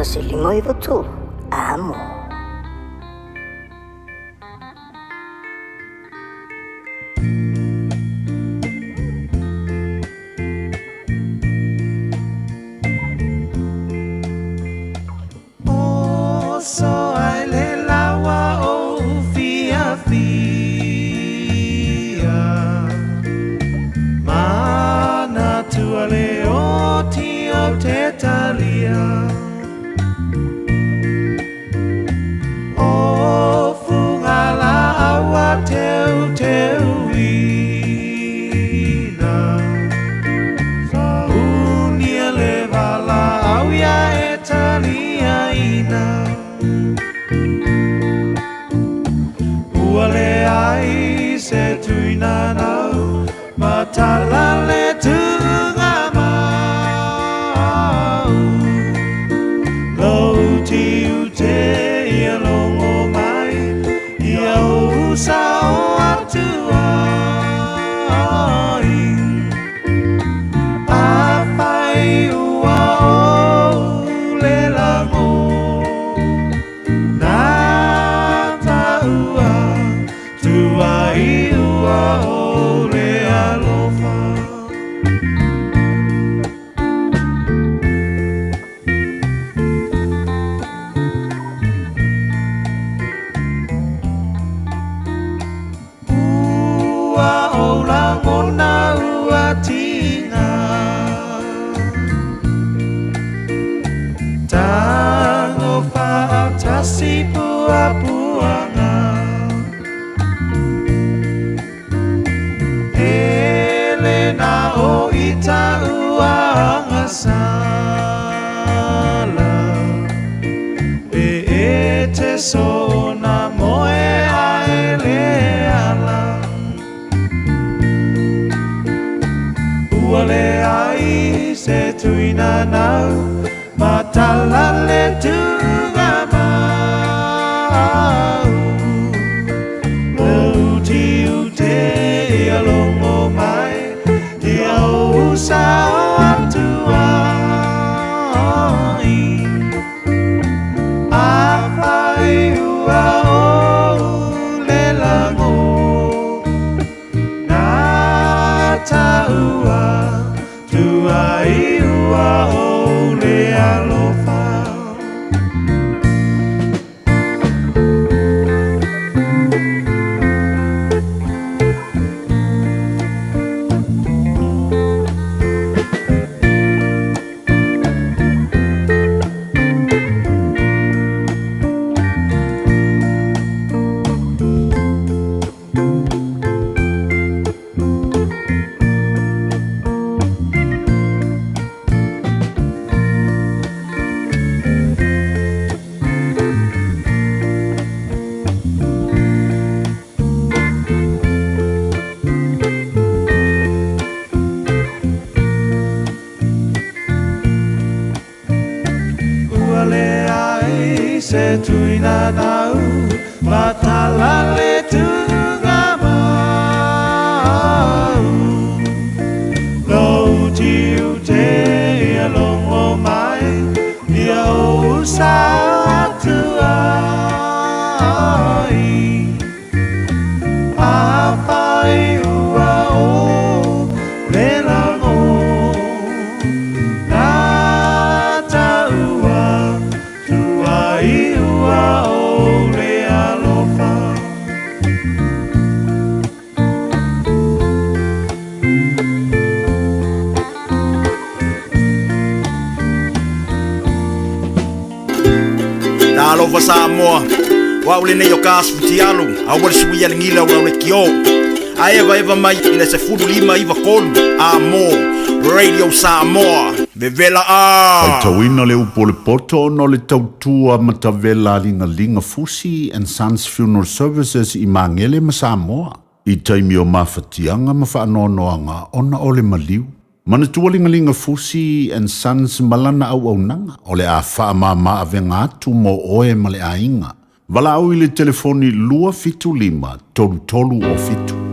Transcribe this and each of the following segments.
1 5 9 3, Amo. Talofa Samoa, o au lenei o ka asu futialu, aua le suia le gila o lau leitio. A evaeva mai i le 15 93 a mo Radio Samoa. Vevela a! Faitauina le upu o le poto ona o le tautua matavela a Ligaliga Fusi and Sons Funeral Services i Magele ma Samoa i taimi o mafatiaga ma faanoanoaga ona o le maliu. Manatua Ligaliga Fusi and Sons ma lana auaunaga o le a faamama avega atu mo oe ma le aiga. Valaau i le telefoni 275 33 o 7.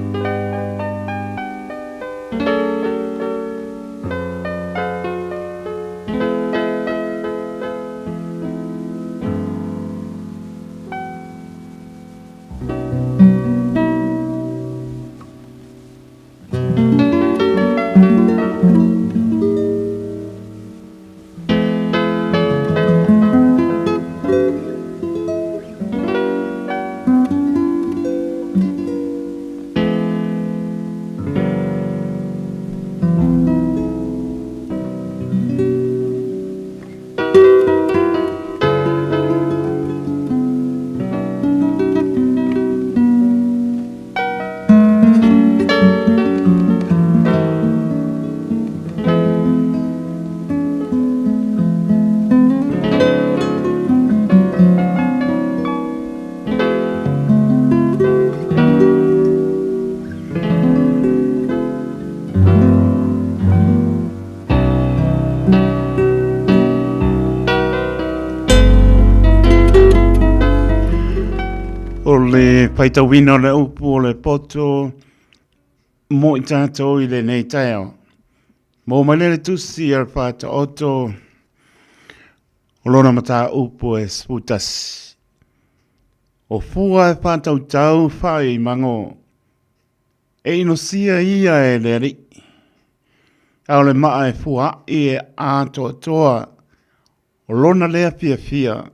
O le faitauina o le upu o le poto mo i tātou i lenei taeao. Maua mai lea le tusi a le Faataoto o lona mataupu e 11. O fua e faatautau faaimago e inosia ia e le Alii, a o le maa e fuaai e atoatoa o lona lea fiafia.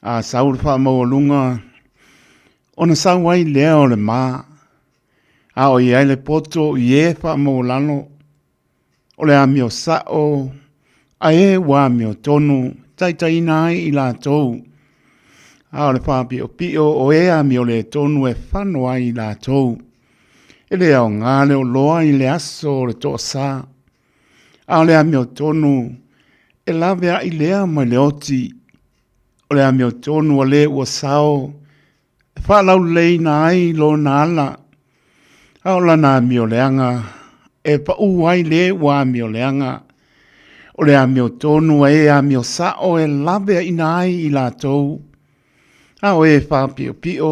A sau le faamaualuga, ona sau ai lea o le ma, a o i ai le poto i e faamaualalo, o le amio sa'o a e ua amiotonu taitaiina ai i latou, a o le faapiopio o e amioletonu e fano ai i latou. E le aoga le oloa i le aso o le toasā, a o le amiotonu e laveai lea mai le oti. O le amiotonu a le ua sao e faalauleleiina ai lona ala, a o lana amioleaga e paʻū ai le ua amioleaga. O le amiotonu a e amio sa'o e laveaina ai i latou, a o e faapiopio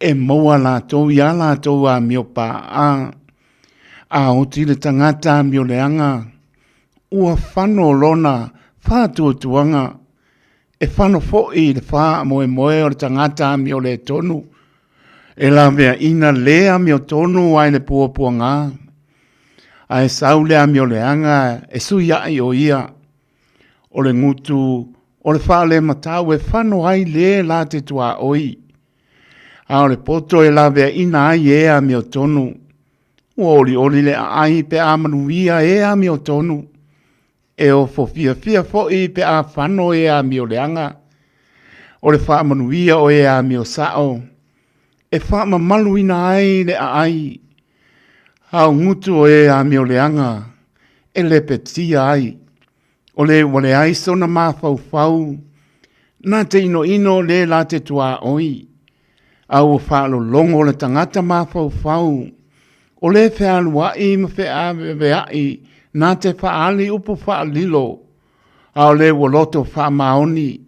e maua latou i a latou amio paʻa. A oti le tagata amioleaga, ua fano lona faatuatuaga, e fano foi i le faamoemoe o le tagata amioletonu, e laveaina le amiotonu ai le puapuaga, ae sau le amioleaga e suiaʻi o ia. O le gutu o le faalematau e fano ai le la te tuaoi, a o le poto e laveaina ai e amiotonu. Ua olioli le aai pe a manuia e amiotonu, e ofo fiafia foi pe a fano e amioleaga. O le faamanuia o e amio sao, e faamamaluina ai le aai, a o gutu o e amioleaga e lepetia ai. O le ua leai sona mafaufau, na te inoino le la te tuaoi, a ua faalologo le tagata mafaufau, o le fealuai ma feaveaveai na te faaali upu faalilo, a o le ua loto faamaoni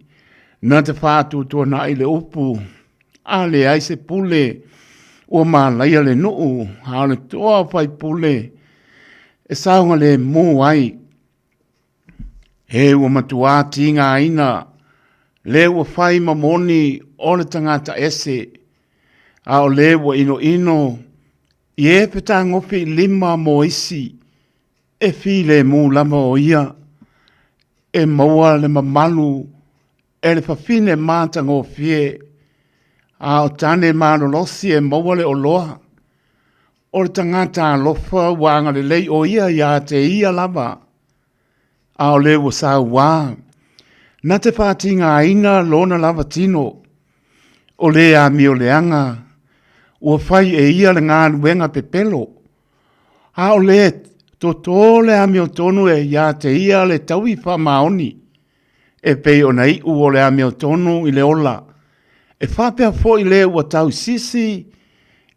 na te faatuatuanai le upu, a leai se pule ua malaia le nuu, a o le toa o faipule e saogalemu ai. He ua matuā tigaina le ua fai ma moni o le tagata ese, a o le ua inoino i e fetagofi i lima mo isi, e filemu lava o ia, e maua le mamalu e le fafine matagofie, a o tane malolosi e maua le oloa. O le tagata alofa ua agalelei o ia iā te ia lava, a o le ua sauā, na te faatigaina lona lava tino. O le amioleaga, ua fai e ia le galuega pepelo, a o le totō le amiotonu e iā te ia le taui faamaoni. E pei ona iu o le amiotonu i le ola, e faapea foi le ua tausisi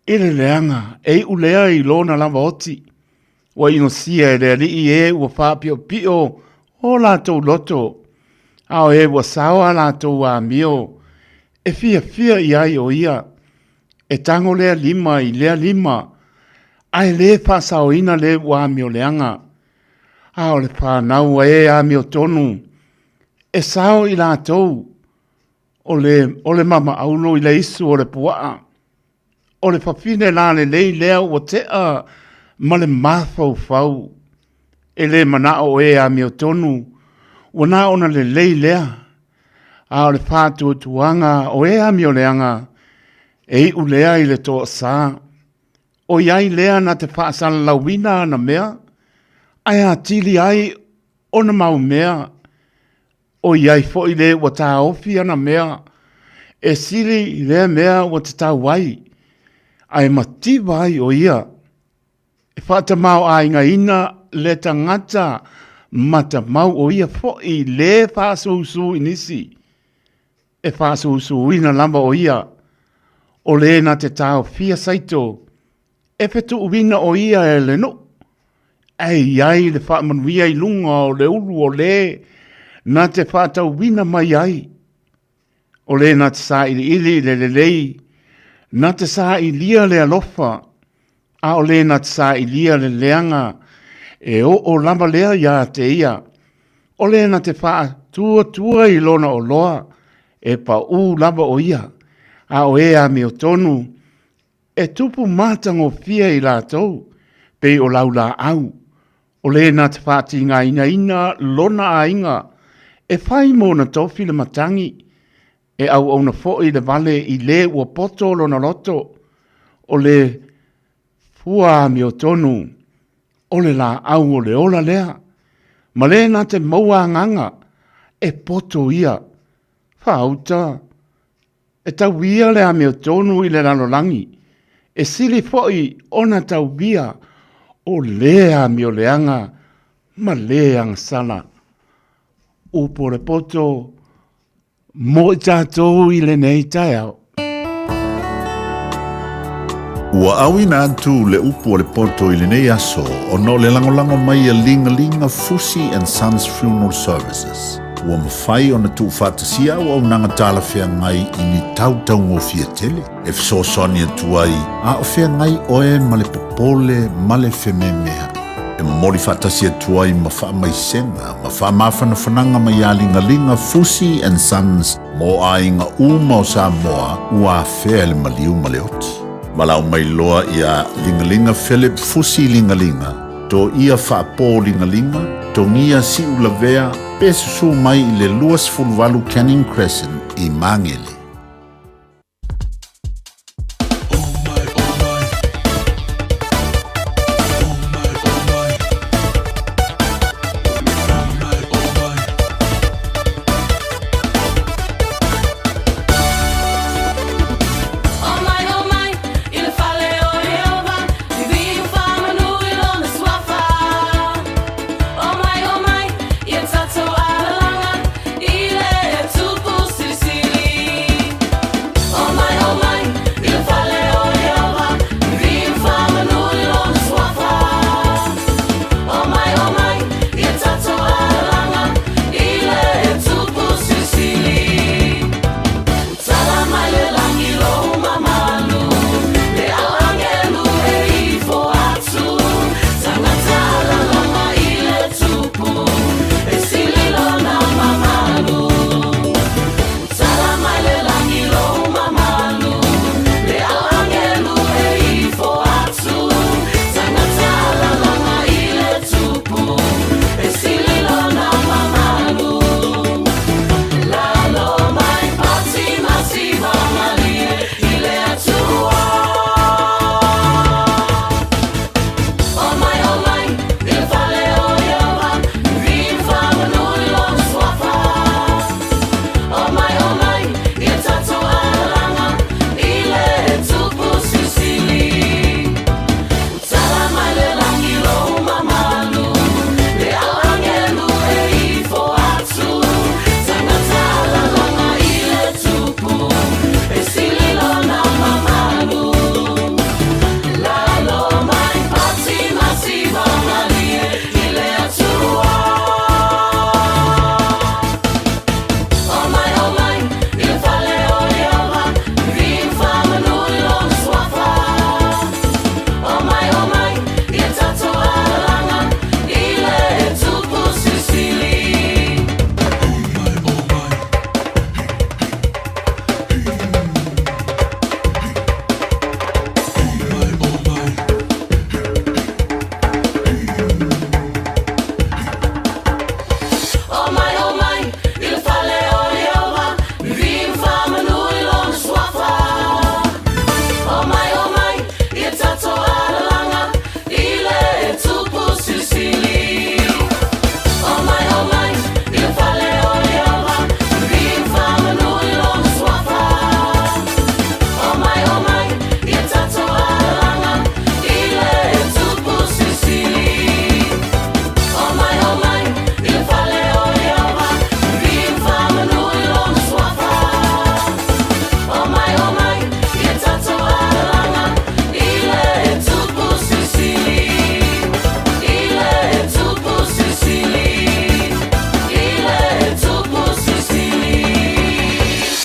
i le leaga e iu lea i lona lava oti. Ua inosia e le Alii e ua faapiopio o latou loto, a o e ua sao a latou amio e fiafia i ai o ia. E tago lea lima i lea lima, ae le faasaoina le ua amioleaga. A o le fanau a e amiotonu, e sao i latou, o le, o le mamaaulo i le isu o le puaa, o le fafine lalelei lea ua tea ma le mafaufau. E le manao o e amiotonu, ua na ona lelei lea, a o le faatuatuaga o e amioleaga, e iu lea i le toasa. ʻOiai lea na te faasalalauina ana mea, ae atili ai ona mau mea, ʻoiai foi le ua taofi ana mea, e sili i lea mea ua tatau ai, ae mativa ai ʻo ia. E faatamaoaigaina le tagata matamau ʻo ia foi le faasusu i nisi. E faasusuina lava ʻo ia, o le na te taofia saito, e fetuuina ʻo ia e le nuu, ae i ai le faamanuia i luga o le ulu o le na te faatauina mai ai. O le na te sailiili i le lelei, na te sailia le alofa, a o le na te sailia le leaga, e oo lava lea iā te ia. O le na te faatuatua i lona oloa, e paʻū lava o ia, a o e amiotonu, e tupu matagofie i latou, pei o laulaau. O le na te faatigainaina lona aiga, e fai mo ona tofi le matagi, e auauna foi le vale i le ua poto lona loto, o le fua amiotonu, o le laau o le ola lea, ma le na te maua agaga, e poto ia. Faauta, e tauia le amiotonu i le lalolagi, e sili foi ona tauia o le amioleaga ma le agasala. Upu o le poto, mo i tatou i lenei taeao. Ua auina atu le upu o le poto i lenei aso ona o le lagolago mai a Ligalinga Fusi and Sons Funeral Services. Ua mafai ona tuufaatasia auaunaga talafeagai i ni tau taugofie tele e fesoasoani atu ai a o feagai oe ma le popole ma le fememeaʻi. E momoli faatasi atu ai ma faamaisega ma faamafanafanaga mai iā Ligaliga Fusi and Sons mo aiga uma o Samoa ua afea e le maliu ma le oti. Valaau mai loa iā Ligaliga Philip Fusi Ligaliga, Toia Faapo Ligaliga, Togia Siulavea pe susu mai i le 28 Canning Crescent i Magele.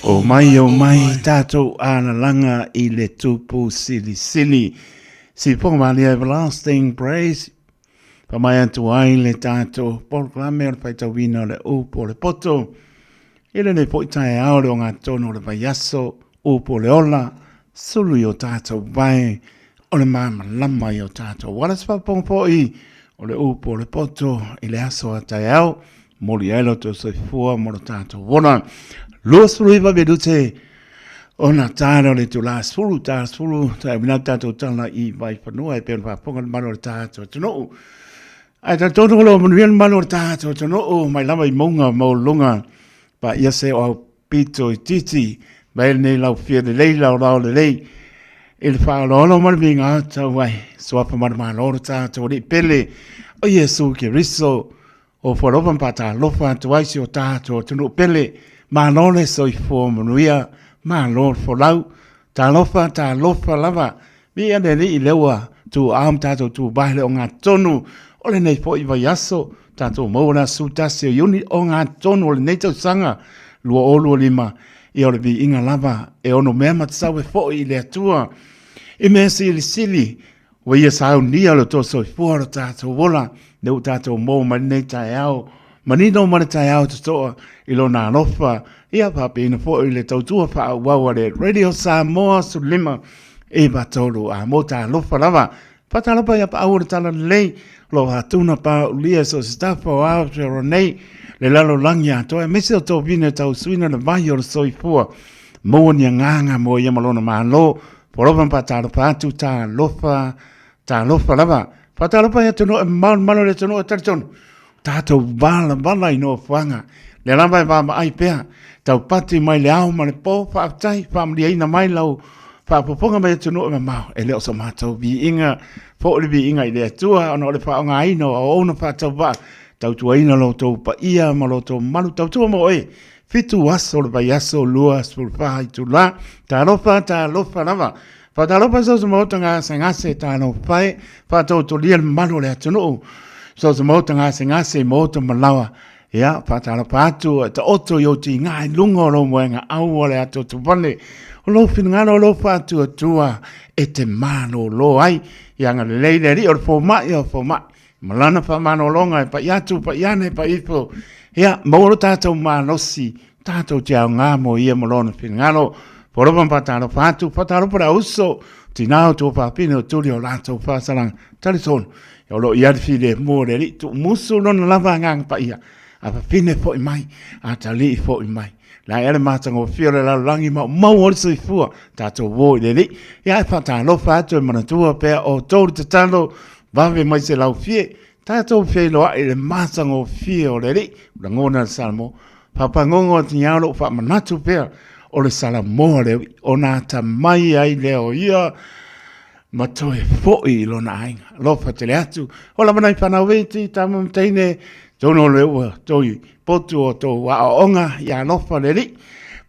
O mai, o mai, tātou alalaga i le tupu silisili. Sifoga malia everlasting praise. Whamai atu ai le tātou polokalame o le whaitauina o le upu o le poto. I lenei foi taeao le ogatotonu o le vaiaso, upu o le ola, sulu i o tātou vae, o le māmalama i o tātou wala se whaponga foi o le upu o le poto i le aso a taeao, moli ai lo tō soifua mo lo tātou ola. 29 minute ona tāra o le itulā sefulu, tāra sefulu, tae uina tātou tala i Vaifanua e pei ona faafofoga le mamalu o le tātou atunuu. Ae talitonu o lo o manuia le mamalu o le tātou atunuu mai lava i mauga maualuluga paia se o au pito itiiti mai lenei laufia lelei laolao lelei i le faaaloalo ma le viiga tau ai suafa ma le Malo lo tātou Alii pele o Iesu Keriso. O Fualofa ma faatalofa atu ai si o tātou atunuu pele. Malo le soifua manuia, malo le folau. Talofa, talofa lava. Viia le Alii lea ua tuuao ma tātou tuvae le ogatotonu o lenei foi vaiaso. Tātou maua le aso 11 o Iuni ogatotonu o lenei tausaga 2025. Ia o le viiga lava e ono mea matasau e foi i le Atua. I mea silisili Ua ia saunia lo tou soifua lo tatou ola, lea ua tatou maua mai lenei taeao, manino ma le taeao totoa i lona alofa, ia faapeina foi le tautua faaauau a le Radio Samoa 15 93 a mo talofa lava. Faatalofa ia paau o le tala lelei, o lo atuna paaulia so se tafa o Aotearoa nei, le lalolagi atoa, aemaise o tovine tausuina le vai o le soifua. Maua ni agaga mo ia ma lona Malo, Polofa ma faatalofa atu, talofa, talofa lava. Faatalofa i atunuu e mamao le malo o le atunuu e talitonu. Tatou valavala i nofoaga. Lea lava e vaavaai pea. Taupati mai le ao ma le po, faafetai, faamaliaina mai lau faafofoga mai atunuu e mamao. E le o so matou viiga, foi le viiga i le Atua, ona o le faaaogaina o auauna faatauvaa, tautuaina lo outou paia ma lo outou mamalu, tautua mo oe Fitu aso o le vaiaso, 24 itulā. Talofa, talofa lava. Faatalofa so o se maota gasegase, talofa e. Faatautolia le mamalu o le atunuu. So o se maota gasegase i maota malawa. Ia, faatalofa atu, e taoto i ou tiga i luga o lou moega au o le atoatovale. O lou finagalo o lou faatuatua e te malōlō ai. Ia agalelei le Alii o le fomai o fomai. Ma lana faamalologa e pai atu, pai ane, pai ifo. Ia, maua lo tātou malosi, tātou te aoga mo ia mo lona finagalo. Polofa ma whātalofa atu, whātalofa la uso, tinā o tō whāpine o turi o lātou whāsalanga. Talitonu, o lo i arwhi le mō le ri, tu musu lona lava nganga paia. A whawhine foi mai, a talii foi mai. La e ale mātangofie o le lalolagi ma o mau o le soifua, tātou wō i le ri. Ia e whātalofa atu e manatua pea o tōru tatalo, Vave mai se laufie, tātou feiloaʻi i le matagofie o le Alii, o lagona le Salamo, Papangongo atu i lou faamanatu pea o le Salamoa le uiʻi, ona atamai ai lea o ia ma toe foʻi i lona aiga. Alofa tele atu, o lava nai whanau iti, tama ma teine, tonu o le ua toi potu o tou aoaoga ia alofa le Alii,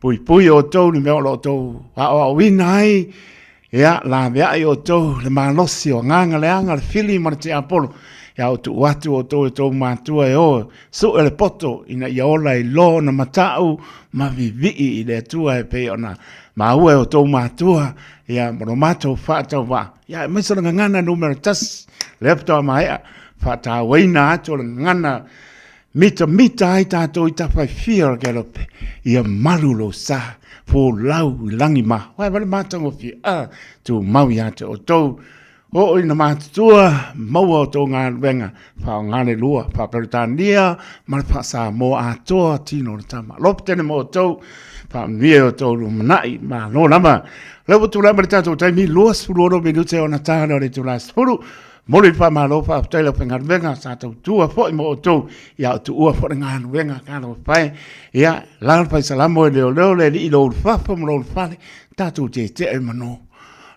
puipui outou i mea o lo o tou aoaoina ai, Ia, laveai outou le malosi o agaga leaga, le fili ma le tiapolo. Ia, o tuu atu outou e tou matua e o, sue le poto ina ia ola i lona matau ma vivii i le Atua e pei ona maua e outou matua, ia, ma lo matou faatauvaa. Ia, aemaise o le gagana numera tasi, lea faatoa maea faatauaina atu o le gagana Mitamita ai tātou i tawhaifia o le kerope, ia malu lou sa, folau i langi mā. Wae wale mātangofie, a, tūmau ia te outou, oo ina mātutua, maua o tō galuega, whaongale lua, whaaperetania, ma le whaasamoa atoa tino le tama. Alofa tele mo outou, whaamanuia i outou lumanai, malo lava. Lea ua tulai mai le tatou taimi, 26 minute ona tāna o le itula 10, Momoli le faamalo faafetai le aufaigaluega sa tautua foi mo outou ia o tuua foi le galuega talofa e. Ia la le faisalamo e leoleo le alii i lou ulufafo ma lou ulufale tatou tietie i manu.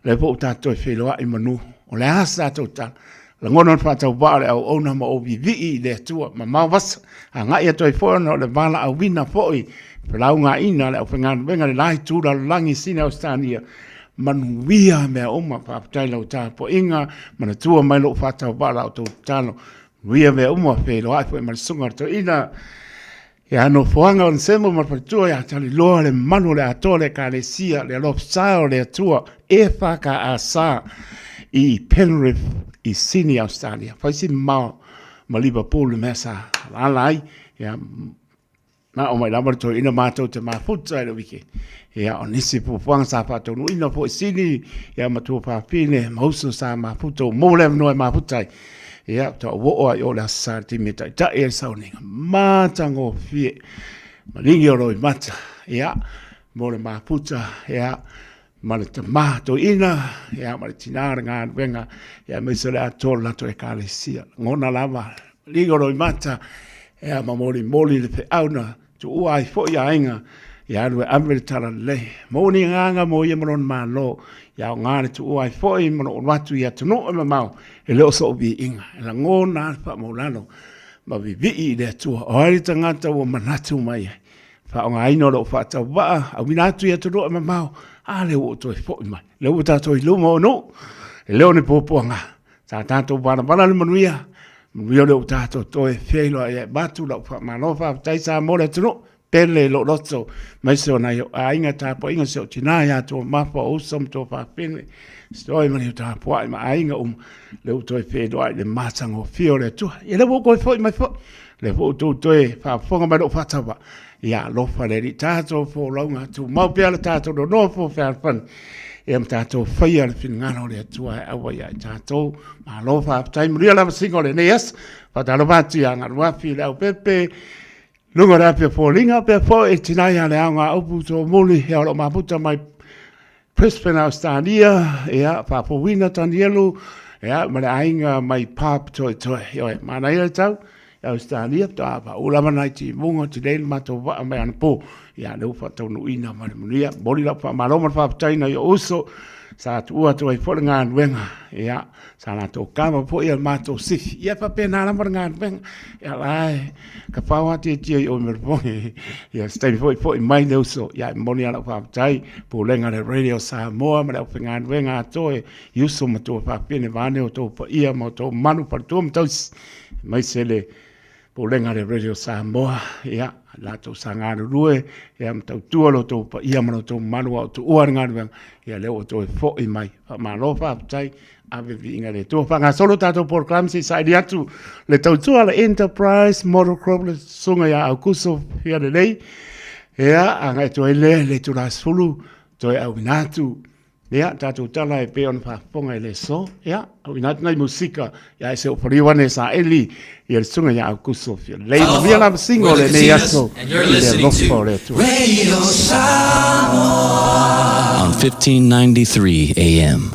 Lea foi ua tatou toe feiloai i manu. O le a se tatou tala? Lagona le faatauvaa o le auauna ma ou vivii i le Atua mamao vasa agai atu ai foi ona o le valaauina foi felaugaina a le aufaigaluega i le la itu lalolagi Sina Ausetalia Manuia mea uma, faafetai lau tapuaiga, manatua mai lou faatauvaa la outou tatalo. Manuia mea uma, feiloai foi ma le susuga a le toeaina. Ia nofoaga o Nesemo ma le faletua ia Taliloa le mamalu o le atoa le Ekalesia le Alofa o le Atua EFKS i Penrith i Sydney Australia. Fai si mamao ma Liverpool le mea sa alaala ai. Ia na o mai lava le toeaina matou te mafuta i le wike. Ia o nisi fuafuaga sa faataunuuina foi i Sydney ia ma tuafafine ma uso sa mafuta ua maua le avanoa e mafuta ai. Ia, faatoa ou oo lava i o i le Aso Sa i le taimi e taitai ai le sauniga. Matagofie, maligi o loimata, ia, mo le mafuta, ia, ma le tama toeaina, ia, ma le tina o le galuega, ia, aemaise o le atoa o le latou Ekalesia. Lagona lava, maligi o loimata, ia, ma molimoli le feau na tuua ai foi aiga ia alu e ave le talalelei. Maua ni agaga mo ia ma lona Malo, ia aoga le tuua ai foi ma lou alu atu i atunuu e mamao, e le o sou viiga, e lagona lava le faamaualalo ma vivii i le Atua. O ai le tagata ua manatu mai ai, faaaogaina o lou faatauvaa, auina atu i atunuu e mamao, a lea ua ou toe foi mai, lea ua tatou i luma o nuu, e le o ni puapuaga. Sa tatou valavala le manuia, manuia o lea ua tatou toe feiloai ai. Avatu lau faamalo faafetai Samoa le atunuu, pele i lou loto, aemaise o nai ou aiga, tapuaiga si ou tina ia Tuamafa, o uso ma tuafafine, Stoy ma le tapuai ma aiga uma, lea ua toe feiloai i le matagofie o le Atua. Ia lea ua ou toe foi mai foi, lea foi ua outou toe faafofoga mai i lou faatauvaa. Ia alofa le Alii tatou folauga, tumau pea le tatou nonofo fealofani, ia ma tatou faia le finagalo o le Atua e aua ia i tatou. Malo faafetai, manuia lavasiga o lenei aso. Faatalofa atu ia Galuafi le Aupepe, luga o le afi o foliga, pea foi e tina ia le aoga upu tomuli, ia o lo o mafuta mai Brisbane, Ausetalia, ia, faafouina Tanielu, ia, ma le aiga mai Pub Toetoe. Ioe, manaia le tau, i Ausetalia, faatoa pau lava nai timuga, tilei le matou vaa mai anapo, ia, lea ua faataunuuina ma le manuia. Momoli lau faamalo ma le faafetai i nai ou uso, sa tuua atu ai foi le galuega, ia, sa latou kava foi a matou sifi. Ia, e faapena lava le galuega, ia la e kafao lava tietie i o i Melbourne. Ia, se taimi foi foi mai le uso, ia, e momoli lava lau faafetai, Pulega a le Radio Samoa ma le aufaigaluega atoa i uso ma tuafafine vaeane outou paia ma outou mamalu, faletua ma tausi, aemaise le Pulega a le Radio Samoa, ia, latou sa galulue, ia, ma tautua lo outou paia ma lo outou mamalu a o tuua le galuega, ia, lea ua toe foi mai. Faamalo, faafetai, ave viiga i le Atua. Faagasolo tatou polokalame se i saili atu le tautua a le Enterprise Motor Club le susuga ia Aukuso Fialelei. Ia, agai atu ai lea i le itula 10, toe auina atu Ia, tatou tala e pei ona faafofoga i le aso. Ia, auina atu nai musika, ia e se o paliu ane saili, ia le susuga ia Aukuso Fialelei. Manuia lavasiga o lenei aso i le alofa o le Atua. Radio Samoa on 1593 AM.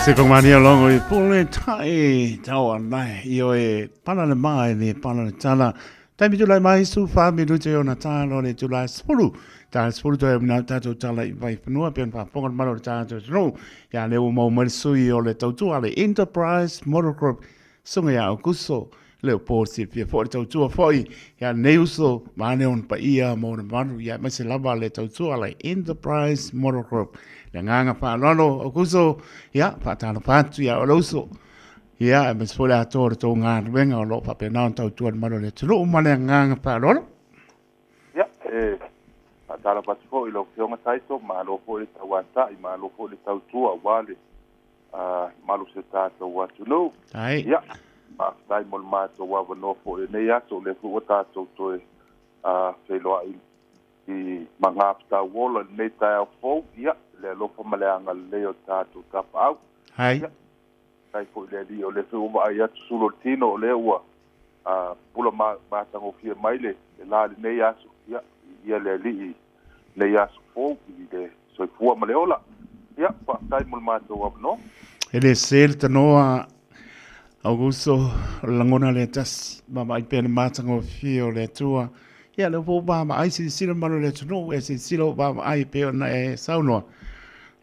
Se pangmania longo i pule tai tau anai i o e pana le maa e le pana le tala. Taimi tulai mai su wha minute o na tālo le tulai 10. Tā 10 toi au tātou tala i vai whanua pe ona whaaponga le maro le tātou tonu. Ia le ua mau mai le sui o le tautua le Enterprise Motor Group Sunga ia Aukuso, leo pō silafia foi le tautua foi ia nei uso ma ane ona paia ma ona mamalu ia aemaise lava le tautua a le Enterprise Motor Group. Le agaga faaaloalo Aukuso, ia faatalofa atu ia oe le uso. Ia aemaise foi le atoa o le tou galuega o lo o faapena ona tautua le mamalu o le atunuu ma le agaga faaaloalo. Ia, e faatalofa atu foi i lau Afioga Taito, malo foi le tauatai, malo foi le tautua aua le mamalu o si o tatou atunuu. Ia, faafetai mo le matou avanoa foi i lenei aso, o lea foi ua tatou toe feiloai i magafetauola i lenei taeao fou, ia, i le alofa ma le agalelei o le tatou Tapaau. Ia, faafetai foi i le Alii, o lea foi ua vaai atu sulu o le tino, o lea ua pula matagofie mai le la i lenei aso, ia, viia le Alii i lenei aso fou i le soifua ma le ola. Ia, faafetai mo le matou avanoa. E le sē le tanoa Augusto, o le lagona lea tasi, vaavaai pea le matagofie o le Atua. Ia, lea foi ua vaavaai, silasila mamalu o le atunuu, e silasila ua vaavaai e pei ona e saunoa.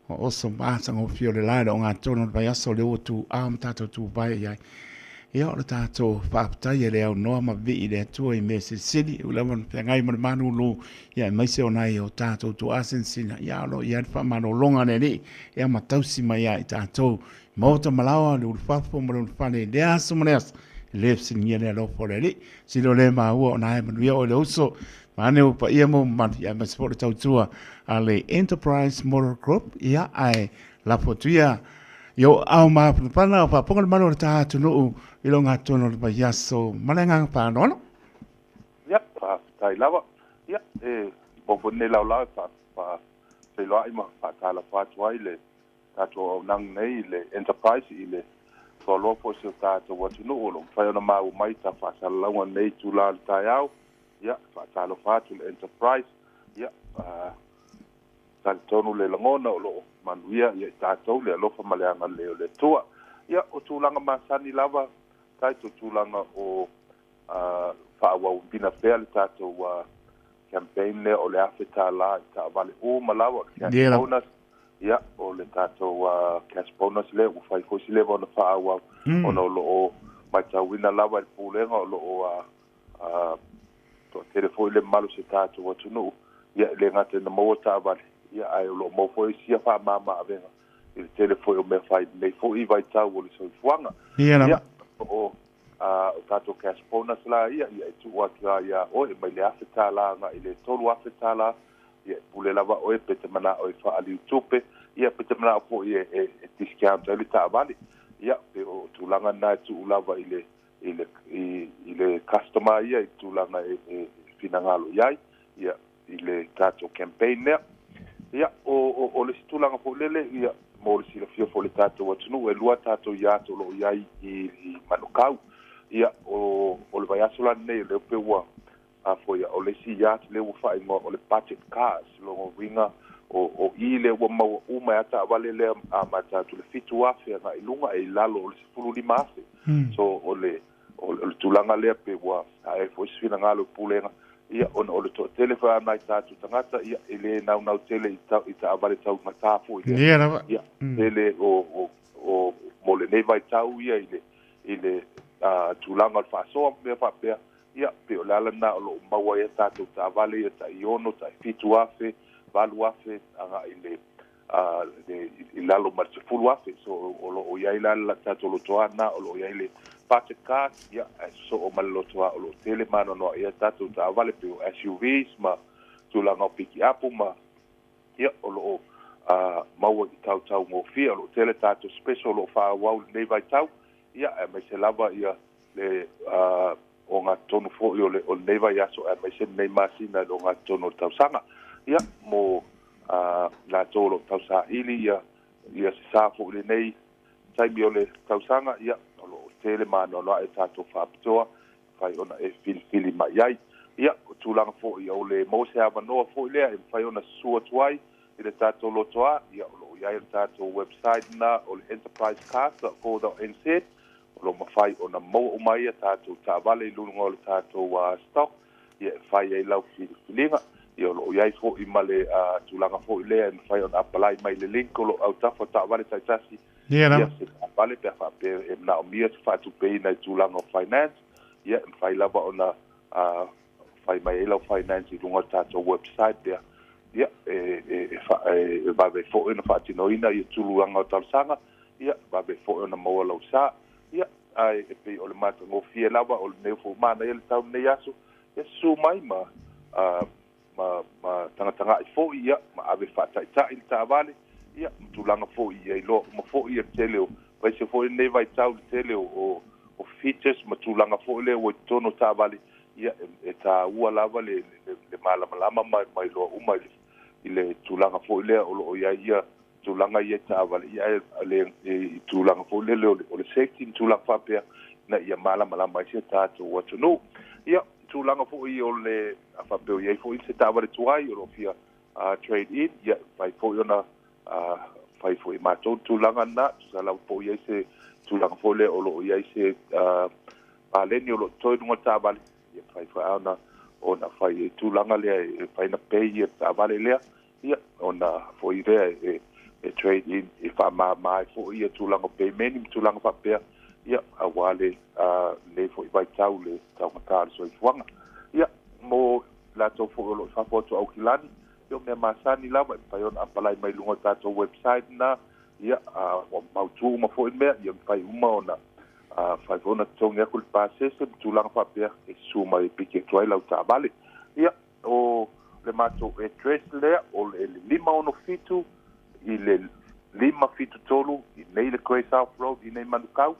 Ua oso matagofie o le la i le ogatotonu o le vaiaso lea ua tuua ma tatou tuvae i ai. Ia, o le tatou faafetai e le aunoa ma vivii i le Atua i mea silisili, e ui lava ona feagai ma le malulu, ia aemaise o nai o tatou tuaasinasina, ia o lo o i ai le faamalologa a le Alii e ama tausi mai ia i tatou. Maota ma laoa, le ulufafo ma le ulufale i lea aso ma lea aso, e le fesiligia le alofa o le Alii. Sili o le maua ona e manuia oe le uso, vaeane ou paia ma ou mamalu, ia aemaise foi o le tautua a le Enterprise Motor Group, ia ae lafo atu ia i ou aao mapanapana o faafofoga le malu o le ta atunuu i lou gatotonu o le vaiaso ma le agaga faaaloalo. Ia, faafetai lava. Ia, e maua foi lenei laolao e faafeiloai ma faatalofa atu ai le tatou auaunaga nei i le Enterprise i le toaloa foi o si o tatou atunuu o lo o mafai ona maua mai ta faasalalauga i lenei itula o le taeao. Ia, faatalofa atu i le Enterprise. Ia, talitonu le lagona o lo o manuia ia i tatou le alofa ma le agalelei o le Atua. Ia, o tulaga masani lava, taito tulaga o faaauauina pea le tatou campaign lea o le $1,000 i taavale uma lava, o le cash bonus. Ia, o le tatou cash bonus lea ua fai foi si leva ona faaauau, ona o lo o matauina lava e le Pulega o lo o toatele foi le mamalu o si o tatou atunuu, ia, e le gata ina maua taavale, ia, ae o lo o maua foi sia faamama avega i le tele foi o mea fai i lenei foi vaitau o le soifuaga. Ia, o o tatou cash bonus la ia, ia e tuu atu lava ia oe mai le $1,000 agai i le $3,000, ia e pule lava oe pe te manao e faaliu tupe, ia pe te manao foi e, e, e discount ai le taavale. Ia, pe o tulaga na e tuu lava i le i le, i, i le customer ia i tulaga e, e finagalo i ai, ia, i le tatou campaign lea. Ia, o, o, o le isi tulaga foi lele, ia, mo le silafia foi le tatou atunuu, e lua tatou yacht o lo o i ai i, i Manukau. Ia, o, o le vaiaso la lenei, o lea pei ua, a foi, o le isi yacht lea ua faaigoa o le budget cars, lona uiga, o, o i lea ua maua uma ai a taavale lea a amata atu i le $7,000 agai i luga e i lalo o le $15,000. So, o le, o le tulaga lea pe ua ae ai foi se finagalo i Pulega, ia, ona o le toatele foi o nai tatou tagata, ia, e le naunau tele i, ta, i taavale taugata foi lea. Ia lava. Ia, tele o, o, o, mo lenei vaitau ia i le, i le tulaga o le faasoa ma mea faapea, Ia, pei o le ala lena o lo o maua ai a tatou taavale ia tai ono, tai 7,000, 8,000 agai i le, le, i lalo ma le 10,000. So, o lo o i ai la le tatou lotoa lena, o lo o i ai le budget card, ia, ae sosoo ma le lotoa o lo o tele ma anoanoai ai a tatou taavale pei o SUVs ma tulaga o pikiapu ma, ia, o lo o maua i tautaugofie. O lo o tele tatou special o lo o faaauau i lenei vaitau, ia, aemaise lava ia le ogatotonu foi o le o lenei vaiaso aemaise lenei masina i le ogatotonu o le tausaga. Ia, mo latou o lo o tausaili ia ia se sa foi i lenei taimi o le tausaga, ia, o lo o tele ma anoanoai a tatou faapitoa e mafai ona e filifili mai ai. Ia, o tulaga foi o le maua se avanoa foi lea e mafai ona susu atu ai i le tatou lotoa, ia, o lo o i ai le tatou website lena o le enterprisecars.co.nz, o lo o mafai ona maua uma ai a tatou taavale i luga o le tatou stock, ia e fai ai lau filifiliga. Ia o lo o i ai foi ma le tulaga foi lea e mafai ona apply mai le link o lo o autafa o taavale taitasi, ia se taavale pe a faapea e manaomia se faatupeina i tulaga o finance, ia e mafai lava ona fai mai ai lau finance i luga o le tatou website lea, ia e e e vave ai foi ona faatinoina ia tulaga o talosaga, ia vave ai foi ona maua lau sa. Ia ae e pei o le matagofie lava o lenei foi manaia le tau lenei aso, ia susu mai ma ma ma tagatagai foi, ia ma ave faataitai le taavale, ia ma tulaga foi ia iloa uma foi ia le tele o aemaise foi lenei vaitau le tele o o features ma tulaga foi lea ua i totonu o taavale, ia e taua lava le le malamalama ma ma iloa uma i le tulaga foi lea o lo o i ai ia tulaga ia i taavale, ia ae le i tulaga foi lele o le safety ma tulaga faapea ina ia malamalama ai si o tatou atunuu. Ia tulaga foi o le a faapea o i ai foi se taavale tuai o lo o fia trade in, ia mafai foi ona fai foi e matou le tulaga lena, tusa lava po o i ai se tulaga foi lea o lo o i ai se paleni o lo o totoe i luga o le taavale, ia mafai foi lava ona fai ai tulaga lea e mafai ona pay le taavale lea, ia ona foi lea e trade in e faamama ai foi ia tulaga o pemeni ma tulaga faapea, ia aua le lenei foi vaitau le taugata o le soifuaga. Ia mo latou foi o lo o i fafo atu o Aukilani, ia o mea masani lava e mafai ona apalai mai luga o le tatou website lena, ia ua mautu uma foi mea, ia mafai uma ona fai foi ona totogi atu le pasese ma tulaga faapea e susu mai e piki atu ai lau taavale. Ia o le matou address lea o le 567 i le 573 i nei le Grey South Road i nei Manukau,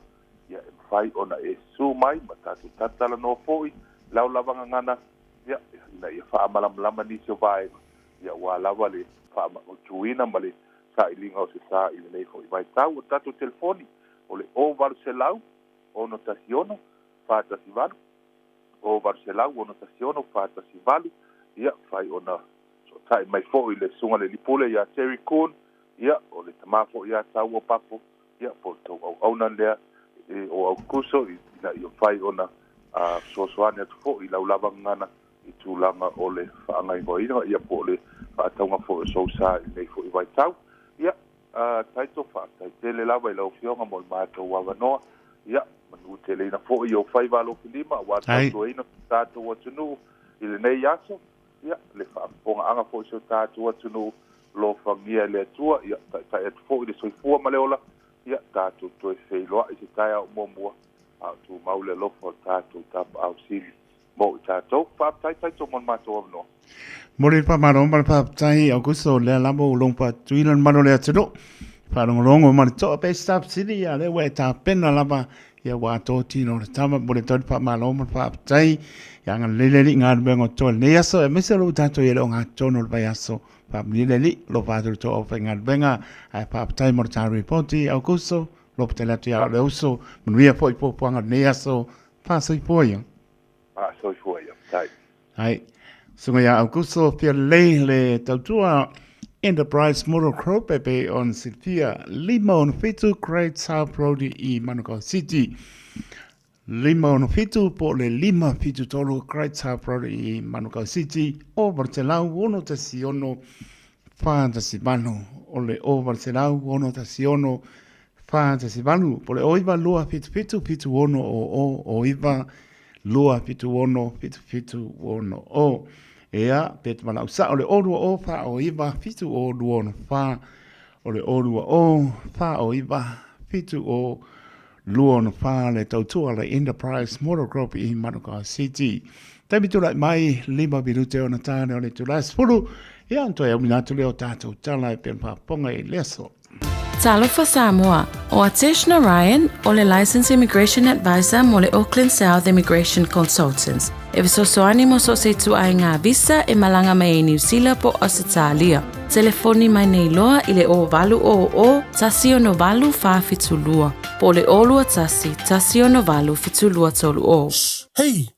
ia e mafai ona e susu mai ma tatou talatalanoa foi lau lava gagana, ia ina ia faamalamalama nisi o vaega, ia aua lava le faamautuina ma le sailiga o se sa i lenei foi vaitau. O le tatou telefoni o le 0800 616 418, 0800 616 418, ia mafai ona soosootai mai foi le susuga i le alii pule ia Terry Kuhn, ia o le tama foi ia Taua Papo, ia po o le tou auauna lea o Aukuso ina ia mafai ona fesoasoani atu foi i lau lava gagana i tulaga o le faagaoioiga ia po o le faatauga foi o sou sa i lenei foi vaitau. Ia, Taito, faafetai tele lava i lau Afioga mo le matou avanoa. Ia, manuteleina foi i ou faiva alofilima aua le tautuaina o si o tatou atunuu i lenei aso. Ia, le faafofogaaga foi o si o tatou atunuu, alofagia e le Atua, ia taitai atu foi le soifua ma le ola, ia tatou toe feiloai i se taeao muamua, a o tumau le alofa o le tatou Tapaau Sili mo i tatou. Faafetai Taito mo le matou avanoa. Momoli le faamalo ma le faafetai Augusto, o lea lava ua logo faatuina le mamalu o le atunuu. Faalogologo ma le toa pe se fesili, a o lea ua e tapena lava ia ua atoa tino o le tama. Momoli atu ai le faamalo ma le faafetai. Ia agalelei le Alii i galuega o totoe i lenei aso, aemaise o lo o tatou i ai le ogatotonu o le vaiaso. Faamanuia le Alii, o lo o faaatu le tou aufaigaluega. Ae faafetai mo le ta repoti Augusto, lopotele atu ia le uso. Manuia foi fuafuaga o lenei aso. Faasoifua ia. Faasoifua ia. Tai. Ai. Susuga ia Aukuso Fialelei le tautua Enterprise Motor Group e pei ona silafia 567 Great South Road i Manukau City. 567 po o le 573 Great South Road i Manukau City o 816 418 o le 816 418 po o le 09 2 77 76 00 09 2 76 77 60. Ea, pe te walau sa o le 0 2 0 4 o 9 7 o 2 6 4 o le 0 2 0 4 o 9 7 o 2 6 4 le tautua le Enterprise Motor Group i Manukau City. Taimi tulai mai, 5 minute ona tāne o le itula 10, ia on toe aumina atu lea o tātou tala e pea faafofoga i le aso. Talofa Samoa, ʻO Atesh Narayan, ʻo le Licensed Immigration Advisor mo le Auckland South Immigration Consultants, e fesoasoani mo so o se ituaiga visa e malaga mai ai Niu Sila po o Ausetalia. Telefoni mai nei loa i le 0800 168 472 po o le 021 168 7230. Shh! Hei!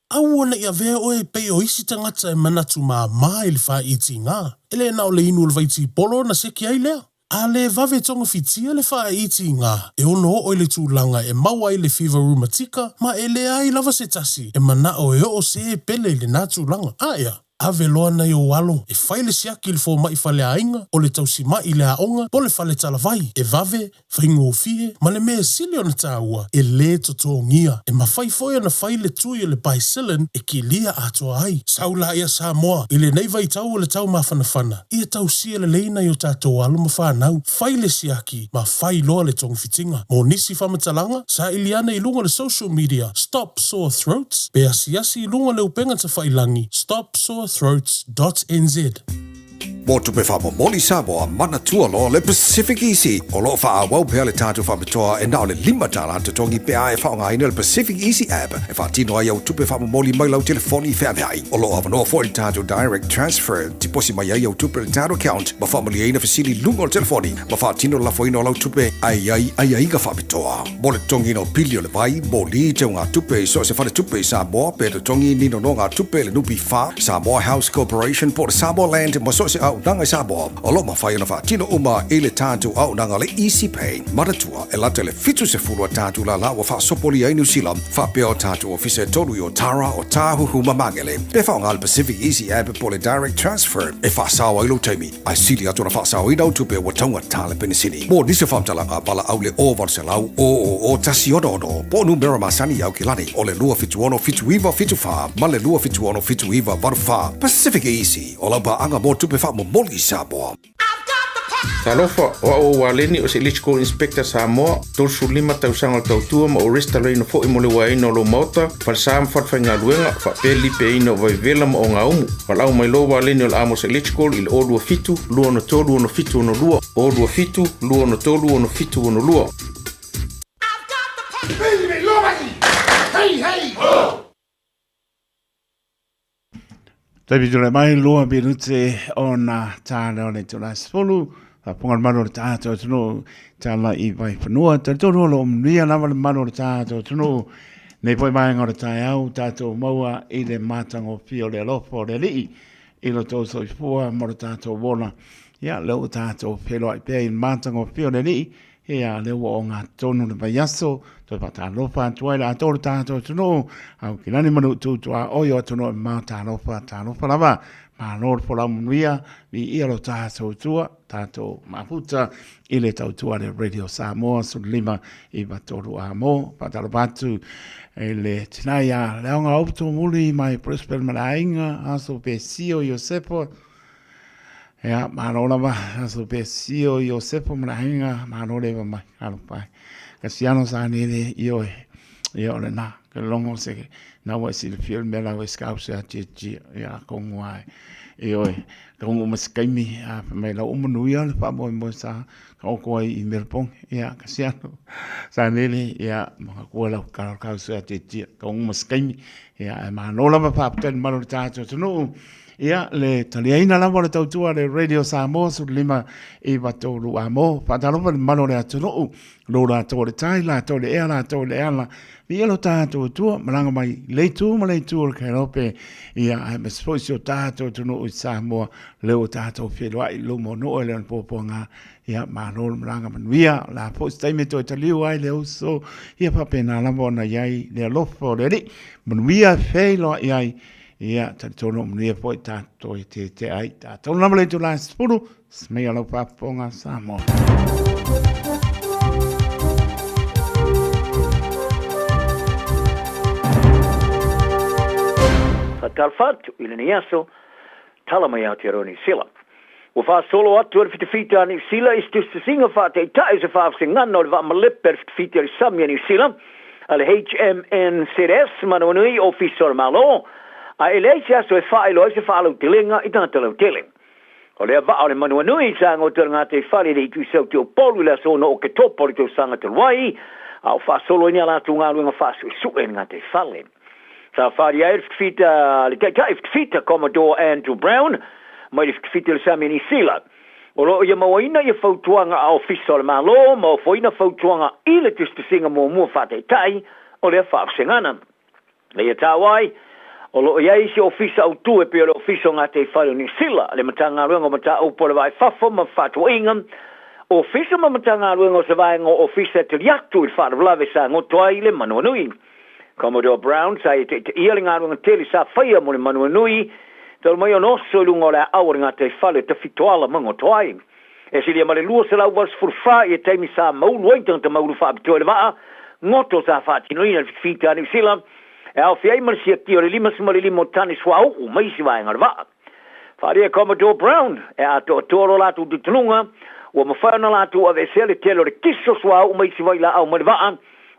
Aua ne i avea oe e pei o isi tagata e manatu māmā i le whāitiga. E le na o le inu o le vaitipolo ona seki ai lea. A le vave togafitia le faaitiiga e ono oo i le tulaga e maua ai le fiva rumatika ma e leai lava se tasi e manao e oo se pele i lena tulaga. Aea, ave loa nai ou alo e fai le siaki i le fomai faleaiga, o le tausimai i le aoga po o le fale talavai, e vave, faigofie, ma le mea e sili ona taua, e lē totogia. E mafai foi ona fai le tui o le Bicillin e kilia atoa ai. Sau laia Samoa i lenei vaitau o le tau mafanafana, ia tausia lelei nai o tatou alo ma fanau, fai le siaki ma fai loa le togafitiga. Mo nisi faamatalaga, saili ane i luga o le social media Stop Sore Throats pe asiasi i luga o le upega tafailangi stopsorethroats dot nz. Mo tupe faamomoli Samoa, manatua loa le Pacific Easy. O lo o faaauau pea le tatou faapitoa e na o le $5 totogi pe a e faaaogaina le Pacific Easy app e faatino ai au tupe faamomoli mai lau telefoni feaveai. O lo o avanoa foi le tatou Direct Transfer, tiposi mai ai au tupe i le tatou account ma faamalieina fesili i luga o le telefoni ma faatino le lafoina o lau tupe ae i ai aiaiga faapitoa. Mo le totogiina o pili o le vai, moli, teugatupe i so o se faletupe i Samoa pe totogi ni nonogatupe i le NPF, Samoa House Corporation po o le Samoa Land ma so o se auaunaga i Samoa, o lo o mafai ona faatino uma i le tatou auaunaga le Easy Pay. Manatua, e lata i le 70 a tatou lala ua faasopolia ai Niu Sila, faapea o tatou ofisa e tolu i Otara, Otāhuhu ma Magele. Pe faaaoga le Pacific Easy App po o le Direct Transfer e faasao ai lou taimi, ae sili atu ona faasaoina au tupe ua taugata le penisini. Mo nisi o faamatalaga, valaau le 0800 000 166 po o numera masani i Aukilani o le 276 7974 ma le 276 7984. Pacific Easy, o lau paaga mo tupe faamomoli i Samoa. Talofa, o au o Waleni o se Electrical Inspector Samoa, 35 tausaga o le tautua ma o restalaina foi mo le uaeina o lou maota, falesa ma falefaigaluega, faapea le lipeaina o vaivela ma ogaumu. Valaau mai loa Waleni o le Amos Electrical i le 027 263 6762, 027 263 6762. Taimi tulai mai lua minute ona tāna o le tula sefulu. Faafofoga le malu o le tātou atunuu tala i Vaifanua. Talitonu o lo o manuia lava le malu o le tātou atunuu. Nei foi vaega o le taeao tātou maua i le matagofie o le alofa o le Alii i lo tou soifua ma lo tātou ola. Ia, lea ua tātou feiloai pea i le matagofie o le Alii. Ia, lea ua ogatotonu le vaiaso, toe faatalofa atu ai le atoa o le tatou atunuu, Aukilani ma Nuu tuaoi o atunuu e mamao, talofa, talofa lava, malo le folau manuia, viia lo tatou Atua, tatou mafuta i le tautua a le Radio Samoa 15 9 3 Amo, faatalofa atu i le tina ia Leaoga Upu Tumuli mai Brisbane ma le aiga, Aso Pesio Iosepo, Ia, malo lava, aso Pesio Iosepo ma le aiga, malo le eva mai, alofa e. Kasiano sa nele i oe, ia o lena, ke logo se na ua e silafia le mea la ua e skau se a tia tia, ia a kongu ai. I oe, kongu ma se kaimi, a fai mai lau manuia le faamoemoe sa ka oko ai i Melbourne, ia Kasiano sa nele, ia ma kua lau kau se a tia tia, kongu ma se kaimi, ia ae malo lava faafetai le malu o le tatou atunuu. Ia, le taliaina lava o le tautua a le Radio Samoa 15 i tolu amo. Faatalofa i le mamalu o le atunuu, lo latou o le tai, latou o le ea, latou o le ala. Viia lo tatou Atua, malaga mai le itu ma le itu o le Kailope. Ia, aemaise foi si o tatou atunuu i Samoa, lea ua tatou feiloai i luma o nuu e le ona puapuaga. Ia, malo le malaga manuia. O le a foi se taimi e toe taliu ai le uso. Ia faapena lava ona i ai le alofa o le Alii. Manuia feiloai ai. Ia, talitonu o manuia foi tatou e tete ai. Tatou lava le itula e 10, smeia lau faafofoga Samoa. Faatalofa atu i lenei aso, tala mai Aotearoa Niu Sila. Ua faasolo atu e le fitafita a Niu Sila i se tusitusiga faataitai o se faavasegana o le vaa malepe a le fitafita i le sami a Niu Sila a le HMNZS Manawanui Ofisa o le Malo, a e leai se aso e faailoa ai se faalautelega i tagata lautele. O lea vaa o le Manawanui sa goto i le gataifale i le itu sau te Upolu i le aso 6 o Oketopa o le tausaga talu ai, a o faasolo ai ni a latou galuega faasuesue i le gataifale. Sa fali ai le fitafita le taitai fitafita Commodore Andrew Brown mai le fitafita i le sami a Niu Sila. O lo o ia mauaina ia fautuaga a Ofisa o le Malo ma ofoina fautuaga i le tusitusiga muamua faataitai o lea faavasegana. Na ia tau ai, o lo o i ai isi ofisa autū e pei o le Ofisa o Gataifale o Niu Sila, le Matagaluega o Mataupu o le Vaa i Fafo ma Fefaatauaiga, Ofisa ma Matagaluega o se vaega o Ofisa e tali atu i le faalavelave sa goto ai le manuanui. Commodore Brown sa ia taitaia le galuega tele sa faia mo le manuanui talu mai ona oso i luga o le aau o le gataifale o Tafitoala ma goto ai. E silia ma le 284 ia taimi sa maulu ai tagata maulu faapitoa i le vaa goto sa faatinoina i le fitafita a Niu Sila e aofia ai ma le siakia o le 55 o tane suauu ma isi vaega o le vaa. Faaalia e Commodore Brown e atoatoa lo latou talitonuga ua mafai ona latou aveesea le tele o le kiso suauu ma isi vailaau mai le vaa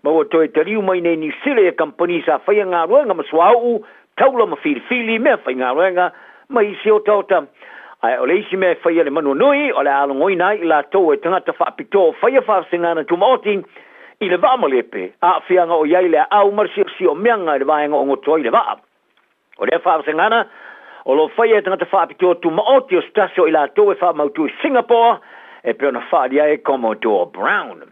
ma ua toe taliu mai nei Niu Sila ia kamupani sa faia galuega ma suauu, taula ma filifili, mea faigaluega ma isi otaota. Ae o le isi mea e faia le manuanui o le a logoina ai i latou e tagata faapitoa o faia faavasegana tumaoti i le vaa malepe, aafiaga o i ai le aau ma le siosiomeaga i le vaega o goto ai le vaa. O lea faavasegana o lo o faia e tagata faapitoa tumaoti o se tasi o i latou e faamautu i Singapore e pei ona faaalia ai e Commodore Brown.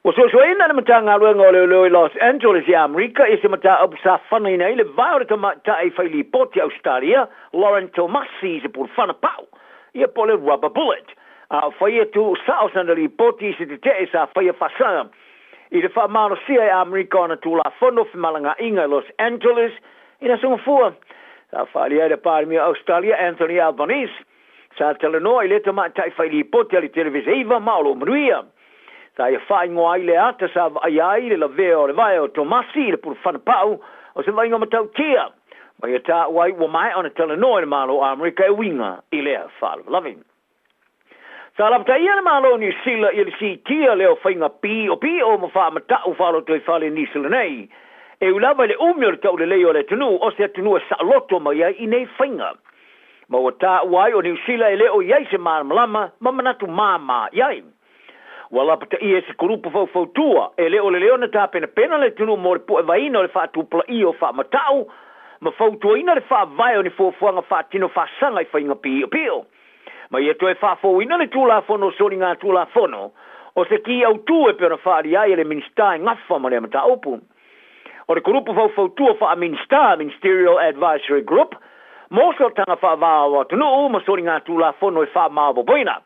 Ua suesueina e le Matagaluega o Leoleo i Los Angeles i Amerika i se mataupu sa fanaina ai le vae o le tamaitai fai lipoti Ausetalia, Lauren Tomasi i se pulufana pau, ia po o le rubber bullet, a o faia tuusao sana lipoti i se tetee sa faia faasaga i le faamalosia e Amerika o ana Tulafono Femalagaaiga i Los Angeles i le Aso Gafua. Sa faaalia ai le Palemia o Ausetalia, Anthony Albanese, Sa talanoa i lea tamaitai fai lipoti a le Televisa 9 ma o lo o manuia. Sa ia faaigoa ai le ata sa vaaia ai le lavea o le vae o Tomasi i le pulufana pau o se vaaiga matautia, ma ia taua ai ua maea ona talanoa i le Malo o Amerika e uiga i lea faalavelave. Sa lapataia le Malo o Niu Sila i le siitia lea o faiga piopio ma faamatau faalotoifale i Niu Sila nei, e ui lava i le umi o le taulelei o le atunuu o se atunuu e saoloto mai ai i nei faiga. Ma ua taua ai o Niu Sila e le o i ai se malamalama ma manatu māmā i ai. Ua lapataia e se kulupu faufautua e le o lelei ona tapenapena le atunuu mo le puevaina o le faatupulaia o faamatau ma fautuaina le faavae o ni fuafuaga faatino faasaga i faiga piopio. Ma ia toe faafouina le Tulafono o Soligatulafono o se ki autū e pei ona faaalia ai e le Minisita e gafa ma lea mataupu. O le Kulupu Faufautua Faa-Minisita, Ministerial Advisory Group, mo sootaga faava o atunuu ma soligatulafono e faamaopoopoina.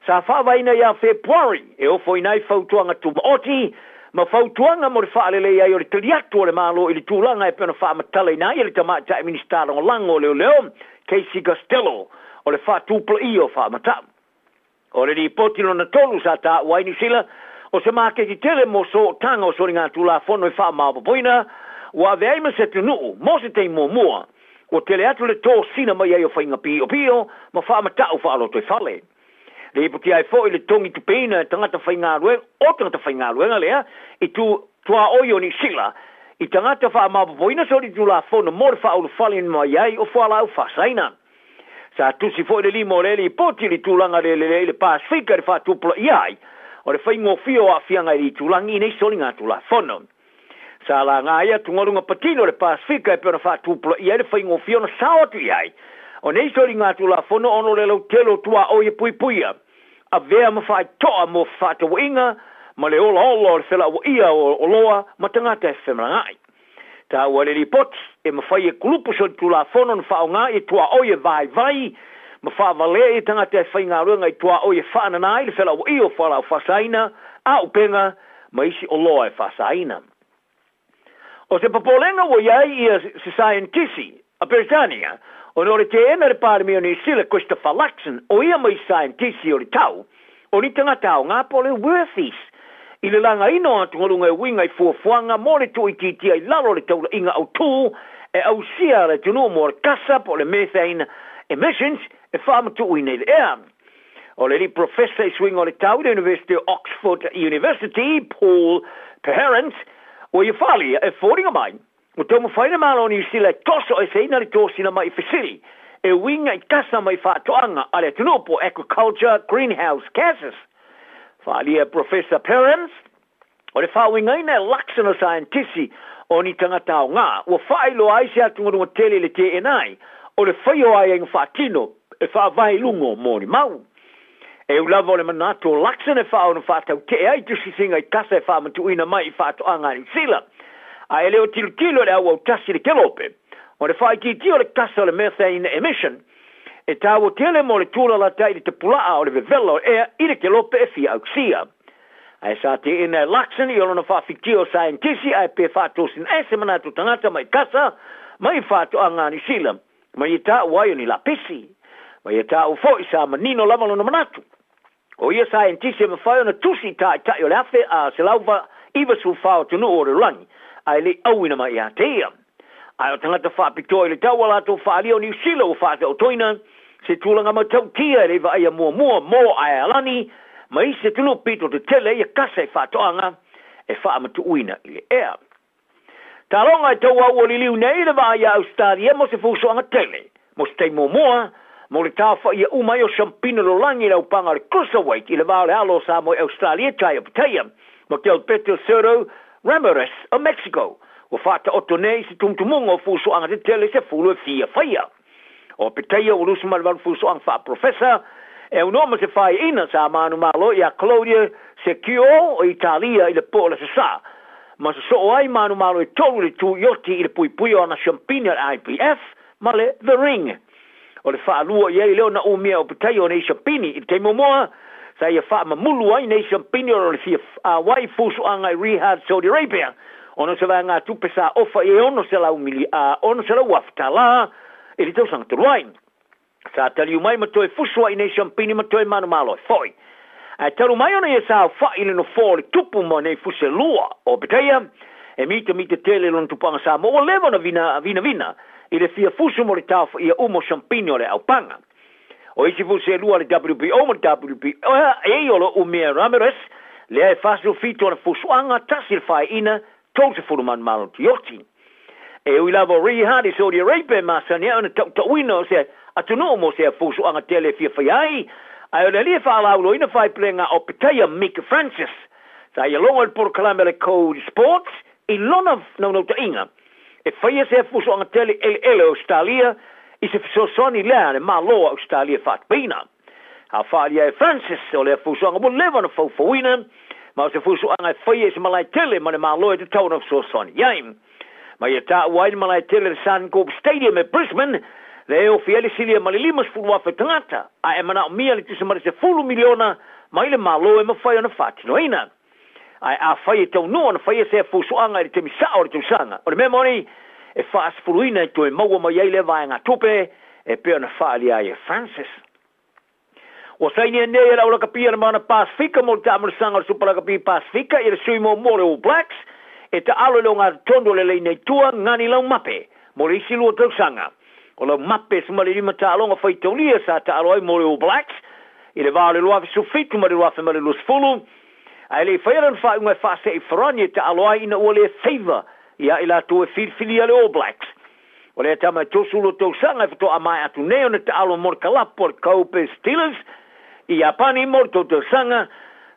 Sa faavaeina ia Fepuari e ofoina ai fautuaga tumaoti ma fautuaga mo le faalelei ai o le tali atu a le Malo i le tulaga e pei ona faamatalaina ai e le Tamaitai Minisita Lagolago o Leoleo, Casey Costello, o le faatupulaia o faamatau. O le lipoti lona tolu sa taua ai Niu Sila, o se maketi tele mo sootaga o soligatulafono e faamaopoopoina, ua avea ai ma se atunuu mo se taimi muamua, ua tele atu le tosina mai ai o faiga piopio ma faamatau faalotoifale. Lipotia ai foi le togi tupeina e tagata faigaluega, o tagata faigaluega lea i tu tuaoi o Niu Sila i tagata faamaopoopoina solitulafono mo le faaulufale mai ai o fualaau faasaina. Sa tusi foi le lima o lea lipoti i le tulaga le lelei i le Pasefika i le faatupulaia ai o le faigofie o aafiaga i le itulagi i nei soligatulafono. Sa laga ai atugaluga patino o le Pasefika e pei ona faatupulaia ai le faigofie ona sao atu i ai o nei soligatulafono ona o le lautele o tuaoi e puipuia, avea ma faaitoa mo fefaatauaiga ma le olaola o le felauaia o oloa ma tagata e femalagaai. Taua le lipoti, e mafai e kulupu solitulafono ona faaaoga i tuaoi e vaivai ma faavalea i tagata e faigaluega i tuaoi e faanana ai le felauaia o fualaau faasaina, auupega ma isi oloa e faasaina. O se popolega ua i ai ia se saienitisi a Peretania ona o le teena e le Palemia o Niu Sila Christopher Luxon o ia ma isi saienitisi o le tau o ni tagata aoga po o le worthies i le lagaina o atugaluga e uiga i fuafuaga mo le tuuitiitia i lalo o le taulaiga autū e ausia a le atunuu mo le kasa po o le methane emissions e faamatuuina i le ea. O le alii profesa i suiga o le tau i le University o Oxford University, Paul Perrins, ua ia faaalia e foliga mai Ua taumafai le Malo o Niu Sila e tosoeseina le tosina mai fesili e uiga i kasa mai faatoaga a le atunuu po o agriculture greenhouse gases. Faaalia e Professor Perrins, o le faauigaina e Luxon o saienitisi o ni tagata aoga ua faailoa ai se atugaluga tele i le teena ai o le faia o aiaiga faatino e faavae i luga o molimau. E ui lava o le manatu o Luxon e faa ona faatautee ai tusitusiga i kasa e faamatuuina mai i faatoaga a Niu Sila, a e le o tilotilo i le auautasi i le kelope o le faaitiitia o le kasa o le methane emission. E tāua tele mo le tūlalatai i le tapulaa o le vevela o le ea i le kelope e fia ausia. Ae sa teena e Luxon i lona faafitia o saienitisi ae pe faatosina ese manatu o tagata mai kasa mai faatoaga a Niu Sila ma ia taua ai o ni lapisi. Ma ia taua foi sa manino lava lona manatu. O ia saienitisi e mafai ona tusi i taitai o le 1194 o atunuu o le lalolagi ae le i auina mai ia te ia. Ae o tagata faapitoa i le tau a latou faaalia o Niu Sila ua faataotoina se tulaga matautia e le i vaaia muamua mo Aealani ma isi atunuu pito tetele ia kasa i faatoaga e faamatuuina i le ea. Taloga e tauau ua liliu nei le vaa ia Ausetalia mo se fusoaga tele mo se taimi muamua mo le taofaia uma ai o Siampina Lolagi i le aupaga o le Cruiserweight i le va o le alo o Samoa i Ausetalia Tai Opetaia ma Gilberto Zurdo Ramirez o Mexico ua faataoto nei i se tumutumuga o fusoaga tetele 10 e fia faia. O Opetaia ua 28 fusoaga faaprofesa e aunoa ma se faiaina sa manumalo ia Claudia Secchio o Italia i le po o le Aso Sa ma sosoo ai manumalo e tolu i le tu ioti i le puipuia o ana siampini a le IBF ma le The Ring. O le faalua i ai lea ona umia e Opetaia o nei siampini i le taimi muamua sa ia faamamulu ai nei siampini ona o le fia auai i fusoaga i Riyadh, Saudi Arabia ona o se vaegatupe sa ofa i ai $600,000 tala i le tausaga talu ai. Sa taliu mai ma toe fusu ai nei siampini ma toe manumalo ai foi. Ae talu mai ona ia saofai i le nofoa o le tupu ma nei fusi e lua o Opetaia, e mitamita tele lona tupaga Samoa ua leva ona vinavina i le fia fusu mo le taofaia uma o siampini o le aupaga. O isi fusi e lua a le WBO ma le WBA o lo o umia e Ramirez, lea e 47 ana fusuaga, tasi le faeina, 30 manumalo tioti. E ui lava o Riyadh i Saudi Arabia e masani ai ona tautauina o se atunuu mo sea fusuaga tele e fia faia ai, ae o le alii e faalauiloaina faiplega a Opetaia Mick Francis, sa ia logo i le polokalame a le Code Sports i lona naunautaiga e faia sea fusuaga tele eleele o Ausetalia i se fesoasoani lea a le Malo o Ausetalia e faatupeina. A faaalia e Francis, o lea fusuaga ua leva ona faufauina, ma o se fusuaga e faia i se malae tele ma le Malo e tatau ona fesoasoani i ai. Ma ia taua ai le malae tele le Suncorp Stadium e Brisbane, lea e ofi ai le silia ma le 50,000 tagata, ae e manaomia le tusa ma le 10 miliona mai le Malo e mafai ona faatinoina. Ae afai e taunuu ona faia sea fusuaga i le taimi sao o le tausaga, o le mea moni, e faasefuluina e toe maua mai ai lea vaegatupe e pei ona faaalia ai e Francis. Ua sainia nei e le Aulakapia le Moana Pasifika mo le taamulasaga o le Supa Lakapi Pasifika i le sui muamua o le All Blacks e taalo i le ogatotonu o le leina i tua Ngani Laumape mo le isi lua tausaga. O Laumape 15 taaloga faitaulia sa taalo ai mo le All Blacks i le va o le 2017 ma le 2020, ae le i faia lona faaiuga e faasee i Farani e taalo ai ina ua le favour ia i latou e filifilia le All Blacks. O lea tama e 32 tausaga e faatoa maea atu nei ona taalo mo le kalapu a le Kobe Steelers i Iapani mo le tou tausaga,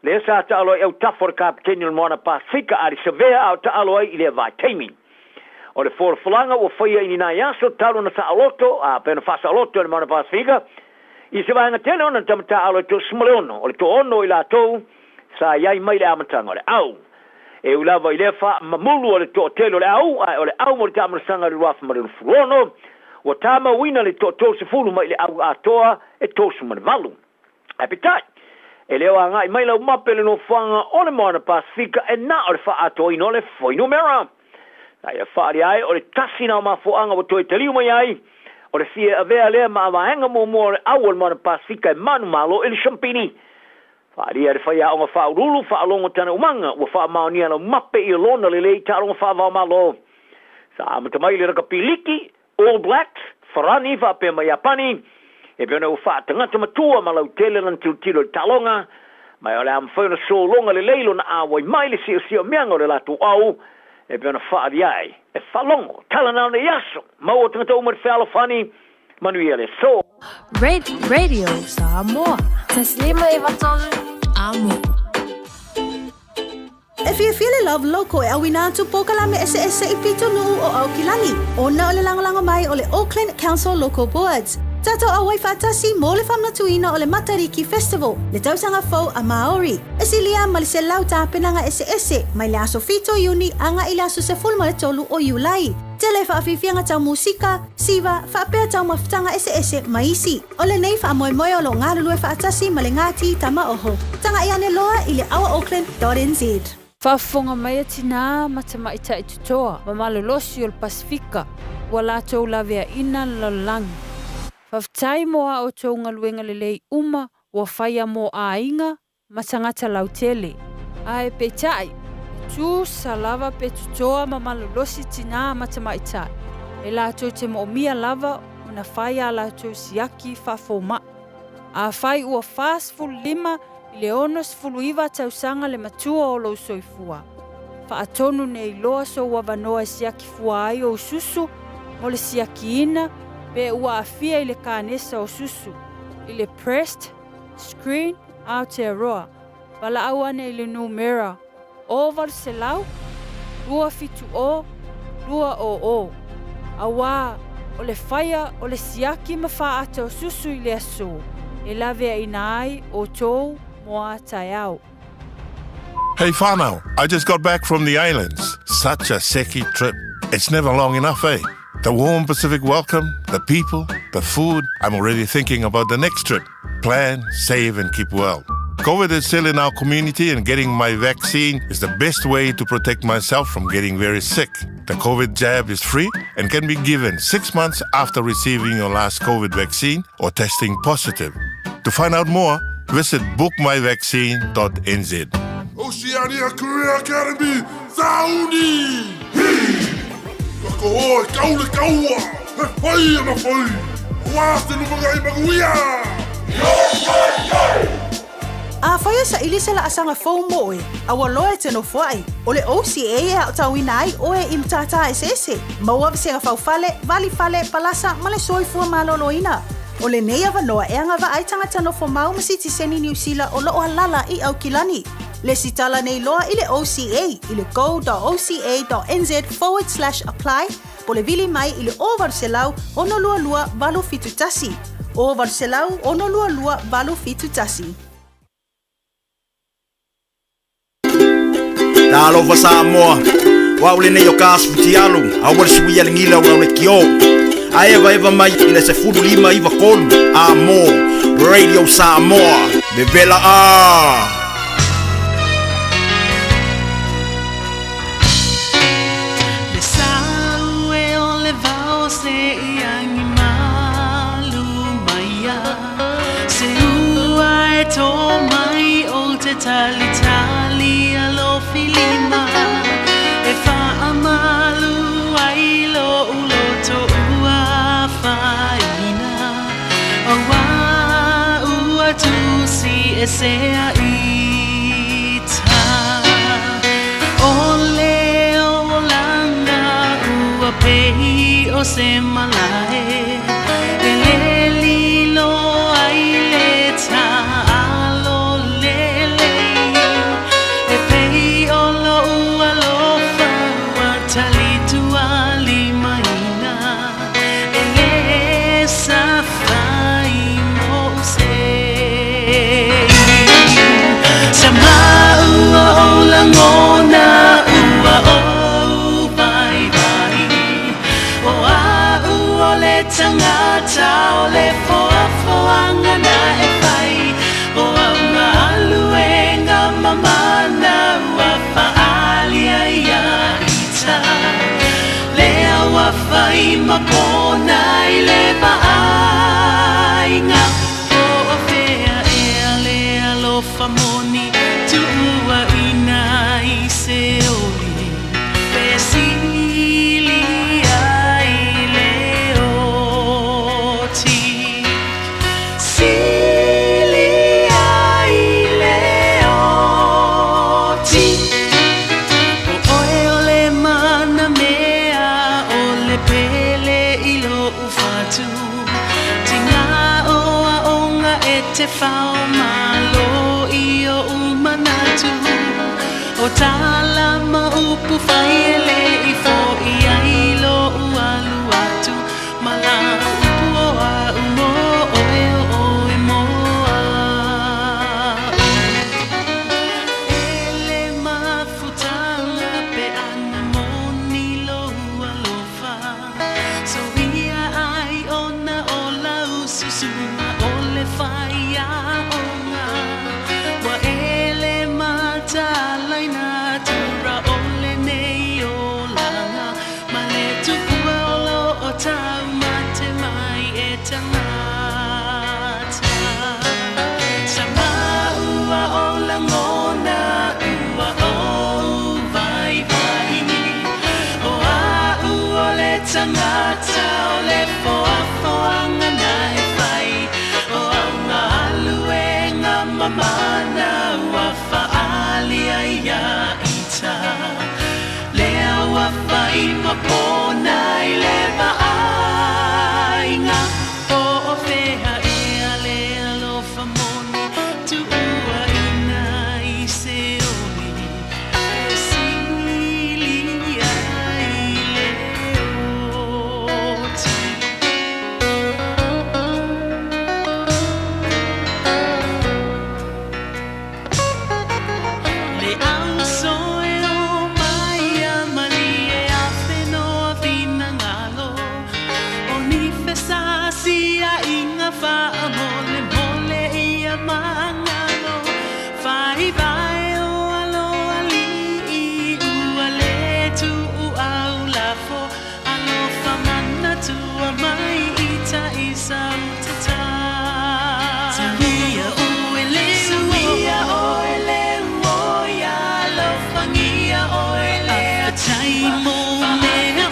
lea sa taalo ai autafa o le kapeteni o le Moana Pasifika Ardie Savea a o taalo ai i lea vaitaimi. O le folafolaga ua faia i ni nai aso talu ona saoloto, a pe ona faasaoloto e le Moana Pasifika, i se vaega tele ona tama taaalo e 36, o le toaono o i latou sa i ai mai le amataga o le au. E ui lava i lea faamamulu a le toatele o le au, ae o le au mo le taamalasaga i le 2026, ua tamauina le toa-30 mai le au atoa e 38. Ae peitai, e le o agai mai Laumape i le nofoaga o le Moana Pasifika e na o le faaatoaina o le fuainumera. Na ia faaalia ai o le tasi na o mafuaaga ua toe taliu mai ai, o le fia avea lea ma vaega muamua o le au o le Moana Pasifika e manumalo i le Siampini. Faaalia e le faiaoga faauluulu faalogo tana umaga ua faamaonia Laumape i lona lelei taaloga faava-o-Malo. Sa amata mai le rakapi liki All Blacks, Farani faapea ma Iapani, e pei ona ua faatagata matua ma lautele lana tilotilo i le taaloga, ma o le a mafai ona sologa lelei lona auai mai le siosiomiaga o le latou au, e pei ona faaalia ai e faalogo tala na ona i aso maua tagata uma i le fealofani, manuia le aso. Radio Samoa. 153 Amo. E fiafia le Love Local e auina atu polokalame eseese i pitonuu o Aukilani, ona o le lagolago mai o le Auckland Council Local Boards. Tatou auai faatasi mo le faamanatuina o le Matariki Festival, le tausaga fou a Māori. E silia ma le 100 tapenaga eseese mai le aso 7 o Iuni agai i le aso 13 o Iulai. Tele faafiafiaga tau musika, siva, faapea taumafataga eseese ma isi. O lenei faamoemoe o lo o galulue faatasi ma le Ngāti Tamaoho. Tagai ane loa i le ourauckland.nz. Faafofoga mai a tinā ma tamaitai totoa ma malolosi o le Pasefika ua latou laveaina le lalolagi. Faafetai mo a outou galuega lelei uma ua faia mo aiga ma tagata lautele. Ae peitai, e tusa lava pe totoa ma malolosi tinā ma tamaitai, e latou te moomia lava ona fai a latou siaki faafoma'i. Afai ua 45 i le 69 tausaga le matua o lou soifua, faatonu nei loa sou avanoa e siaki fua ai ou susu mo le siakiina pe ua aafia i le kanesa o susu, i le breast Screen Aotearoa, valaau ane i le numera 0800 270 200, auā o le faia o le siaki ma faata o susu i le aso e laveaina ai outou mo a taeao. Hey whānau, I just got back from the islands. Such a seki trip. It's never long enough, eh? The warm Pacific welcome, the people, the food. I'm already thinking about the next trip. Plan, save, and keep well. COVID is still in our community, and getting my vaccine is the best way to protect myself from getting very sick. The COVID jab is free and can be given six months after receiving your last COVID vaccine or testing positive. To find out more, visit bookmyvaccine.nz. Oceania Career Academy, Sauni! Hi! Ka o e kau le kaua, he whai ana whai, wā te lumangai manuia! Afai e saili se laasaga fou mo oe, aua loa e te nofoai. O le OCA e aotauina ai oe i matata eseese, maua vasega faufale, valifale, palasa ma le soifua maloloina. O lenei avanoa e agavaa ai tagata nofomau ma sitiseni Niu Sila o lo o alala i Aukilani. Lesitala nei loa i le OCA i le go.oca.nz forward slash apply po o le vili mai i le 0800 622 871. 0800 622 871. Talofa Samoa, o au lenei o ka asu fitialu, aua le suia le gila o lau le kio. A evaeva mai i le 15 93 a mo Radio Samoa, vevela a! Le sau e o le vao se i agi malu mai a Se ua e tō mai o te talitali alofi lima E faamalu ai lo'u loto ua afaina Auā ua tusi esea ita O le olaga ua pei o se malae E lē lilo ai le taalo lelei E pei o lo'u alofa ua talitualimaina E lē safai mo'u sei Sa maua o lagona ua ou vaivai O a'u o le tagata o le foafoaga na e fai O au galuega mamana ua faaalia ia ita Lea ua fai ma pona i le vaaiga Po o fea ea le alofa moni Tuuaina i se oli Pe sili ai le oti Sili ai le oti O oe o le manamea o le pele i lo'u fatu Tiga o aoga e te fao malo i o'u manatu O tala ma upu fai e le'i fo'i ai lo'u alu atu Ma la upu o a'u mo oe o oe mo a'u E le mafutaga pe ana moni lou alofa. tagata o le foafoaga na e fai o au galuega mamana ua faaalia iā ita lea ua fai ma pona i le vaaiga po o fea ea le alofa moni tuuaina i Seoli e sili ai le oti. Le ausoe o mai a malie a whenua finangalo O ni fesasiaiga faamolemole ia magalo Faivae o alo alii ua le tuuau lafo Alofa manatua mai i taʻisautata Suia oe le Suia oe le uoia Alofagia oe le Faafetai mo mea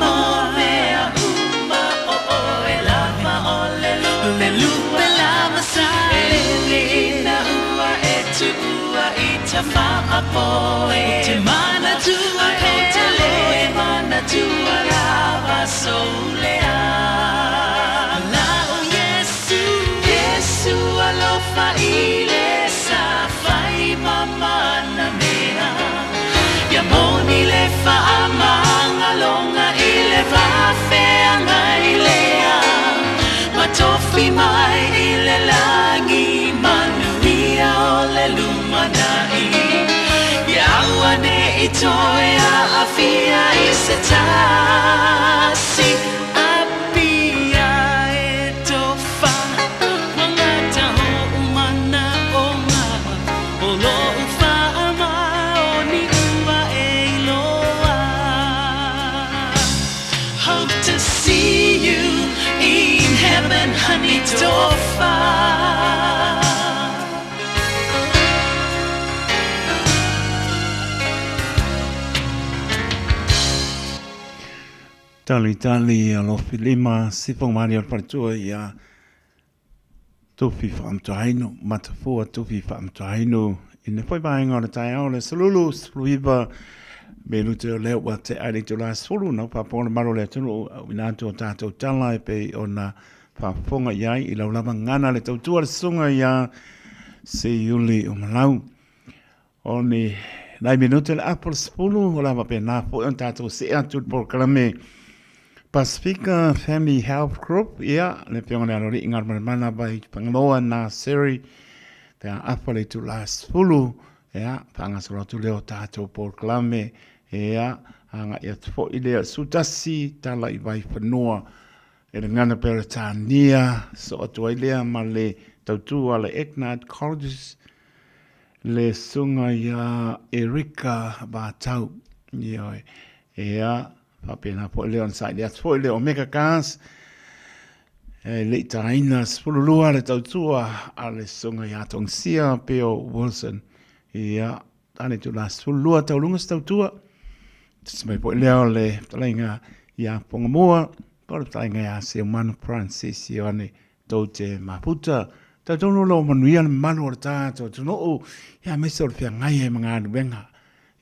uma mea uma O oe lava o le lupe lupe lava sa E ina ua e tuua i ta faapoe Ou te manatua pea le manatua lava sou lea La o Iesu Iesu alofa i le sa fai mamana mea Ia moni le faamagaloga i le va feagai lea Ma tofi mai i le lagi manuia o le lumanai Ia aua ne i toe aafia i se tasi Apia e tofa Wangata hoʻomanaʻoga O loʻu faamaoni ua e iloa Hope to see you in heaven honey tofa. Talitali alofi lima sifa mali o le faletua ia Tofi Faamatuahaino, Matafua Tofi Faamatuahaino i le foi vaega o le taeao le Salulu 19 me lute o lea ua te ai le itula 10 nau faafofoga le mamalu o le atunuu auina atu o tātou tala e pei ona faafofoga i ai i lau lava gana le tautua le susuga ia Seiuli o Malau. O ni nai minute le apo le 10 o le a faapena foi ona tatou see atu i le polokalame Pasifika Family Health Group, ia, le Afioga i le Aloalii Galumalemana vai Fagaloa Naseri, pe a afa le itula 10, ia, faagasolo atu lea o tatou polokalame, ia, agai atu foi lea 11 tala i Vaifanua e le gana Peretania, soo atu ai lea ma le tautu a le Ignite Colleges, le susuga ia Erika Vatau. Ioe. Ia, faapena foi lea ona saili atu foi le Omega Cars, e le i taina 12 le tautua a le susuga ia Tongisia Bill Wilson. Ia, tane tula 12 tauluga se tautua. Tasi mai foi lea o le fetalaiga ia Pongamua, po o le fetalaiga ia Seumanu Francis Ioane tou te mafuta. Talitonu o lo o manuia le mamalu o le tatou atunuu, ia aemaise o le feagai ai ma galuega.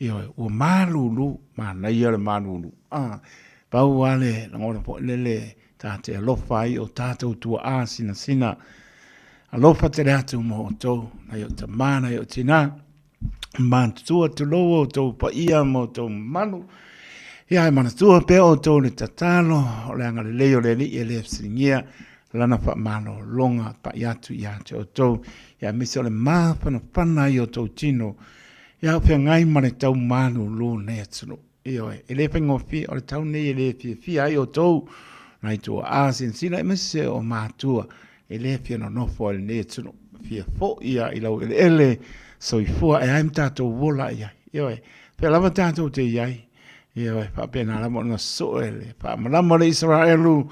Ioe, ua malulu, manaia le malulu. Ah, pau lava le lagona foi lele ta te alofa ai o tatou tuaa sinasina. Alofa tele atu mo outou, nai ou tama, nai ou tina. Matutua tulou outou paia ma outou mamalu. Ia e manatua pea outou le tatalo o le agalelei o le Alii e le fesiligia lana faamalologa pai atu ia te outou. Ia aemaise o le mafanafana ai o outou tino ia o feagai ma le tau malulu nei atunuu. Ioe, e le faigofie, o le tau nei e le fiafia ai outou, nai tuaa silasila aemaise o matua, e le fia nonofo ai i lenei atunuu, fia foi lava i laueleele soifua e ai ma tatou ola i ai. Ioe, pea lava tatou te i ai, ioe, faapena lava ona sue le faamalama o le Isaraelu,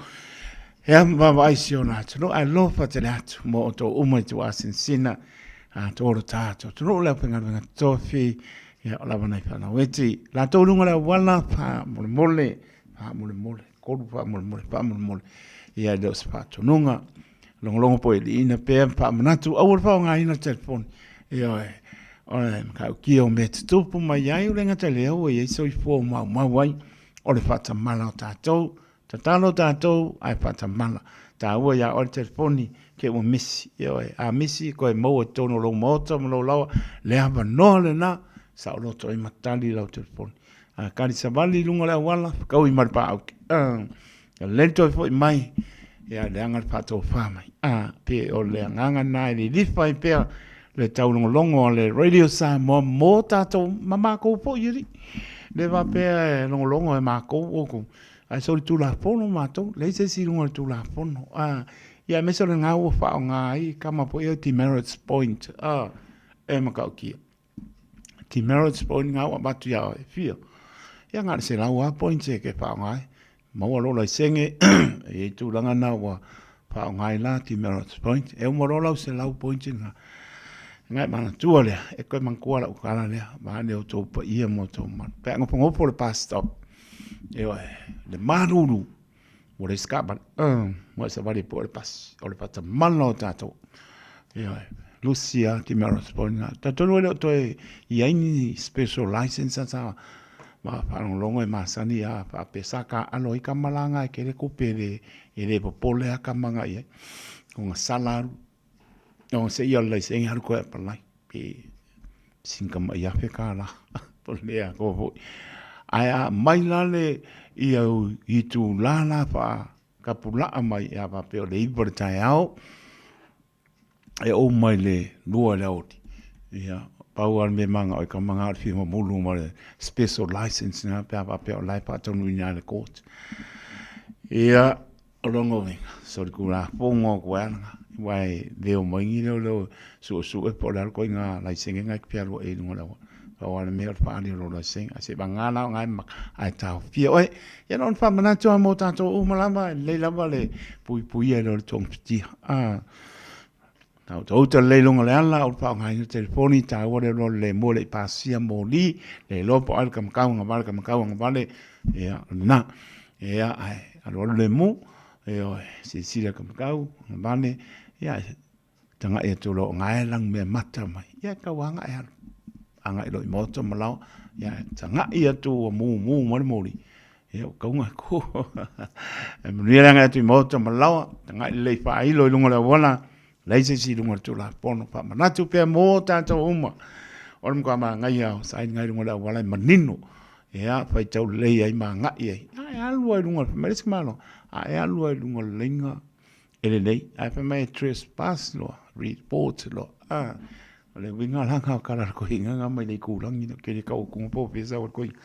e a ma vaavaai si ona atunuu, ae alofa tele atu mo outou uma i tuaa sinasina, a tolo tatou atunuu le aufaigaluega totofi, ia o lava nai fanau iti. Latou luga o le auala, faamolemole. Faamolemole, kolu faamolemole, faamolemole. Ia e le o se faatonuga. Logologo po e liina pea ma faamanatu, aua le faaaogaina le telefoni. Ioe, o le matautia o mea tutupu mai ai, o le gata i lea ua i ai soifua ua maumau ai, o le faatamala o tatou. Tatalo tatou ae faatamala. Taua ia oe le telefoni ke ua misi. Ioe, a misi koe maua i totonu o lou maota ma lou laoa, le avanoa lena, saoloto ai ma tali lau telefoni. A kali savali i luga o le auala, fekaui ma le paau. Lelei le toe foi mai, ia leaga le faatofa mai. A, pe o le agaga lena e lilifa ai pea le taulogologo a le Radio Samoa mo tatou ma makou foi alii. Le faapea e logologo e makou outou, ae solitulafono matou, leai se isi i luga o le Tulafono. A, ia aemaise o lena ua faaaoga ai kama foi ia demerits point, a, e matautia. Demerits point nga ua avatu ia oe, fia. Ia na o le 100 lava points e te faaaoga ai. Maua lou laisene, e i ai tulaga na ua faaaoga ai la demerits point. E uma loa lau 100 points na, ona e manatua lea, e toe manatua lau tala lea, vaeane outou paia ma outou mamalu. Pe a nofonofo i le bus stop, ioe, le malulu, Ua leai se taavale, ua e savali ai pea le pasi, o le faatamala o tatou. Ioe, lusi lava demerits point na. Talitonu e le o toe i ai ni special license sa faalogologo e masani a faapea sa taaalo ai tama la na e tele tupe e le popole lava tama na i ai. Ona sala alu, ona seia o le laisene alu toe apply pe sina tamai $1000 po o le mea atoa foi. Ae a aumai la le ia itula la faatapulaa mai a faapea o le 9 i le taeao e ou mai le 2 i le aoauli, ia pau lava le mea e mananao ai tama na o le fia mamulu ma le special license lena pe a faapea o la e faataunuuina e le court. Ia O lona uiga, solitulafono atu ai lava lena, aua e le omai ni leoleo e suesue po o le a le ituaiga laisene lena e te fealuai ai i luga o le auala. Pau lava le mea o le faaali o lou laisene, ae seiavagana la o lena e maka ae taofia oe. Ia na ona faamanatu lava mo tatou uma lava, e lelei lava le puipuia i lo le togafitia. Tautauta lelei i luga o le ala, o le faaaogaina o le telefoni, taua le loa le lemu e le i pasia moli, le iloa po o ai le kamakau agavale, kamakau agavale, ia, o lena. Ia, ae alualu lemu, ioe, silasila i le kamakau agavale, ia, tagai atu loa o na e lanumeamata mai, ia e tau agai alu, agai loa i maota ma laoa, ia, tagai atu ua mumu mai le moli, Ia, ua tauga ku. E manuia le agai atu i maota ma laoa, tagai lelei faailo i luga o le auala, leai se isi i luga o le Tulafono. Faamanatu pea mō tātou uma. O le matua manaia o sailiga i luga o le auala e manino. Ia, faitau lelei ai ma agai ai. A e alu lava i luga, fai mai le isi Malo, a e alu lava i luga o le laina e lelei, ae fai mai e trespass loa, report loa. A, o le uiga la lena o tala a le toeaina lena mai le itulagi lea, ou te le tau atu po o fea e sau ai le toeaina,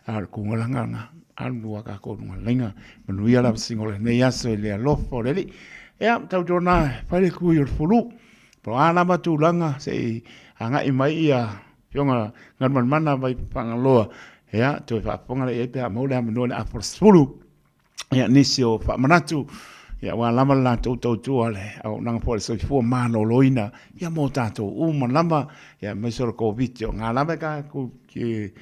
a o le tulaga lena, alu lava tatou i luga o le laina, manuia le aveesega o lenei aso i le alofa o le Alii. Ia, tautuana e fai le tui o le fulu, po o a lava tulaga se i agai mai ia Afioga Galumalemana mai Fagaloa, ia, toe faafofoga lea i ai pe a maua le avanoa i le afa o le 10. Ia, nisi o faamanatu, ia, aua lava le latou tautua le auaunaga foi a le soifua maloloina, ia, mo tatou uma lava, ia, aemaise o le Koviti. O nga lava e tatou te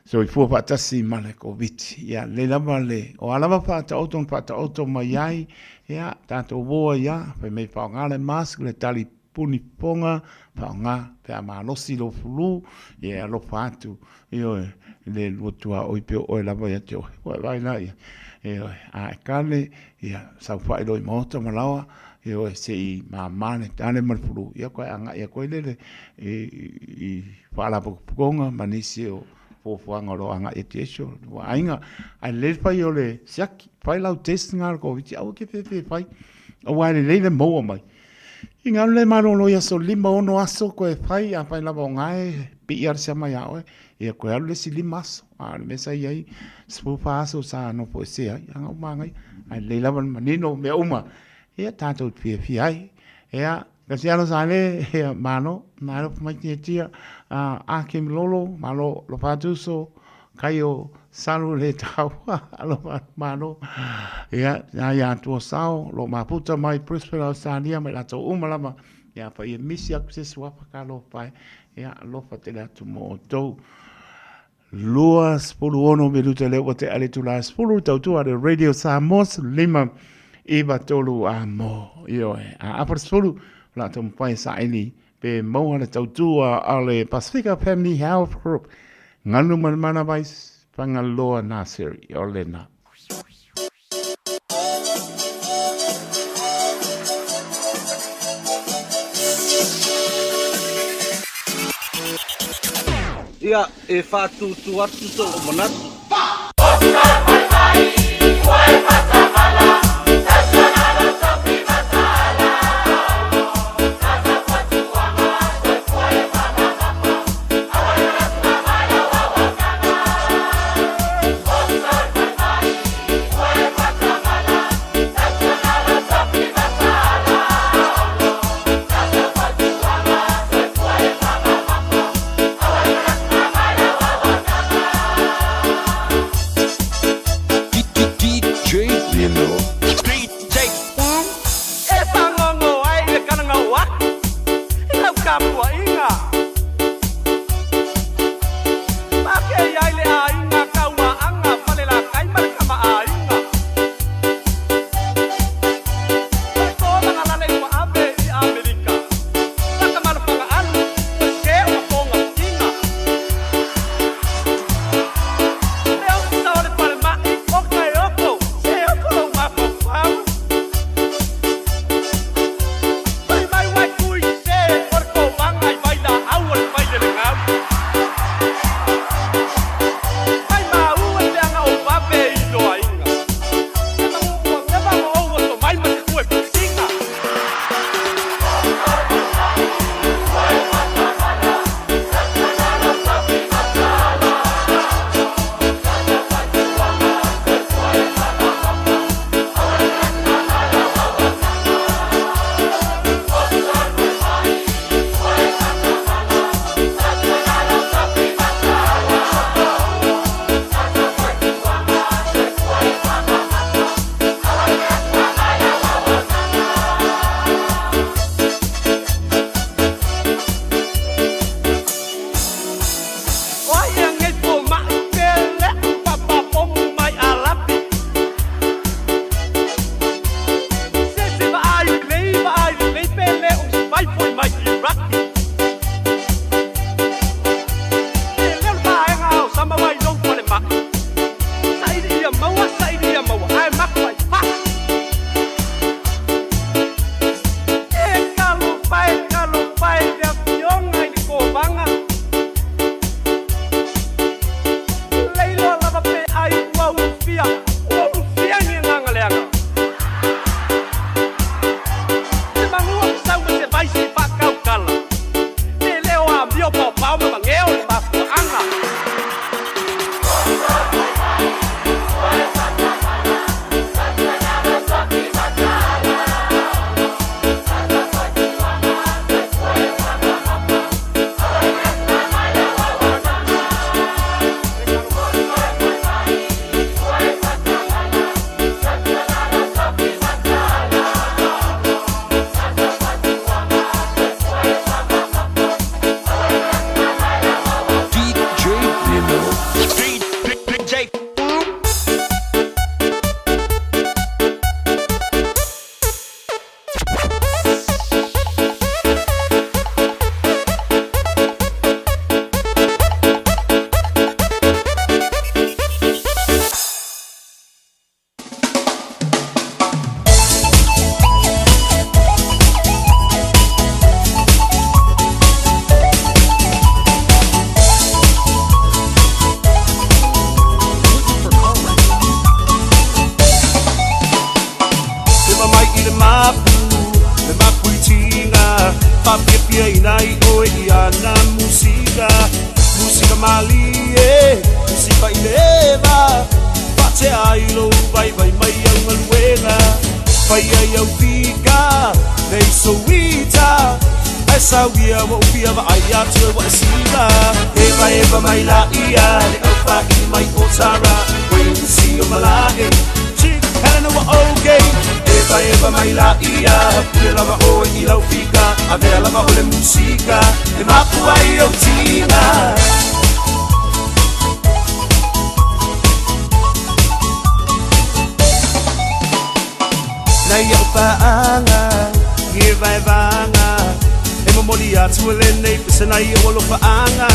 soifua faatasi ma le Koviti. Ia, lelei lava le, o a lava faataoto na faataoto mai ai, ia, tatou o ai lava, fai mai faaaoga le mask, le tali puni popoga, faaaoga pe a malosi lou fulu, ia e alofa atu, ioe, i le lua tuaoi pe o oe lava ia te oe. Ua e vaai la i ai, ioe, a e kale, ia saofai loa i maota ma laoa, ioe, se i mama le tale ma le fulu, ia toe agai atu ai lele i faalapotopotoga ma nisi o fuafuaga o lo o agai atu i ai si ou aiga. Ae lelei le fai o le siaki, fai lau test lena o le Koviti, aua e te fefe e fai, aua e lelei le maua mai. I galu le malolo i aso 5, 6 aso koe fai, afai lava o gae, pii lava le siama ia oe, ia koe alu le isi 5 aso. A o le mea sa i ai, 14 aso sa nofoesea ai, a na uma agaia. Ae lelei lava le manino o mea uma, ia tatou te fiafia ai. Ia, Kasiano Sale, ia, malo, malo mai tiatia, a Kim Lolo, malo Lofatuso, Kaio Salu le taua, alofa atu malo. Ia, ia ia Atua Sao, lo mafuta mai Brisbane, Australia, mai latou uma lava. Ia, fa ia misi atu se suafa ka alofa e. Ia, alofa tele atu mo outou. 26 minute lea ua tea le itula 10 tautua a le Radio Samoa 5 9 3 a mo. Ioe, a afa le 10, o le a taumafai e saili pe maua le tautua a le Pasifika Family Health Group. Galu ma le manava i Fagaloa Nursery, o lena. Ia, e faatūtū atu sou manatu. E fagogo ai le kalagau aku i lau tapuaiga. Pakei ai le aiga Kauaaga Falelatai ma le Tamaaiga. Faletolaga lale ua ave i Amerika. Lakamalofagaalu ua se o mapoga tiga. Le ofisa o le falemai o Kaeoko se oko lou mafaufau. Fai mai uai kui se o le kovaga i vailaau o le failelegau. Fai maua i leaga o vave i loaiga. Se magu ua leva ma ou oso mai ma se kue pusiga. O ai ea nei fomai pe leʻu papapomu mai Alapi. Se se vaai lelei vaai lelei pe le o se vai foi mai Iraki. E leo le vaega o sama mai lou falemai. Saili ia maua, saili ia maua, ae maku ai faa. E talofa e, talofa e le afioga i le kovaga. Leiloa lava pe ai ua ulufia, ua ulufia ni agaga leaga. Se magua sau ma se vaisi faakaukala. Pe le o amio paopao ma mageo le mafuaaga. Eva mai i le mapu, le mapu i tiga Faapiapiaina ai oe i ana musika Musika malie, musika i le eva Faatea ai lou vaivai mai au galuega Fai ai au fika, lei souita Ae sau ia ua ou fia vaai atu e ua e sila Eva eva mai laia le aufaili mai o Tara Wayne o Malae Chick Helena ua okay Eva eva mai laia Pule lava oe i lau fika Avea lava o le musika E mapu ai ou tiga. Nai au paaga I vaevaga E momoli atu e lenei pese nai o alofaaga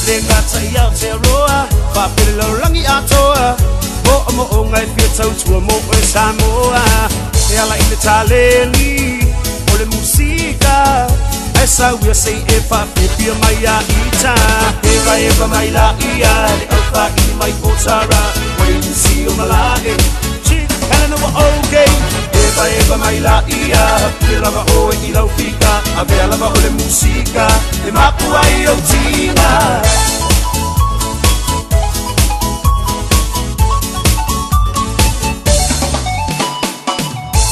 Le gata i Aotearoa Faapele lalolagi atoa Moomooga e fia tautua mo oe Samoa E ala i le taleni O le musika Ae sauia sei e faafiafia mai ia ita Evaeva mai laia Le aufaili mai Otara Wayne o Malae Chief Helena ua okay Evaeva mai laia Pule lava oe i lau fika Avea lava o le musika E mapu ai ou tiga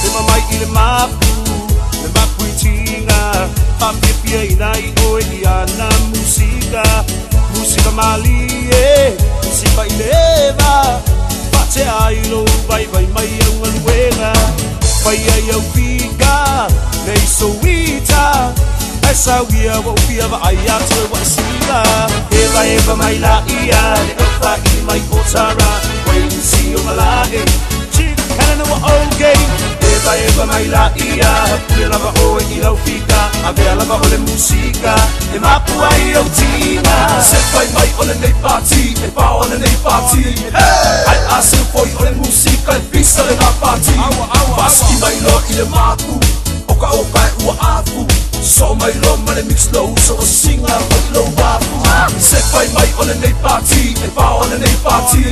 Ema mai i le mapu, le mapu i tiga Faafiafiaina ai oe i ana musika Musika malie, musika i le eva Faatea ai lou vaivai mai au galuega Fai ai au fika, le isoita Ae sauia ua ou fia vaai atu e ua e siga Evaeva mai laia le aufaili mai Otara Wayne o Malae Chief Helena ua okay Evaeva mai laia Pule lava oe i lau fika Avea lava o le musika E mapu ai ou tiga Se fai mai o lenei pati E pao lenei pati Ai a se foi o le musika E pisa lena pati Pasiki mai loa i le mapu O ka oka e ua afu So mai loa ma le mix lou uso o singa Foi i lou afu Se fai mai o lenei pati E pao lenei pati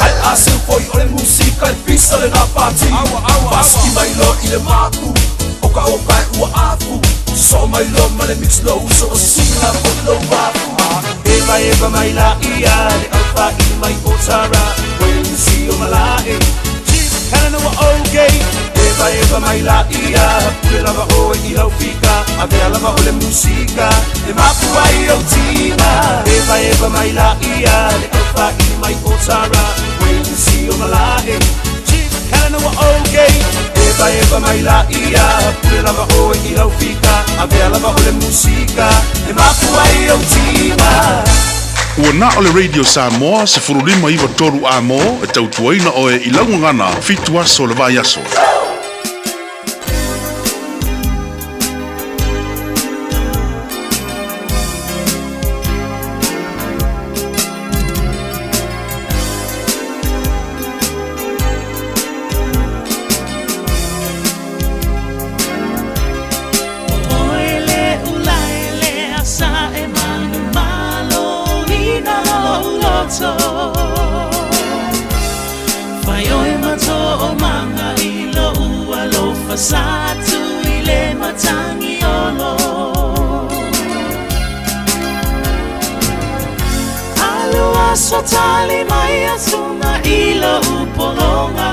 Ai a se foi o le musika E pisa lena pati Pasiki mai loa i le mapu O ka oka e ua afu So mai loa ma le mix lou uso o singa Foi i lou afu Evaeva mai laia Le aufaili mai Otara Wayne o Malae Chief Helena ua okay Evaeva mai laia Pule lava oe i lau fika Avea lava o le musika E mapu ai ou tiga Evaeva mai laia Le aufaili mai Otara Wayne o Malae Chief Helena ua okay Evaeva mai laia Pule lava oe i lau fika Avea lava o le musika E mapu ai ou tiga Ua na o le Radio Samoa 1593 amo e tautuaina oe i laugagana 7 aso o le vaiaso. Oe le ulae le asa e manumalo ina lou loto Fai oe ma to'omaga i lo'u alofa sa tu i le matagi olo Alu aso tali mai asuga i lo'u pologa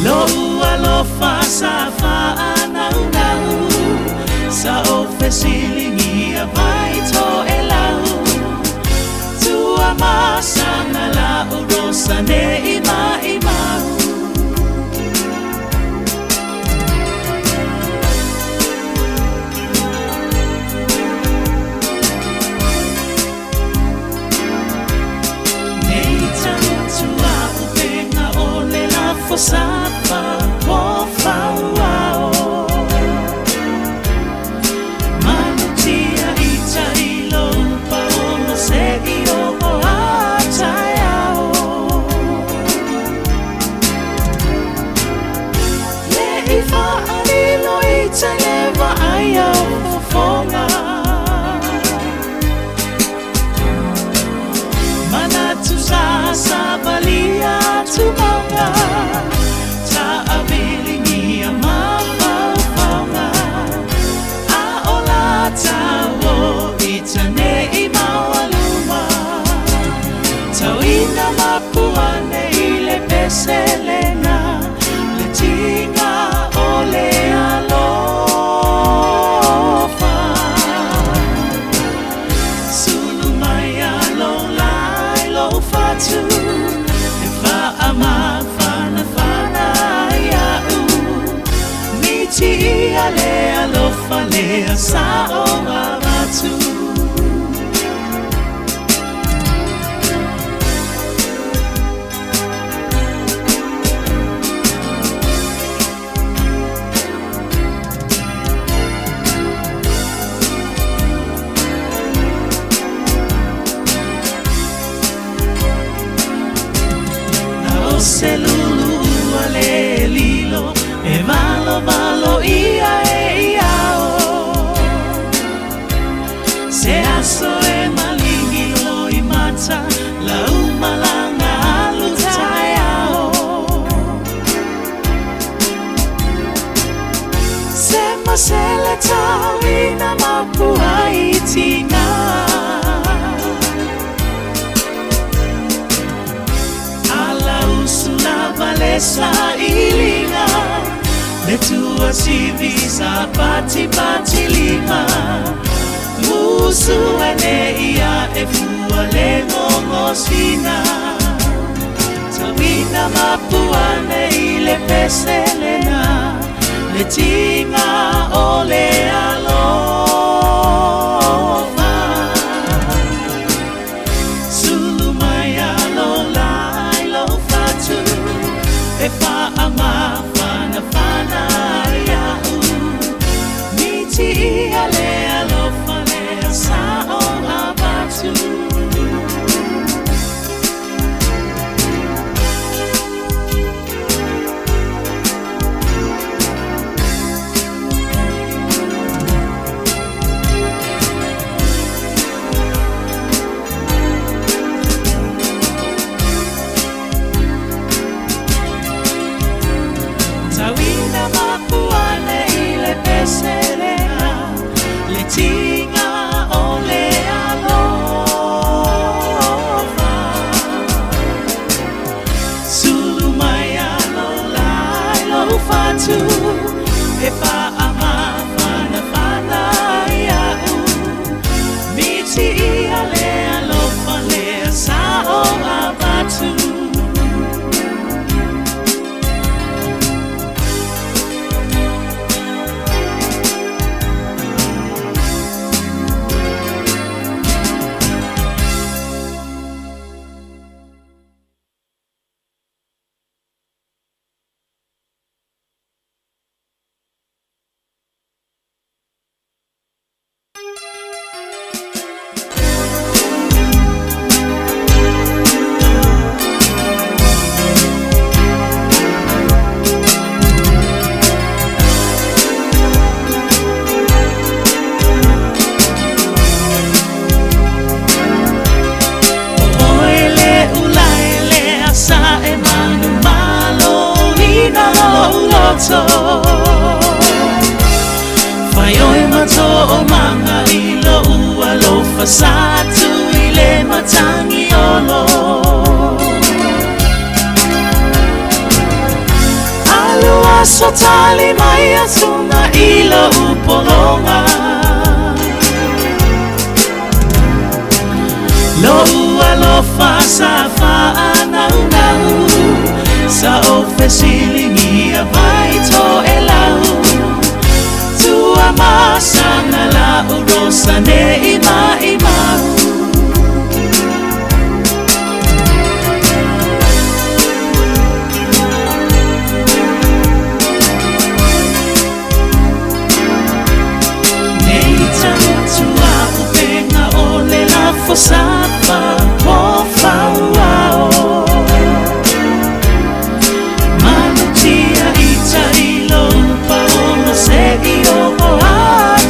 Lo'u alofa sa fa'anaunau Sa ou fesiligia vai to'elau Tua masaga la'u rosa ne'i ma'imau Nei tautua upega o le lafo safa po fauao Malutia ita i lou paolo se'i o'o a taeao Le'i fa'alilo ita i le vaai au fofoga Manatu sa savalia atu mauga Ta'aviligia mafaufauga A o la tauo ita ne'i maualuma Tauina mapuane i le peselena Le tiga o le alofa Sulu mai a lou lai lou fatu E fa'amafanafana ai a'u Mitia le alofa lea sa o avatu se lulu ua le lilo e valovalo ʻia e ia o. Se aso e maligi loimata lau malaga alu taeao. Se masele tauina mapua i tiga. Ala usu lava le sailiga Le tuasivi sa patipati lima Musu ane ia e fua le gogosina Tauina mapuane i le peselena Le tiga o le alofa. Sulu mai alo lai lou fatu E faamafanafana iaʻu Miti ia le alofa lea sa o avatu. Tauina mapuane i le peselena Le tiga o le alofa. Sulu mai alo lai lou fatu E faamafanafana iaʻu Miti ia le alofa lea sa o avatu. Oe le ulae lea sa e manumalo ina lou loto Fai oe ma toomaga i lou alofa sa tu i le matagi olo Alu aso tali mai asuga i lou pologa Lou alofa sa faanaunau Sa ou fesiligia vai toelau Tua masaga lau rosa nei maimau Nei tautua upega o le lafo sa faaofauao Malutia i tai lou paoga se'i oo a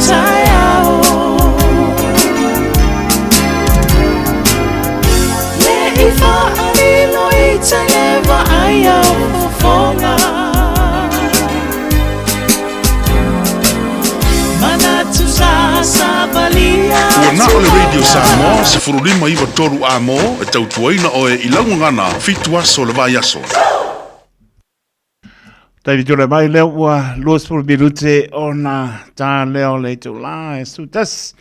taeao Le'i faalilo i tai le vaai au fofoga Manatu sa savalia Ua na o le Radio Samoa 15 93 A-mo e tautuaina oe i lau gagana fitu aso o le vaiaso. Taimi tole mai lea ua 20 minute ona tā lea o le itulā e 11.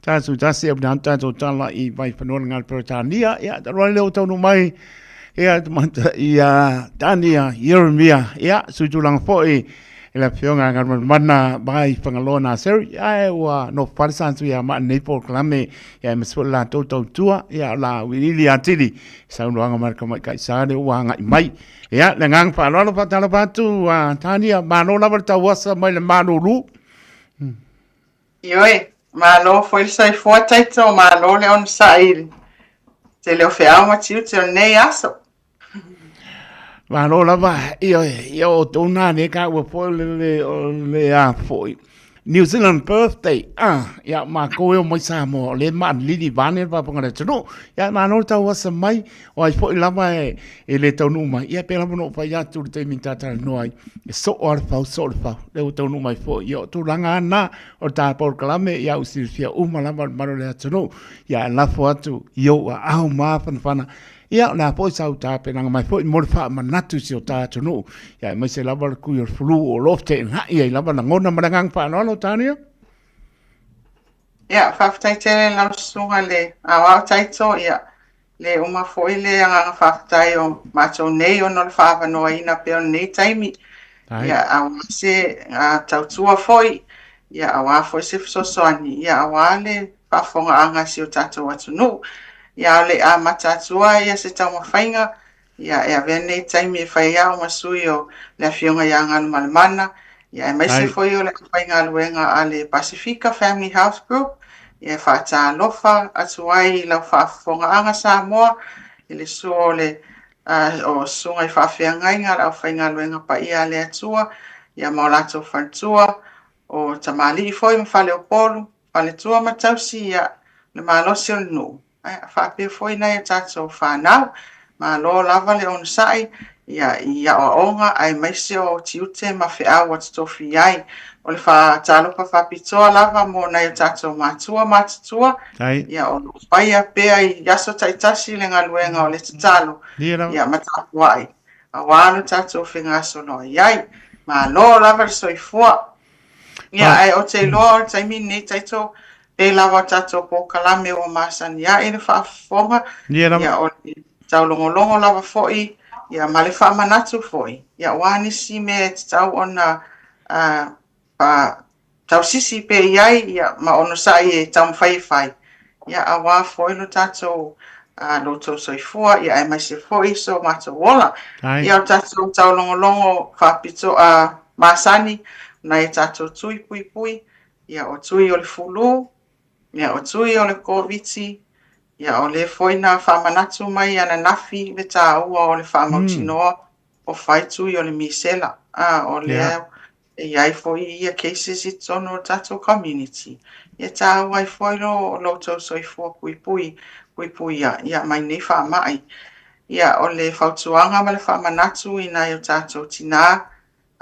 Tā 11 e una tātou tala i Vaifanua le ngā Peretania. Ia, talu ai lea o taunu mai. Ia, tamata i a Tania Ieremia. Ia, sui tulaga foi i le afioga a Galumalemana mai Fagaloa Naseri. Ia, e ua nofo fale sa atu ia maa nei polokalame. Ia, e masi foi le latou tautua. Ia, o la uiliili atili. Saunoaga mai le tamaitai sa lea ua agai mai. Ia, le agaga faaaloalo faatalofa atu a Tania, malo lava le tauasa mai le malulu. Ioe, malo foi le soifua Taito, malo le onosai i le tele o feau ma tiute o lenei aso. Malo lava, ia, ia o tō nā ne ka ua foi le, le, o le a foi. New Zealand birthday, ah, ia ma ko e o mai Samoa, o le ma lili vane pa panga le tunu. Ia ma no tau asa mai, o ai foi lava e, e le tau nu mai. Ia pe lava no fai atu le taimi tata no ai. E so o ar fau, so le fau. Le o tau nu mai foi. Ia o tūranga ana, o tā Paul Kalame, ia u silfia uma lava le maro le atunu. Ia lafo atu, i o a au māwhanawhana. Ia, o le a foi sa u tapenaga mai foi mo le faamanatu i si o ta atunuu. Ia, aemaise lava le kui o le flu o lo o feteenai ai lava lagona ma le agaga faaaloalo, Tania. Ia, faafetai tele i lau susuga i le Aoao Taito, ia, le uma foi le agaga faafetai o matou nei ona o le faaavanoaina pea o lenei taimi. Ia, aua se tautua foi, ia, aua foi se fesoasoani, ia, aua le faafofogaaga a si o tatou atunuu. Ia a o le i amata atua ia se taumafaiga, ia e avea lenei taimi e fai ai au ma sui o le Afioga ia Galumalemana, ia aemaise foi o le aufaigaluega a le Pasifika Family Health Group, ia e faatalofa atu ai i lau faafofogaaga Samoa i le suo o le o susuga i faafeagaiga a le aufaigaluega paia a le Atua, ia ma o latou faletua, o tamalii foi ma faleupolu, Faletua ma tausi ia le malosi o le nuu, ae faapea foi nai a tatou fanau. Malo lava le onosai ia i aoaoga aemaise o tiute ma feau ua totofi ai. O le faatalofa faapitoa lava mo nai o tatou matua matutua, ia o lo o faia pea i aso taitasi le galuega o le tatalo ia ma tapuai aua lo tatou fegasoloai ai. Malo lava le soifua. Ia, ae ou te iloa o le taimi lenei Taito, pei lava o tatou polokalame ua masani ae le faafofoga, ia, o le taulogologo lava foi, ia, ma le faamanatu foi, ia, aua nisi mea e tatau ona tausisi pea i ai, ia, ma onosai e taumafai e fai, ia, aua foi lo tatou lo outou soifua, ia, aemaise foi so matou ola. Ia, o le tatou taulogologo faapito, masani, nai a tatou tui puipui, ia o tui o le fulu, ia o tui o le Koviti, ia o lea foi na faamanatu mai ananafi le taua o le faamautinoa o fai tui o le misela, a o lea e i ai foi ia cases i totonu o le tatou community, ia taua ai foi lo lo outou soifua puipui, puipuia ia mai nei faamai. Ia o le fautuaga ma le faamanatu i nai o tatou tinā,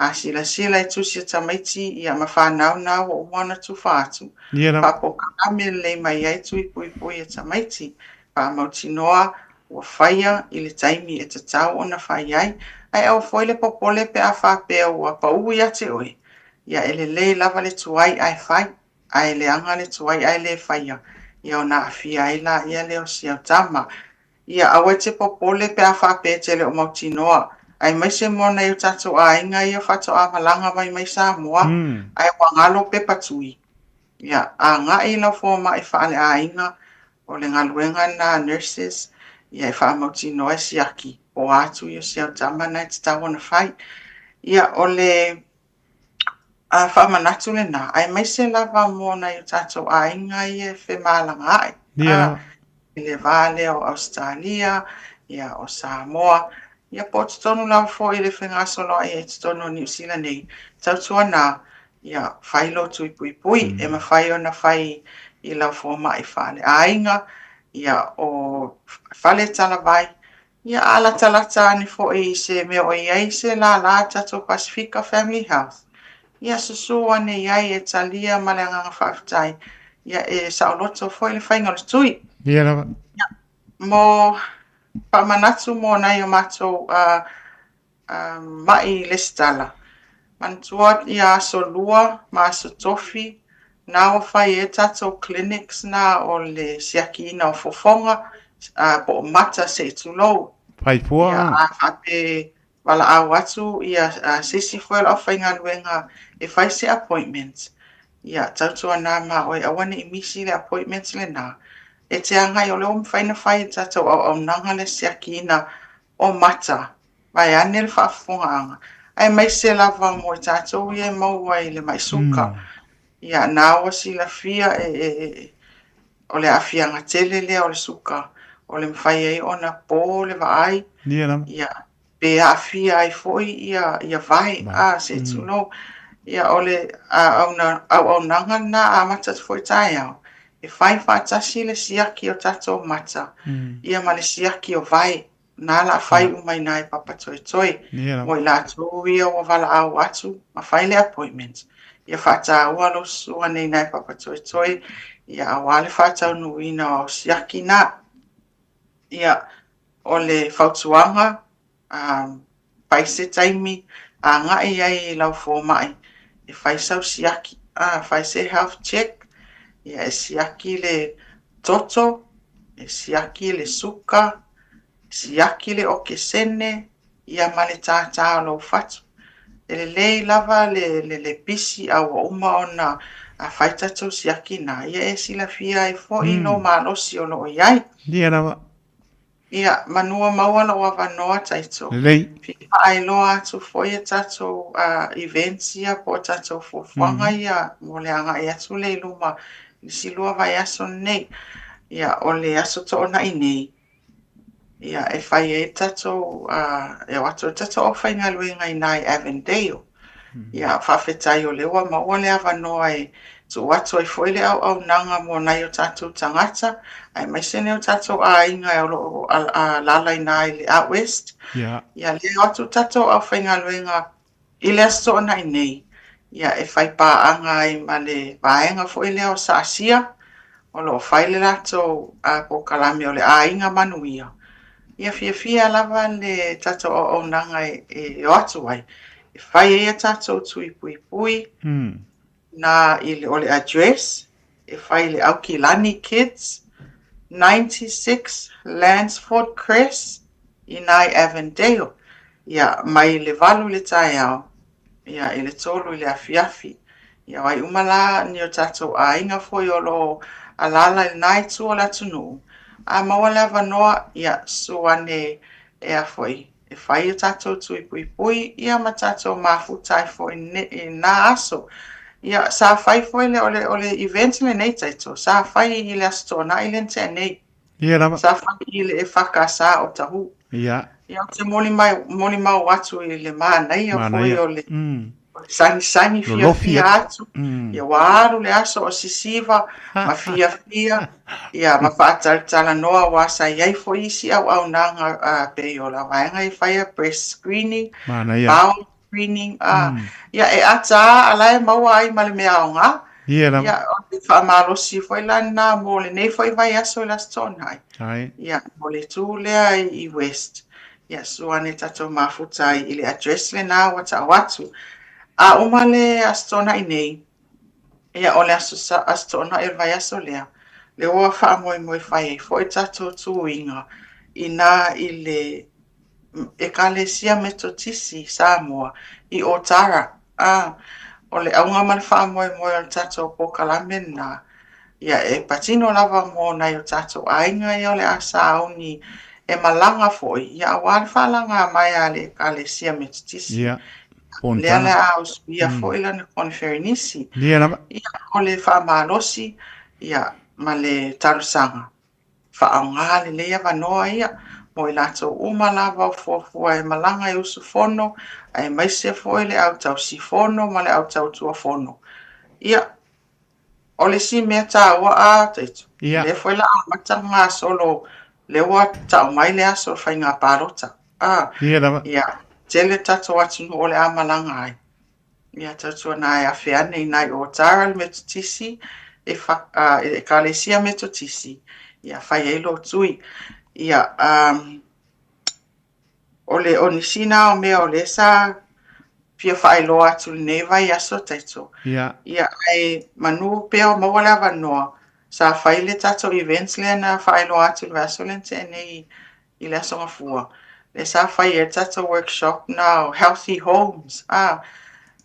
a silasila i tusi a tamaiti ia ma fanau na ua uma ona tufa atu, faapolokalame lelei mai ai tui puipui a tamaiti, faamautinoa ua faia i le taimi e tatau ona fai ai, ae aua foi le popole pe a faapea ua pau ia te oe, ia e lelei lava le tuai ae fai, ae leaga le tuai ae le faia, ia ona aafia ai laia lea o si au tama. Ia aua e te popole pe a faapea e te le o mautinoa, aemaise mo nai o tatou aiga ia faatoa malaga mai mai Samoa, ae ua galo pepa tui. Ia, agai lau fomai faaleaiga, o le galuega lena a nurses, ia e faamautinoa e siaki po o a tui o si au tama na e tatau ona fai. Ia, o le faamanatu lena, aemaise lava mo nai o tatou aiga ia e femalagaai, a, i le va lea o Ausetalia, ia, o Samoa, ia po o totonu lava foi i le fegasoloai ai i totonu o Niu Sila nei, tautuana, ia, fai lou tui puipui, e mafai ona fai i lau fomai faaleaiga, ia, o fale talavai, Ia, a latalata ane foi i se mea o i ai se lālā a tatou Pasifika Family Health, ia susu ane i ai e talia ma le agaga faafetai, ia e saoloto foi le faiga o le tui. Ia lava. Ia, mo faamanatu mo nai o matou uh, maʻi lesitala. Manatua ia aso lua ma aso tofi, na ua fai ai tatou clinics na o le siakiina o fofoga po o mata se i tulou. Fai fua. Ia, a faapea valaau atu ia se isi foi o le aufaigaluega e fai se appointment, ia tautuana ma oe aua ne i misi le appointment lena. E te agai o lea ua mafai ona fai e le tatou auaunaga le siakiina o mata, vaeane le faafofogaaga, aemaise lava mo i tatou ia e maua i le mai suka. Ia, na ua silafia e, e, e, o le aafiaga tele lea o le suka, o le mafai ai ona po le vaai. Ia lava. Ia, pe aafia ai foi ia ia vae, a, se tulou. Ia, o le auaunaga lena a amata atu foi taeao, e fai faatasi le siaki o tatou mata, ia ma le siaki o vae, na la fai uma i ina i Papatoetoe, mo i latou ia ua valaau atu ma fai le appointment. Ia faataua lou susu ane i ina i Papatoetoe, ia aua le faataunuuina o au siaki na. Ia, o le fautuaga, fai se taimi agai ai i lau fomai e fai sau siaki, fai se health check, ia e siaki le toto, e siaki le suka, siaki le okesene, ia ma le tātā o lou fatu. E lelei lava le le pisi a ua uma ona fai tatou siaki na, ia e silafia ai foi lou malosi o lo o i ai. Ia lava. Ia, manu ua maua lou avanoa, Taito. Lelei. Fia faailoa atu foi a tatou events ia po o tatou fuafuaga ia mo le agai atu lea i luma i le isi lua vaiaso lenei. Ia, o le Aso Toonai nei, ia, e fai ai le tatou, e o atu ai le tatou aufaigaluega i ina i Avondale. Ia, faafetai o lea ua maua le avanoa e tuu atu ai foi le auaunaga mo nai o tatou tagata, aemaise nai o tatou aiga o lo o alaala i ina i le Out West. Ia, lea e o atu le tatou aufaigaluega i le Aso Toonai nei, ia, e fai paaga ai ma le vaega foi lea o SAASIA, o lo o fai le latou polokalame o le Aiga Manuia. Ia fiafia lava le tatou auaunaga e o atu ai, e fai ai a tatou tui puipui, na i le, o le address, e fai i le Aukilani Kids, 96 Lansford Cres, i ina i Avondale. Ia, mai le 8 i le taeao, ia, i le 3 i le afiafi. Ia, o ai uma la ni o tatou aiga foi o lo o alaala i lena itu o le atunuu, a maua le avanoa, ia, susu ane e a foi, e fai a tatou tui puipui, ia ma tatou mafuta ai foi i lena aso. Ia, sa fai foi le, o le, o le event lenei, Taito, sa fai i le Aso Toonai lea na tea nei. Ia lava. Sa fai i le EFKS o Tahu. Ia. Ia, ou te molimau atu i le manaia foi o le sagisagi fiafia atu. Ia, ua alu le aso o sisiva ma fiafia, ia, ma faatalatalanoa aua sa i ai foi isi auaunaga pei o la vaega e faia breast screening, bowel screening, a, ia, e ata lava a la e maua ai ma le mea aoga. Ia lava. Ia, o le faamalosi foi la lena mo lenei foi vaiaso i le Aso Toonai. Ai. Ia, mo le itu lea i West. Ia, susu ane tatou mafuta ai i le address lena ua tau atu. A uma le Aso Toonai nei, ia, o le Aso, Aso Toonai o le vaiaso lea, lea ua faamoemoe fai ai foi tatou tuiga ina i le Ekalesia Metotisi Samoa i Otara, ā, o le auga ma le faamoemoe o le tatou polokalame lena, ia e patino lava mo nai o tatou aiga ia o le a sauni e malaga foi, ia aua le faalagā mai a le Ekalesia Metotisi. Ia, Lea o le a usuia foi lana koneferenisi. Ia lava. Ia, o le faamalosi, ia, ma le talosaga. Faaaoga lelei avanoa ia mo i latou uma lava o fuafua e malaga e usufono, aemaise foi le au tausifono ma le au tautuafono. Ia, o le isi mea taua a Taito, Ia. lea foi la amata le gasolo, lea ua tau mai le aso o le faiga palota. A, Ia lava. ia, tele tatou atunuu o le a malaga ai. Ia tautuana e afe ane i nai Otara le Metotisi, e fa, uh, Ekalesia Metotisi, ia fai ai lo tui. Ia, um, o le o nisi nā o mea o lea sa fia faailoa atu lenei vaiaso Taito. Ia. Ia, ae manu pea o maua le avanoa, sa fai le tatou events lea na faailoa atu i le vaiaso lea na tea nei i le Aso Gafua, lea sa fai ai le tatou workshop na o Healthy Homes, a,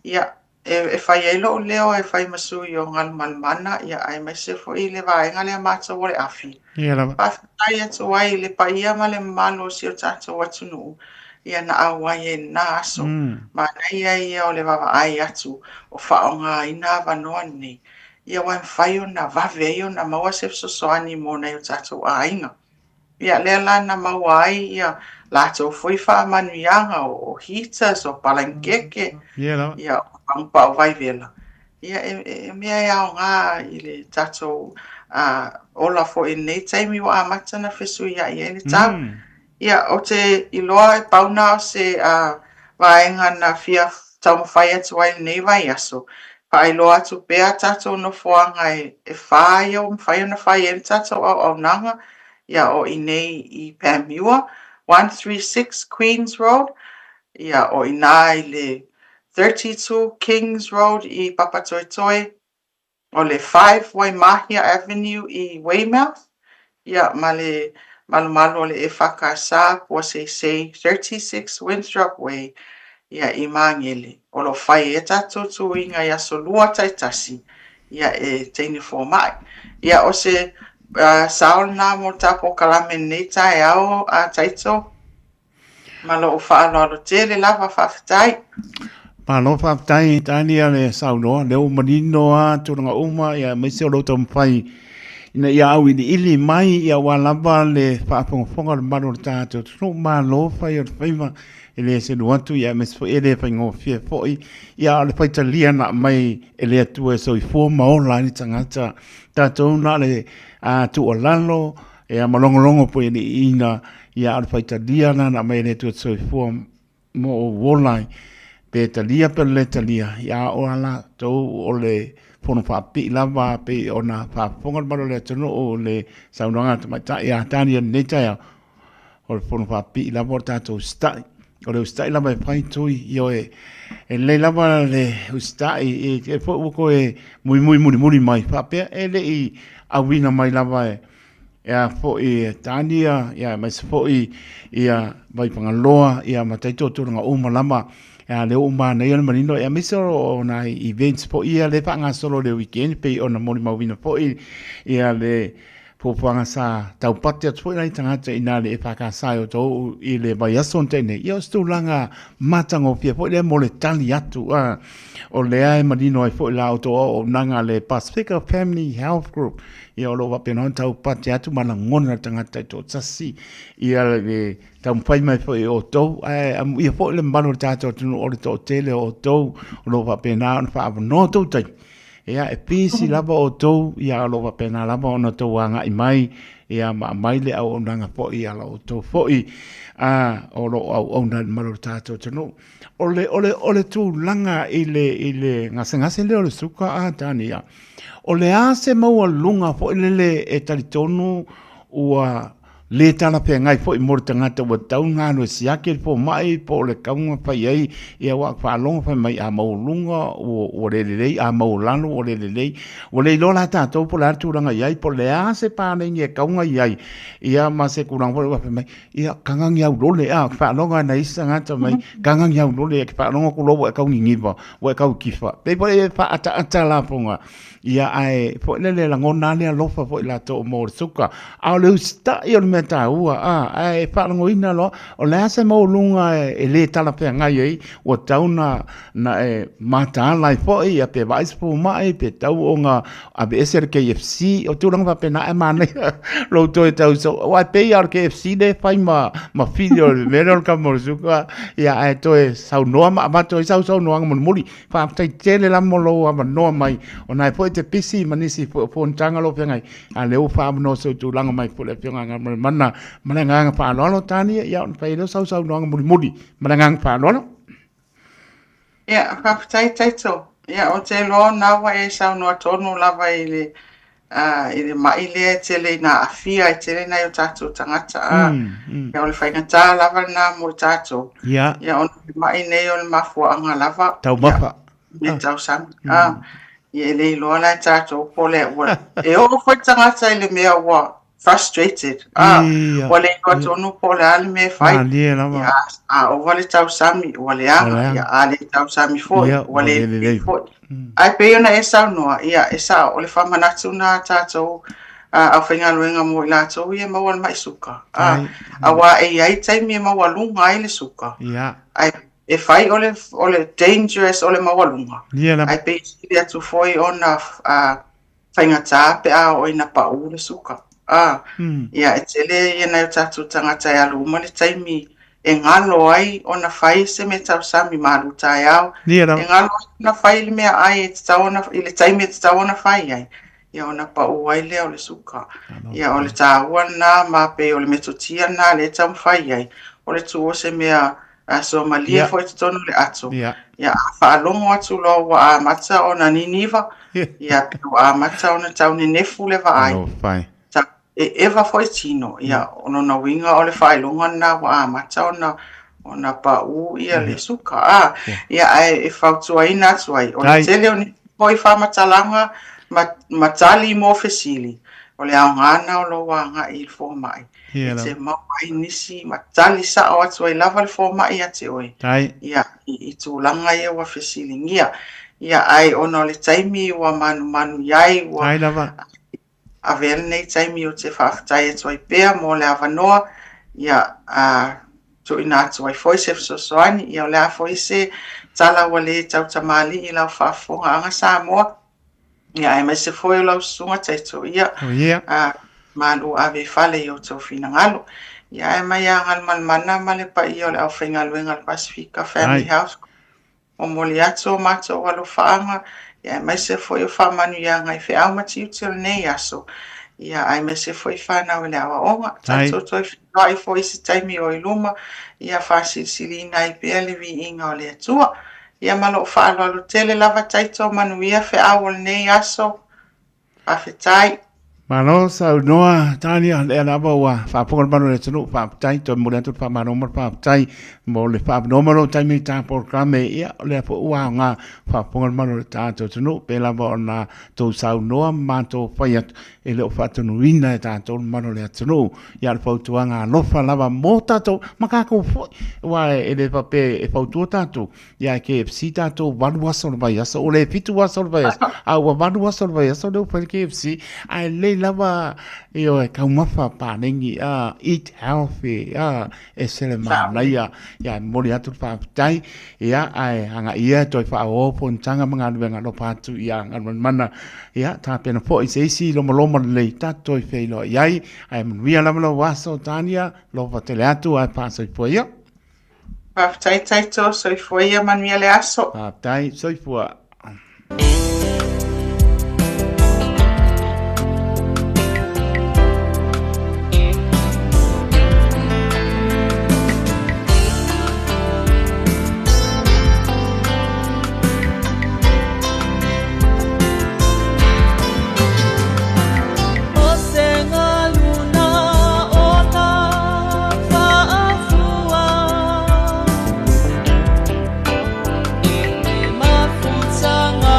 ia, e, e fai ai lou leo e fai ma sui o Galumalemana, ia, aemaise foi le vaega lea matou o le afi. Ia lava. Faafetai atu ai i le paia ma le mamalu o si o tatou atunuu, ia na auai ai i lena aso. Manaia ia o le vaavaai atu o faaaogaina avanoa nei, ia ua mafai ona vave ai ona maua se fesoasoani mo nai o tatou aiga. Ia, lea la na maua ai ia latou foi faamanuiaga o heaters, o palanikeke, ia, o pamupau vaivela. Ia, e mea e aoga i le tatou ola foi i lenei taimi ua amata ona fesuiai ai le tau. Ia, ou te iloa e pau na o se vaega na fia taumafai atu ai i lenei vaiaso, faailoa atu pea tatou nofoaga e fā ia ua mafai ona fai ai le tatou auaunaga, ia o i nei i Panmure, 136 Queens Road, ia o i inā i le 32 Kings Road i Papatoetoe, o le 5 Waimahia Avenue i Weymouth, ia, ma le malumalu o le EFKS Puaseisei 36 Winthrop Way, ia, i Magele. O lo o fai ai a tatou tuiga i aso Lua taitasi, ia, e teine fomai. Ia, o se uh, sao lena mo le ta polokalame i lenei taeao, a Taito. Ma lou faaaloalo tele lava, faafetai. Malo faafetai Tania le saunoa, lea ua manino lava tulaga uma ia aemaise o lou taumafai ina ia auiliili mai ia aua lava le faafogafoga a le mamalu o le tatou atunuu. Malo fai o le faiva, e le selu atu ia aemaise foi e le faigofie foi ia a o le faitalia na aumai e le Atua e soifua ma ola ai le tagata. Tatou na o le tuualalo Ia ma logologo poi e liiina ia a o le faitalia lena na aumai e le Atua te soifua mo ou ola ai, pe talia pe le talia, ia a o a latou o le fono faapipii lava pei ona faafofoga le mamalu o le atunuu i le saunoaga a le tamaitai a Tania i lenei taeao, o le fono faapipii lava o le tatou usitai. O le usitai lava e fai tui, ioe, e lelei lava le usitai, e te foi ua toe muimui mulimuli mai faapea e le i auina mai lava e e a foi e Tania, ia aemaise foi ia Vaifagaloa, ia ma taito tulaga uma lava, ia lea ua manaia le manino, ia aemaise o nai events foi ia lea e faagasolo i le weekend pei ona molimauina foi ia le fuafuaga sa taupate atu foi nai tagata i ina le EFKS e outou i le vaiaso na tea nei, ia o se tulaga matagofie foi lea mo le tali atu, a, o lea e manino ai foi la outou auaunaga a le Pasifika Family Health Group, Ia o lo o faapena ona taupate atu ma lagona le tagata taitoatasi, ia le taumafai mai foi e outou, ae amuia foi le mamalu o le tatou atunuu o le toatele o outou o lo o faapena ona faaavanoa outou taimi. Ia e pisi lava outou, ia o lo o faapena lava ona outou agai mai, ia ma aumai le auaunaga foi a la outou foi, a, o lo o auauna i le mamalu o le tatou atunuu. O le, o le, o le tulaga i le, i le gasegase lea o le suka a Tania, o le a se maualuga foi lele e talitonu ua le talafeagai foi mo le tagata ua tatau ona alu e siaki le fomai po o le kauga fai ai, ia ua faalogo fai mai a maualuga ua, ua le lelei, a maualalo ua le lelei. Ua le iloa la tatou po o le a le tulaga i ai, po o le a se paleni e kauga i ai, ia ma se tulaga foi lele ua fai mai, Ia, kagagi au lole, a, ke faalogo ai nai isi tagata mai, kagagi au lole, ke faalogo aku loa ua e kau niniva, ua e kau i kifa. Pei foi e faaataata lafoga, ia, ae foi lele lagona lava le alofa foi latou mo le suka. A o le usitai o le mea taua, a, ae faalogoina loa, o le a se maualuga e le talafeagai ai, ua tatau ona na e mataala ai foi, ia, pe vaai se fomai, pe tatau ona aveese le KFC, o tulaga faapena, ae manaia lou toe tau sau, aua e pei lava o le KFC lea e fai ma, ma fili o le mea lea o le kama o le suka, ia, ae toe saunoa ma avatu ai sau saunoaga mulimuli. Faafetai tele la mo lou avanoa mai, ona e foi e te pisi ma nisi foi o fonotaga o lo o feagai, a o lea ua faaavanoa si ou tulaga mai foi le Afioga ia Galumalemana ma le agaga faaaloalo, Tania, ia ona fai ai lea o sau saunoaga mulimuli ma le agaga faaaloalo. Ia, faafetai Taito. Ia, ou te iloa o na ua e saunoa tonu lava i le, uh, i le ma'i lea e tele ina aafia, e tele nai o tatou tagata. Uh, mm, mm. Ia, o le faigata lava lena mo i tatou. Ia. Ia, ona o le ma'i nei o le mafuaaga lava. Taumafa. Ia, me tausami. Mm. Uh, ia, e le iloa la e tatou po o le, ua, e oo foi tagata i le mea ua, frustrated. Ah, Ia, ua le iloa tonu po o le a le mea e fai. Malie lava. Ia, a ova le tausami, ua leaga. Ia, a le tausami foi, ua le lelei foi. Ae pei ona e saunoa, ia, e sao, o le faamanatu lena a tatou aufaigaluega mo i latou ia e maua le mai suka. Ah, aua e i ai taimi e maualuga ai le suka. Ia. Ae e fai o le, o le dangerous o le maualuga. Ia lava. Ae pei sili atu foi ona faigata pe a oo ina pau le suka. A, ia, e tele ia nai o tatou tagata e alu uma le taimi e galo ai ona fai se meatausami malu taeao, Ia lava. e galo ai ona fai le meaai e tatau ona, i le taimi e tatau ona fai ai, ia ona pau ai lea o le suka. Ia o le taua lena ma pei o le metotia lena lea e taumafai ai, o le tuu o se mea suamalie foi i totonu o le ato. Ia a faalogo atu loa ua amata ona niniva, ia pe ua amata ona tau nenefu le vaai, tau eva foi tino, ia o lona uiga o le faailoga lena ua amata ona ona pau ia le suka. A, ia ae e fautuaina atu ai, o le tele o nisi foi faamatalaga ma, ma tali mo fesili, o le aoga lena o lou agai i le fomai. E te maua ai nisi ma tali sao atu ai lava le fomai ia te oe, ia, i, i tulaga ia ua fesiligia. Ia, ae ona o le taimi ua manumanu i ai, ua Ai lava. avea lenei taimi ou te faafetai atu ai pea mo le avanoa, ia, a, tuuina atu ai foi se fesoasoani, ia, o le a foi se tala ua le tautamalii i lau faafofogaaga Samoa, ia, aemaise foi o lau susuga Taito, ia, Oh, yeah. a, malu ave i fale i outou finagalo. Ia, ae mai ia Galumalemana ma le paia o le aufaigaluega a le Pasefika Family Ai. Health Momoli atu o matou alofaaga, ia aemaise foi o faamanuiaga i feau ma tiute o lenei aso, ia aemaise foi whanau i le aoaoga. Tatou toe feiloai foi i se taimi o i luma, ia faasilisiliina ai pea le viiga o le Atua. Ia ma lou faaaloalo tele lava Taito, manuia feau o lenei aso. Faafetai. Malo saunoa Tania, lea lava ua faafofoga le malu o le atunuu, faafetai, toe momoli atu le faamalo ma le faafetai mo le faaavanoa mai o lou taimi i ta polokalame, ia o lea foi ua aoga faafofoga le malu o le tatou atunuu, pei lava ona tou saunoa ma matou fai atu, e le o faatonuina e tatou le malu o le atunuu, ia o le fautuaga alofa lava mo tatou ma tatou foi, aua e le faapea e fautua tatou, Ia ae KFC tatou 8 aso o le vaiaso, ua le 7 aso o le vaiaso, a ua 8 aso o le vaiaso lea ua fai le KFC, ae lelei lava ioe, taumafa paleni, eat healthy, ese le manaia. Ia e momoli atu le faafetai, ia ae agai ia e toe faaauau fonotaga ma galuega alofa atu ia Galumalemana, ia tapena foi se isi lomaloma lelei tatou toe feiloai ai, ae manuia lava lou aso Tania, alofa tele atu ae faasoifua ia. Faafetai Taito, soifua ia manuia le aso. Faafetai, soifua. O se galuna o ka faafua E mafutaga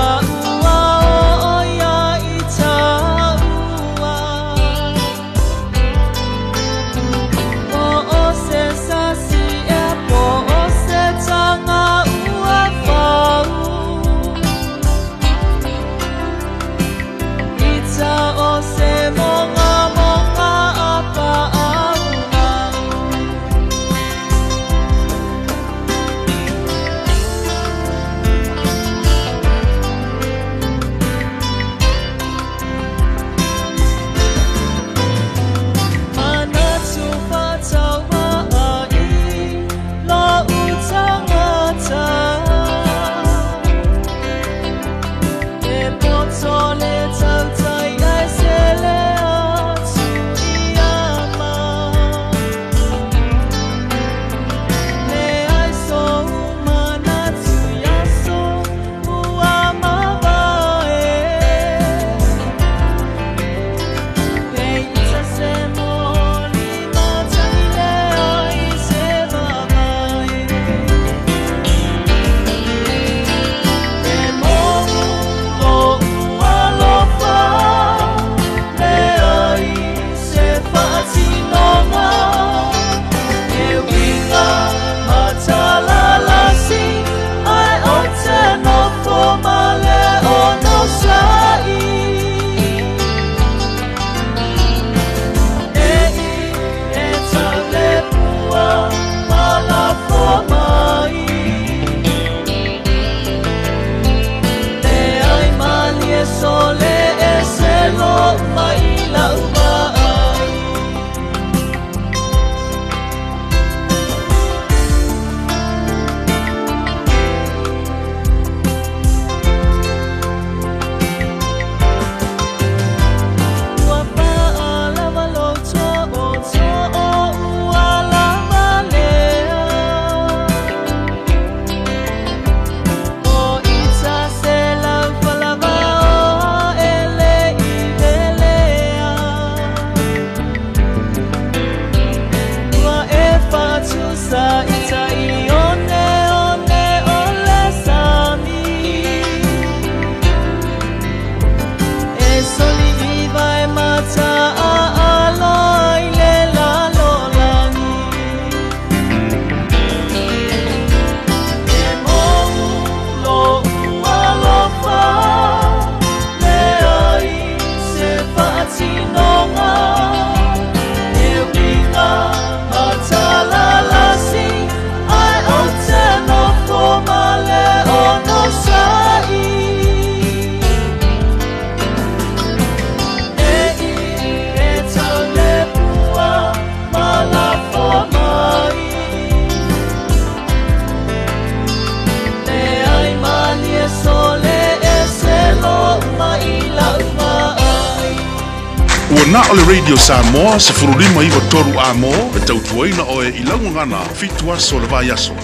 na o le Radio Samoa 1593 Amo e tautuaina oe i lau gagana fitu aso o le vaiaso.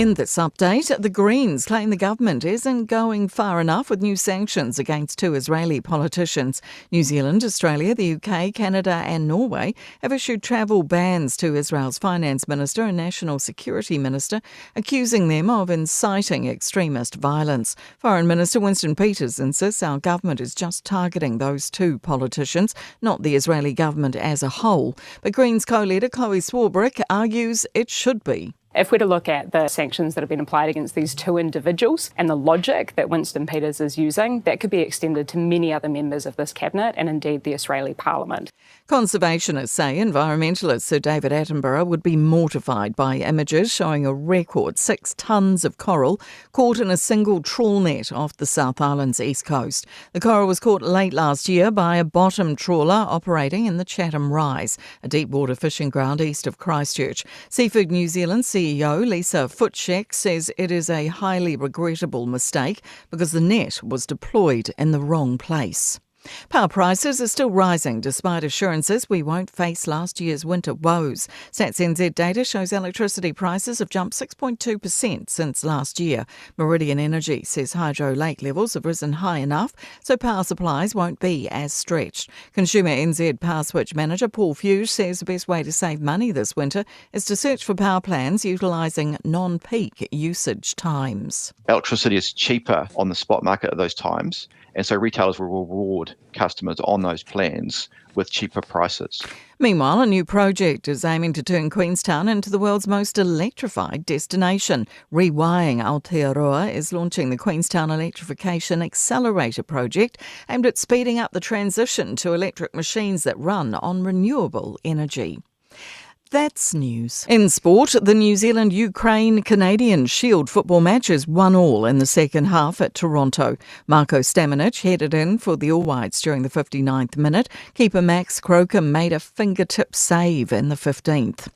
In this update, the Greens claim the government isn't going far enough with new sanctions against two Israeli politicians. New Zealand, Australia, the UK, Canada, and Norway have issued travel bans to Israel's finance minister and national security minister, accusing them of inciting extremist violence. Foreign Minister Winston Peters insists our government is just targeting those two politicians, not the Israeli government as a whole. But Greens co leader Chloe Swarbrick argues it should be. If we're to look at the sanctions that have been applied against these two individuals and the logic that Winston Peters is using, that could be extended to many other members of this cabinet and indeed the Israeli parliament. Conservationists say environmentalist Sir David Attenborough would be mortified by images showing a record six tonnes of coral caught in a single trawl net off the South Island's east coast. The coral was caught late last year by a bottom trawler operating in the Chatham Rise, a deep water fishing ground east of Christchurch. Seafood New Zealand CEO Lisa Futschek says it is a highly regrettable mistake because the net was deployed in the wrong place. Power prices are still rising despite assurances we won't face last year's winter woes. Stats NZ data shows electricity prices have jumped 6.2% since last year. Meridian Energy says hydro lake levels have risen high enough so power supplies won't be as stretched. Consumer NZ Power Switch manager Paul Fuge says the best way to save money this winter is to search for power plans utilising non-peak usage times. Electricity is cheaper on the spot market at those times and so retailers will reward customers on those plans with cheaper prices. Meanwhile, a new project is aiming to turn Queenstown into the world's most electrified destination. Rewiring Aotearoa is launching the Queenstown Electrification Accelerator project aimed at speeding up the transition to electric machines that run on renewable energy. That's news. In sport, the New Zealand Ukraine Canadian Shield football match is 1 all in the second half at Toronto. Marko Stamenic headed in for the All Whites during the 59th minute. Keeper Max Crocombe made a fingertip save in the 15th.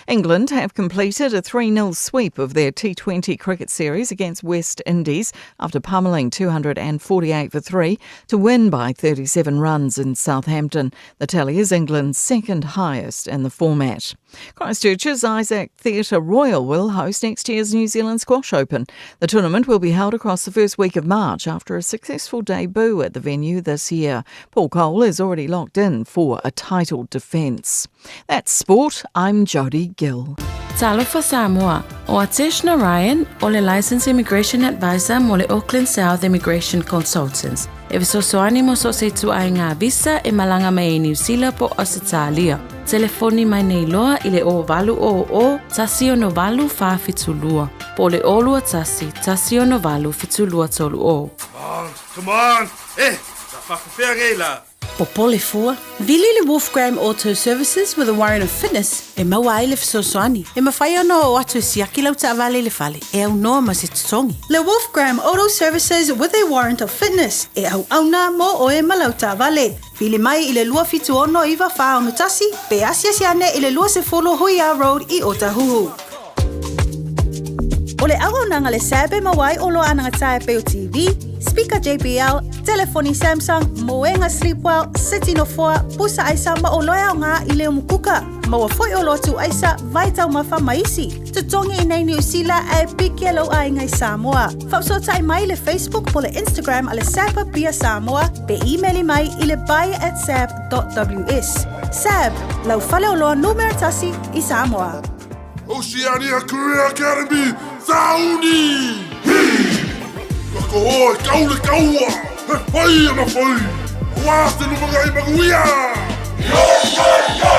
England have completed a 3 0 sweep of their T20 cricket series against West Indies after pummeling 248 for 3 to win by 37 runs in Southampton. The tally is England's second highest in the format. Christchurch's Isaac Theatre Royal will host next year's New Zealand Squash Open. The tournament will be held across the first week of March after a successful debut at the venue this year. Paul Cole is already locked in for a title defence. That's sport. I'm Jodie Gill. Talofa Samoa. O Atesh Narayan, o le Licensed Immigration Advisor mo le Auckland South Immigration Consultants. E fesoasoani mo so o se ituaiga visa e malaga mai ai Niu Sila po o Ausetalia. Telefoni mai nei loa i le 0800 168 472 po o le 021 168 7230. Come on! Eh, sa whakawhea ngei la! Popole fua. Vili le Wolfgram Auto Services with a warrant of fitness e maua ai le fesoasoani. E mafai ona oo atu e siaki lau taavale i le fale e aunoa ma se totogi. Le Wolfgram Auto Services with a warrant of fitness e auauna mo oe ma lau taavale. Vili mai i le 276 9461 pe asiasi ane i le 20 Huia Road i Otahuhu. O le auaunaga le SAB e maua ai oloa anagata e pei o TV, speaker JBL, telefoni Samsung, moega Sleepwell, seti nofoa, pusa aisa ma oloa e aoga i le umukuka. Maua foi oloa tuu aisa, vai taumafa ma isi. Totogi i nei Niu Sila ae piki e lou aiga i Samoa. Faafesootai mai i le Facebook po le Instagram a le SAB Apia Samoa pe imeli mai i le buy at sab.ws. SAB, lau faleoloa numera tasi i Samoa. Oceania Career Academy, Sauni! Hi! Ka koho e kau le kaua, he whai ana whai, wā te lumangai manuia! Yo, yo, yo!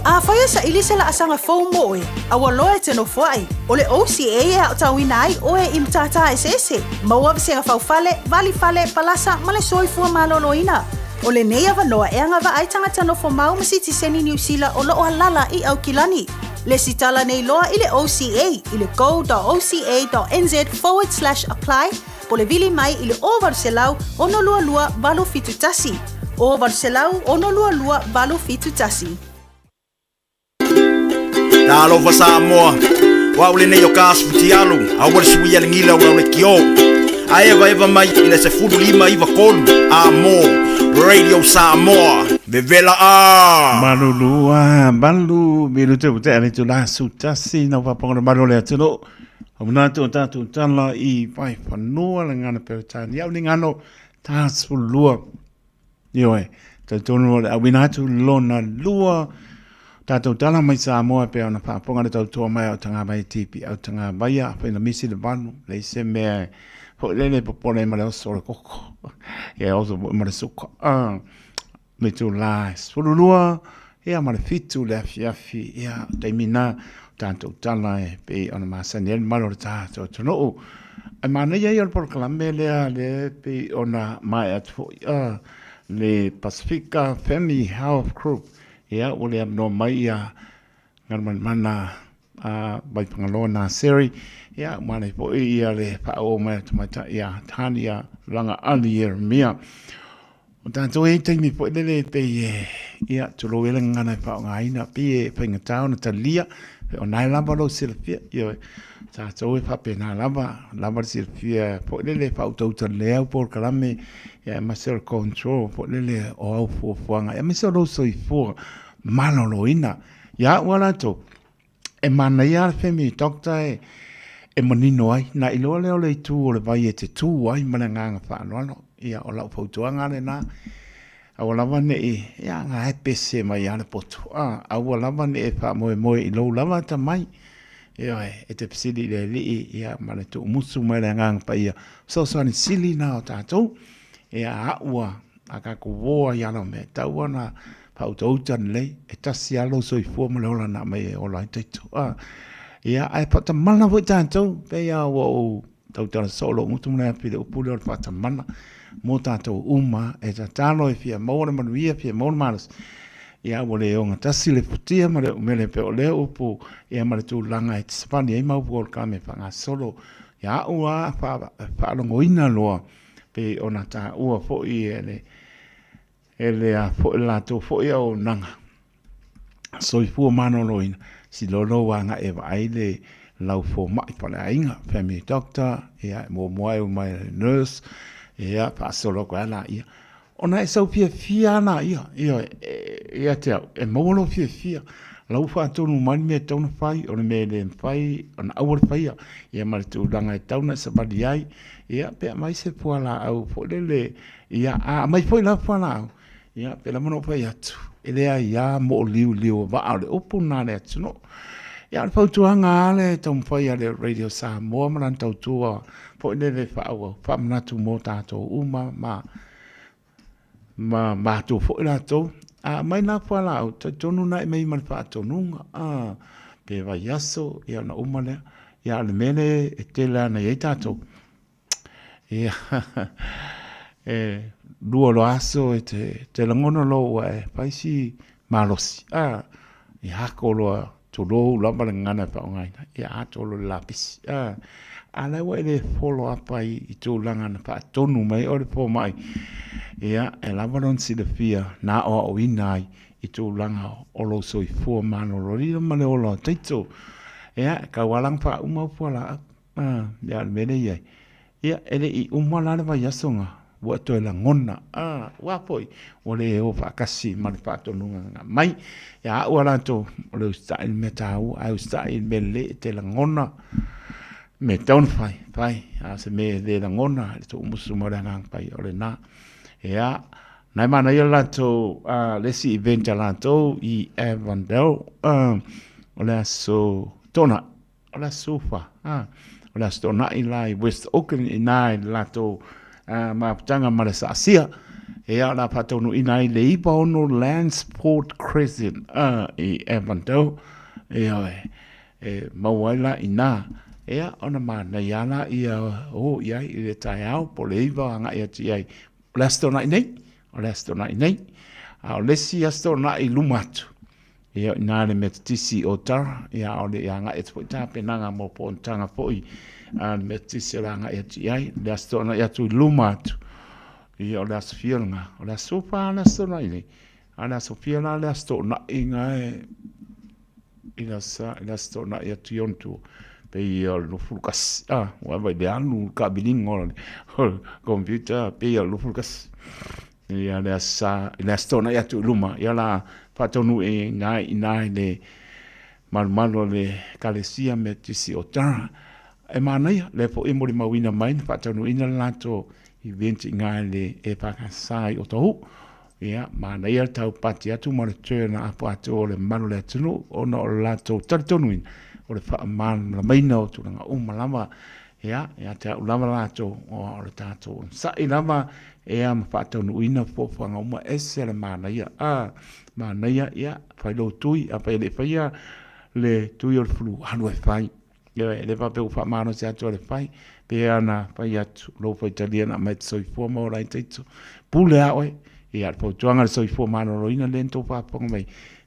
Afai e saili se laasaga fou mo oe, a ua loa e te nofoai, o le OCA e aotauina ai oe i matata eseese, maua vasega faufale, vali fale, palasa ma le soifua maloloina. O lenei avanoa e agavaa ai tagata nofo mau ma sitiseni Niu Sila o loo alala i Aukilani. Lesitala nei loa i le OCA i le go.oca.nz forward slash apply po le vili mai i le 0800 622 871. O 800 622 871. Talofa Samoa, o au lenei o ka asu fitialu, aua le suia le gila ua le kio. A eva eva mai i le 15 93 a mo Radio Samoa, vevela a! Malulu a malu milu te te ale tu la su tasi na paponga le malu le atunuu. O manatu o tātou tala i vai whanua le ngana Peretania au ni ngano tā lua. Ioe, talitonu o le auina atu lona lua tātou tala mai Samoa pea ona faafofoga le tautoa mai au tagavai tipi au tagavai a whaina misi le vanu le se mea foi lele popole ma le oso o le koko ia oso foi ma le suka ah me tu la 12 ia ma le 7 le afiafi ia taimi na tātou tala e pei ona masani ai le mamalu o le tātou atunuu. Ae manaia ia o le polokalame lea le pei ona maea atu foi a le Pasifika Family Health Group ia ua le avanoa mai ia Galumalemana a Vaifagaloa Naseri ia manaia foi ia le faaoo mai a tamaitai ia Tania Lagaali Ieremia. O tātou e taimi foi lele e pei e, ia, tulou e le gagana e faaaogaina, pei e faigata ona talia, o nae lava lou silafia, ioe, tātou e faapena lava, lava le silafia foi lele e faautauta lelei au polokalame, ia aemaise o le control foi lele o au fuafuaga, aemaise o lou soifua maloloina. Ia au a latou, E manaia le family doctor e, e manino ai, na iloa lea o le itu o le vai e te tū ai ma le agaga faaaloalo. Ia, o lau fautuaga lena, aua lava ne i, ia, nga e pese mai lava le poto, a, aua lava ne i e faamoemoe i lou lava atamai. Ioe, e te fesili i le Alii, ia, ma le tuumusu mai le Agaga Paia, fesoasoani sili na o tatou, ia, a ua a tatou uo ai ala o mea, e tatau ona faautauta lelei, e tasi lava lou soifua ma le ola na aumai e ola ai taito. A, ia, ae faatamala foi tatou, pei lava ua ou tautala soo lou gutu ma le afi i le upu lea o le faatamala mo tatou uma e tatalo e fia maua le manuia, fia maua le malosi. Ia, ua le ogatasi le futia ma le umele pei o lea upu, ia ma le tulaga e savali ai ma upu o le kame faagasolo. Ia au lava faalogoina loa pei ona taua foi e le e le a foi le latou foi auaunaga soifua maloloina, silolo ua agai e vaai le lau fomai faleaiga, family doctor, ia e muamua e omai le nurse, ia faasolo atu ai laia. Ona e sau fiafia lava laia, ioe, ia te au, e maua lou fiafia, la ua faatonu mai le mea e tatau ona fai, o le mea e le mafai ona aua le faia, ia ma le tulaga e tatau ona e savali ai, ia pe aumai se fualaau foi lele, Ia, a aumai foi la fualaau, ia, pei lava ona ou fai atu, e leai lava mooliuliu o vaa o le upu lena a le atunuu. Ia, o le fautuaga lava lea e taumafai a le Radio Samoa ma lana tautua foi lele faaauau, faamanatu mo tatou uma ma ma matou foi latou. A aumai la fualaau, talitonu na e aumai ma le faatonuga, a, pe vaiaso, ia ona uma lea. Ia, a o le mea lea e tele lava ona i ai tatou, Ia, e lua loa aso e te, te lagona loa ua e fai si malosi, a, ia ako loa, tulou lava le gagana e faaaogaina, ia ato loa le lapisi, a, a la ua e le follow up ai i tulaga na faatonu mai o le fomai, ia, e lava lona silafia na aoaoina ai i tulaga o lou soifua malololina ma le ola o taito. Ia, e tau ala ona faauma au fualaau. A, ia, o le mea lea e i ai, ia, e le i uma la le vaiaso na, ua toe lagona, a, ua foi, ua le o faatasi ma le faatonuga na aumai. Ia au a latou, o le usitai i le mea taua, ae usitai i le mea lelei e te lagona, mea e tatau ona fai, fai, a o se mea e le lagona i le tuumusu ma le Agaga Paia, o lena. Ia, na e manaia le latou, a, le isi event a latou i Avondale, a, o le aso Toonai. O le aso Fa, a, o le aso Toonai la i West Auckland i nā i le latou mafutaga ma le Saasia. Ia, o le a faataunuuina ai le 96 Lansport Crescent a, i Avondale. Ioe, e maua ai la i nā. Ia, ona manaia lava la ia o i ai i le taeao po o le 9 agai atu i ai. O le aso Toonai nei, o le aso Toonai nei. A o le isi aso Toonai i luma atu, Ia, i ina le Metotisi i Otara, ia, a o le i agai atu foi tapenaga mo fonotaga foi a le Metotisi o le agai atu i ai, le Aso Toonai atu i luma atu. Ia, o le aso fia lena? O le aso fa le aso la i nei. A le aso fia la le aso toonai nga e i le aso, i le aso toonai atu i ona tua. Pei o le 21, ah, ua ava i le alu le kaabiliga o le computer, pei o le 21. Ia le aso sa, i le aso toonai atu i luma, ia la faataunuu i ina i ina i le malumalu o le Ekalesia Metotisi o Tara. E manaia, lea foi e molimauina mai na faataunuuina le latou event i ina i le EFKS i Otahuhu. Ia, manaia le taupati atu ma le turn up atu o le mamalu o le atunuu ona o le latou talitonuina o le faamalamalamaina o tulaga uma lava. Ia, ia te au lava latou, o le tatou onosai lava ea ma faataunuuina fuafuaga uma, ese le manaia. A, manaia, ia, fai lou tui, afai e le i faia le tui o le flu, alu e fai. Ioe, e le faapea ua faamalosi atu e le fai, pei lava ona fai atu, lou faitalia na aumai e te soifua ma ola ai taito. Pule lava oe. Ia, o le fautuaga a le soifua maloloina lea na outou faafofoga mai,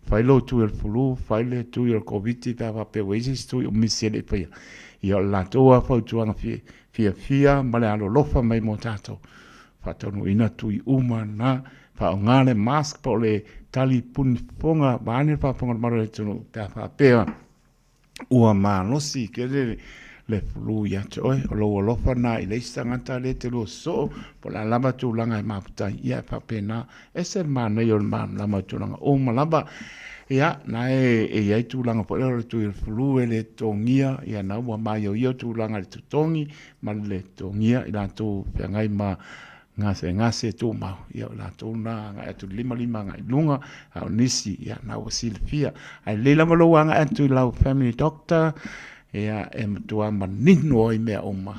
fai lou tui o le flu, fai le tui o le Koviti pe a faapea ua i ai se isi tui o misi e le i faia. Ia, o le latou lava fautuaga fiafia ma le alolofa mai mo tatou. Faataunuuina tui uma na, faaaoga le mask po o le tali punifofoga vaeane le faafofoga a le malu o le atunuu pe a faapea ua malosi tele le flu ia te oe. O lou alofa lena i le isi tagata lea e te lua sosoo, po o le a lava tulaga e mafuta ai, ia e faapena. E ese le manaia o le malamalama i tulaga uma lava. Ia, na e i ai tulaga foi lea o le tui o le flu e le totogia, ia na ua maioio tulaga i le totogi ma le le totogia i latou feagai ma gasegase tumau, ia o latou na agai atu i le 55 agai i luga, a o nisi, ia na ua silafia. Ae lelei lava lou agai atu i lau family doctor, ia e matua manino ai mea uma.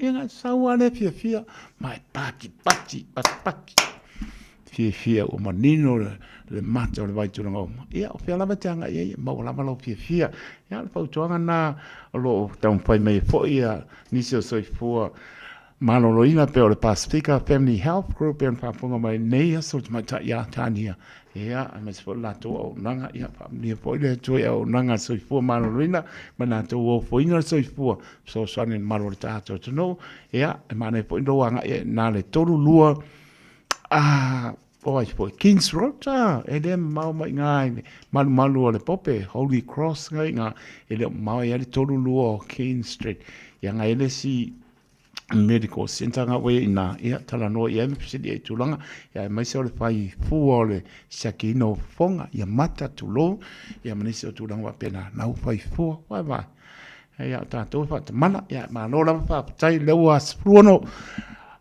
Ia na sau lava lea fiafia, ma e patipati, patipati. Fiafia ua manino le mata o le vai tulaga uma. Ia o fea lava e te agai ai, e maua lava lau fiafia. Ia o le fautuaga lena o lo o taumafai mai ai foi ia nisi o soifua Maloloina pei o le Pasifika Family Health Group pei ona faafofoga mai nei aso le tamaitai ia Tania, ia, aemaise foi le latou auaunaga, ia, faamanuia foi le Atua i auaunaga a le soifua maloloina ma le latou ofoina o le soifua, fesoasoani i le mamalu o le tatou atunuu. Ia, e manaia foi lou agai i ina le 32 a o ai foi, Kings Road, a, e le mamao mai i ina i le malumalu o le Pope, Holy Cross i ina, e le o mamao i ai le 32 o King Street. Ia, na i ai le isi medical centre nga ua i ai i ina, ia talanoa i ai ma fesili ai i tulaga, ia aemaise o le fai fua o le siakiina o fofoga, ia mata, tulou, ia ma nisi o tulaga faapena, na ua fai fua, vae vae. Ia o tatou e faatamala, ia malo lava faafetai, lea ua 16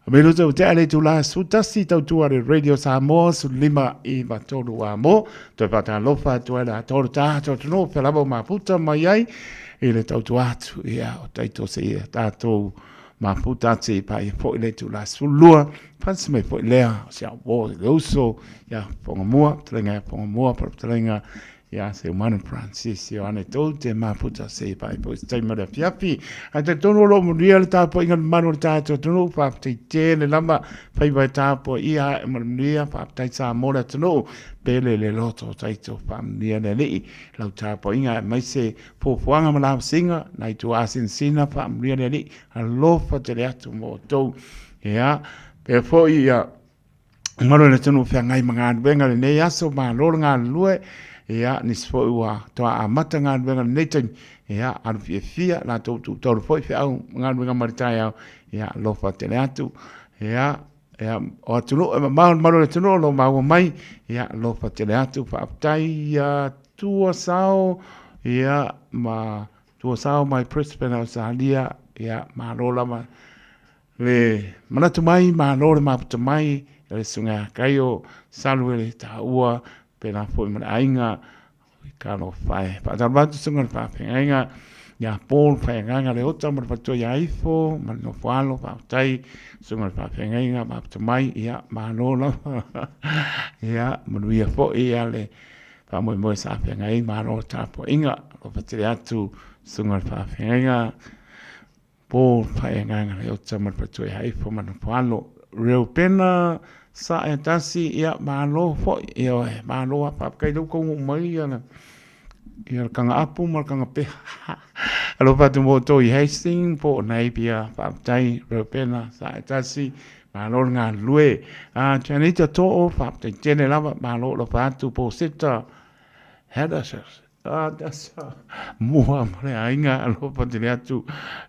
minuta ua tea le itula 11 tautua le Radio Samoa 15 i 3 a mo. Toe faatalofa atu ai le atoa o le tatou atunuu, pea lava o mafuta mai ai i le tautua atu, ia, o taito se ia tatou mafuta atu i paia foi le itula 12, whansi mai foi lea, o se au o le uso, ia, Pongamua, fetalaiga ia Pongamua, po o le fetalaiga ia Seumanu Francis Ioane tou te mafuta se i paia foi se taimi o le afiafi. Ae talitonu o lo o manuia le tapuaiga le mamalu o le tatou atunuu, faafetai tele lava faiva e tapuaia ae ma le manuia, faafetai Samoa le atunuu, pele le loto o taito, faamanuia le Alii lau tapuaiga aemaise fuafuaga ma lavasiga nai tua asinasina, faamanuia le Alii, alofa tele atu mo outou. Ia, pea foi ia mamalu o le atunuu feagai ma galuega i lenei aso, malo le galulue. Ia, nisi foi ua toa amata galuega i lenei taimi, ia, alu fiafia, latou tuutaulu foi feau ma galuega mai le taeao, ia, alofa tele atu. Ia, ia, o atunuu e mamao le mamalu o le atunuu o lo o maua mai, ia, alofa tele atu, faafetai ia Tua Sao, ia, ma Tua Sao mai Brisbane, Ausetalia, ia, malo lava Le manatu mai, malo le mafuta mai, e le susuga ia Kaio Salu e le taua, pēlā foi ma le aiga, i talofa e. Faatalofa atu susuga i le faafeagaiga ia Paul Faiagaga Leota ma le faletua ia Ifo ma le nofo alo, faafetai susuga i le faafeagaiga mafuta mai, ia malo lava. Ia manuia foi ia le faamoemoe sa feagai ai, malo le tapuaiga. Alofa tele atu susuga i le faafeagaiga. Po Whaeagaga Leota ma le faletua ia Ifo ma nofo alo. Reupena Sae Tasi, ia malo foi, ioe, malo lava, faafetai lea ua taunuu mai ia le ia le kagaapu ma le kagapeha. Alofa atu mo outou i Hastings po o Napier, faafetai Reupena Sae Tasi, Malo le galulue. A Janita Too, faafetai tele lava, malo alofa atu Poseta Hadasas. Hadasa mua ma le aiga alofa tele atu.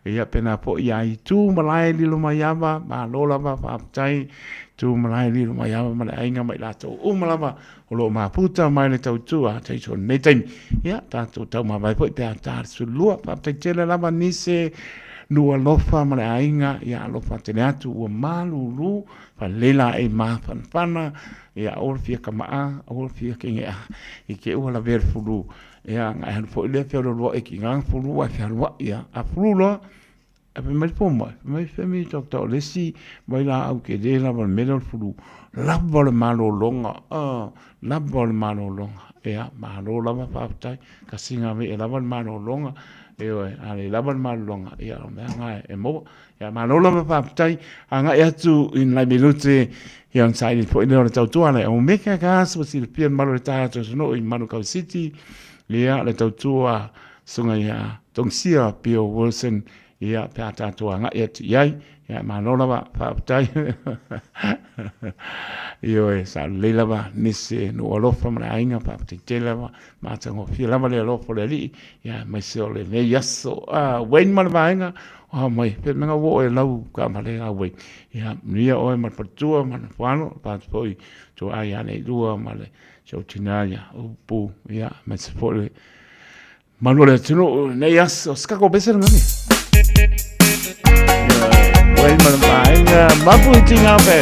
Ia pena foi ia itu malae lilo mai ava, malo lava faafetai tu malae lilo mai ava ma le aiga ma i latou uma lava o lo o mafuta mai le tautua tai so nei taimi. Ia tatou taumavae foi pe a ta le 12. Faafetai tele lava nise nu alofa ma le aiga, ia alofa tele atu ua malulu falelei la e mafanafana, ia aua le fia kama'a, aua le fia kege'a i te ua lavea le fulu, ia ona e alu foi lea feolooloa'i ki gā fulu ae fealua'i a. A fulu loa, ae fai mai le fomai, fai mai Femi Doctor o le isi vailaau tele lava o le mea lea o le fulu, lava o le malologa, lava o le malologa. Ia, malo lava faafetai, tasi gave'e lava le malologa, ioe, a le lava le malologa, ia o mea na e maua. Ia, malo lava faafetai, agai atu i nai minute, ia ona saili foi lea o le tautua le Omega Gas, ua silafia le malu o le tatou atunuu i Manukau City, ia, le tautua susuga ia Togisia Bill Wilson, ia, pe a tatou agai atu i ai, ia, malo lava faafetai. Ioe, sa lelei lava nisi nuu alofa ma le aiga, faafetai tele lava, matagofie lava le alofa o le Alii, ia, aemaise o lenei aso. Ah, Wayne ma le vaega, oh, mai, pe mea ua oo e lau taavale a Wayne. Ia, manuia oe ma le faletua ma le nofoalo, patu foi tuaa ia nei lua ma le si ou tina ia upu, ia, aemaise foi le malu o le atunuu lenei aso. Se tatou pese lena ni. Wayne ma le vaega, mapu i tinga pe.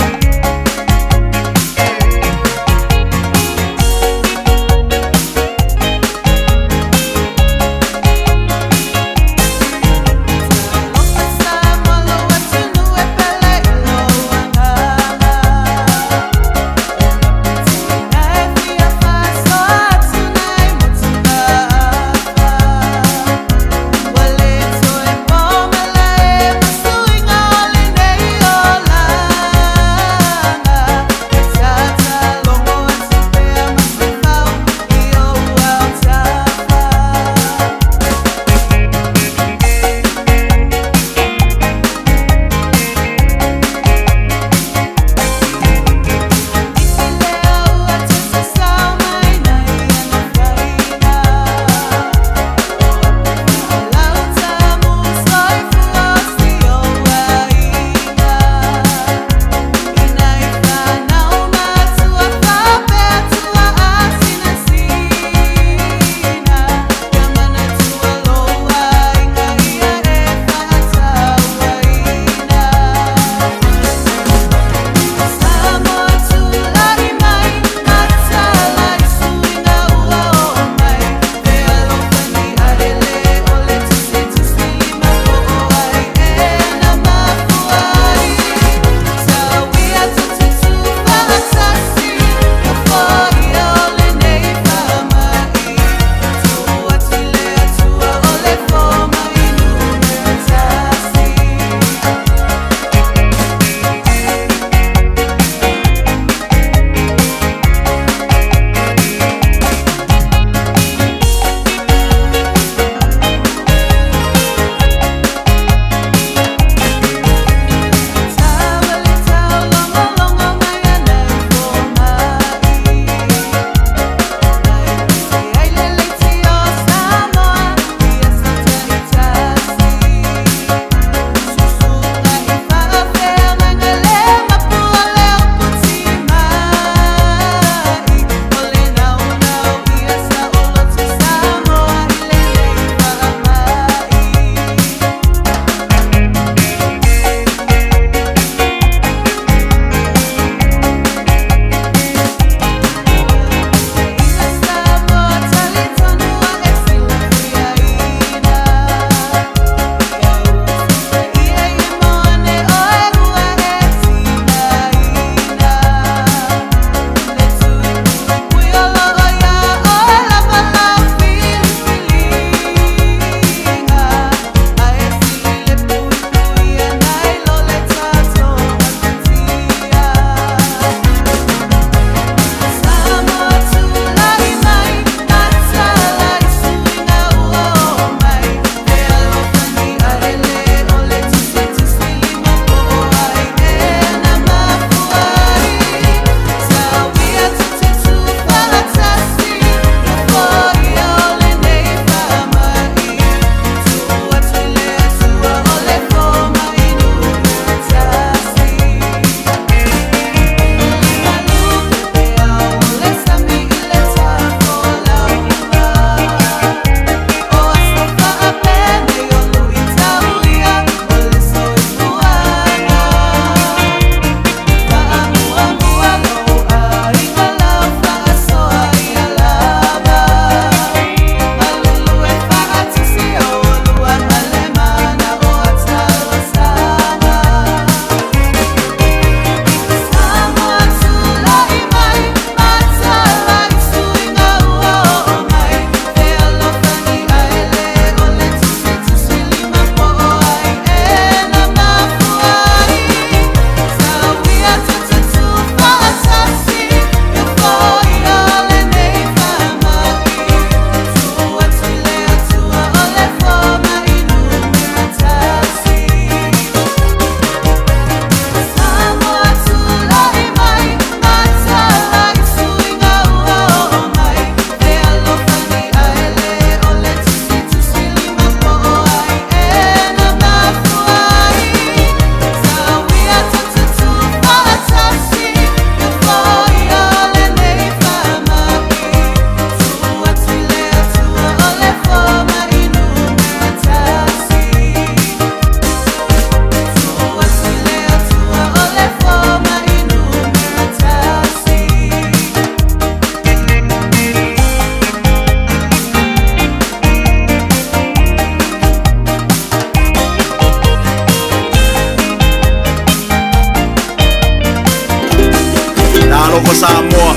Samoa,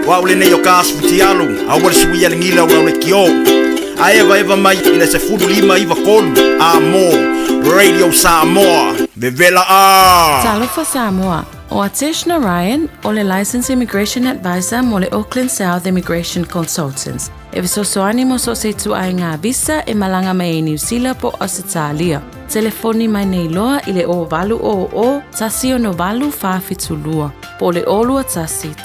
o au lenei o ka aso fitialu, aua le suia le gila o lau leitio. Ae evaeva mai i le 1593 A mo Radio Samoa, vevela a! Talofa Samoa, O Atesh Narayan, o le Licensed Immigration Advisor mo le Auckland South Immigration Consultants, e fesoasoani mo so o se ituaiga visa e malaga mai ai Niu Sila po o Ausetalia. Telefoni mai nei loa i le 0800 168 472 po o le 021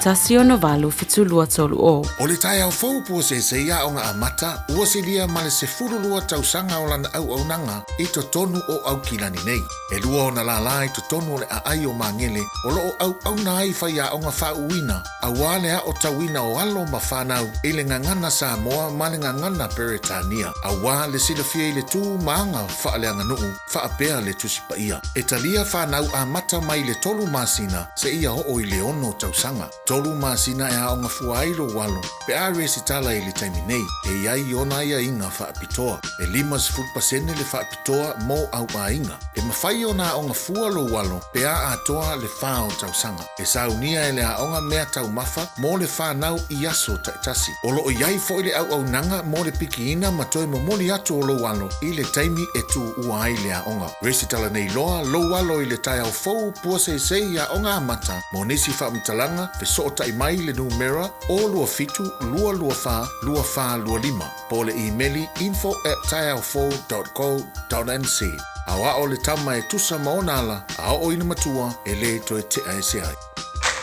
168 7230. O le taeao fou puaseisei aoga amata ua silia ma le 12 tausaga o lana auaunaga i totonu o Aukilani nei. E lua ona lālā i totonu o le aai o Magele o lo o auauna ai faiaoga faauuina auā le aotauina o alo ma fanau i le gagana Samoa ma le gagana Peretania, auā le silafia i le tū ma aga faaleaganuu faapea le Tusi Paia. E talia fanau amata mai le tolu masina seia oo i le ono tausaga. Tolu masina e aoga fua ai lou alo pe a resitala i le taimi nei, e i ai ona aiaiga faapitoa. E 50% le faapitoa mo au aiga. E mafai ona aoga fua lou alo pe a atoa le fa o tausaga. E saunia e le aoga mea taumafa mo le fanau i aso taitasi. O lo o i ai foi le auaunaga mo le pikiina ma toe momoli atu o lou alo i le taimi e tuua ai le aoga. Resitala nei loa lou alo i le taeao fou puaseisei i Aoga Amata mo nisi faamatalaga fesootai mai i le numera 027 224 2425 po o le imeli info at taeaofou dot co dot nz. Aoao le tama e tusa ma ona ala a oo ina matua e lē toe tea ese ai.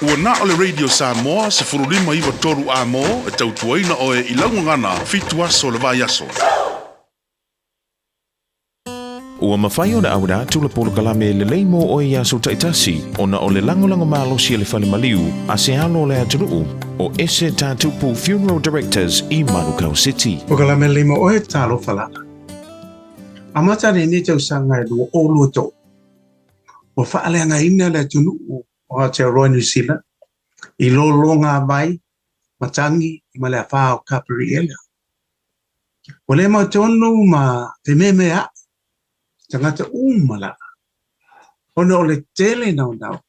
Ua na o le Radio Samoa 15 9 3 A mo e tautuaina oe i lau gagana fitu aso o le vaiaso. Ua mafai ona auina atu le polokalame lelei mo oe i aso taitasi ona o le lagolago malosi a le Fale Maliu a se alo o le atunuu o Ese Tatupu Funeral Directors i Manukau City. Polokalame lelei mo oe, talofa lava. Amata lenei tausaga e 2023, ua faaleagaina le atunuu o Aotearoa Niu Sila i lologavai matagi ma le afā o Kaperiela. Ua le mautonu ma fememeaʻi tagata uma lava, ona o le tele naunau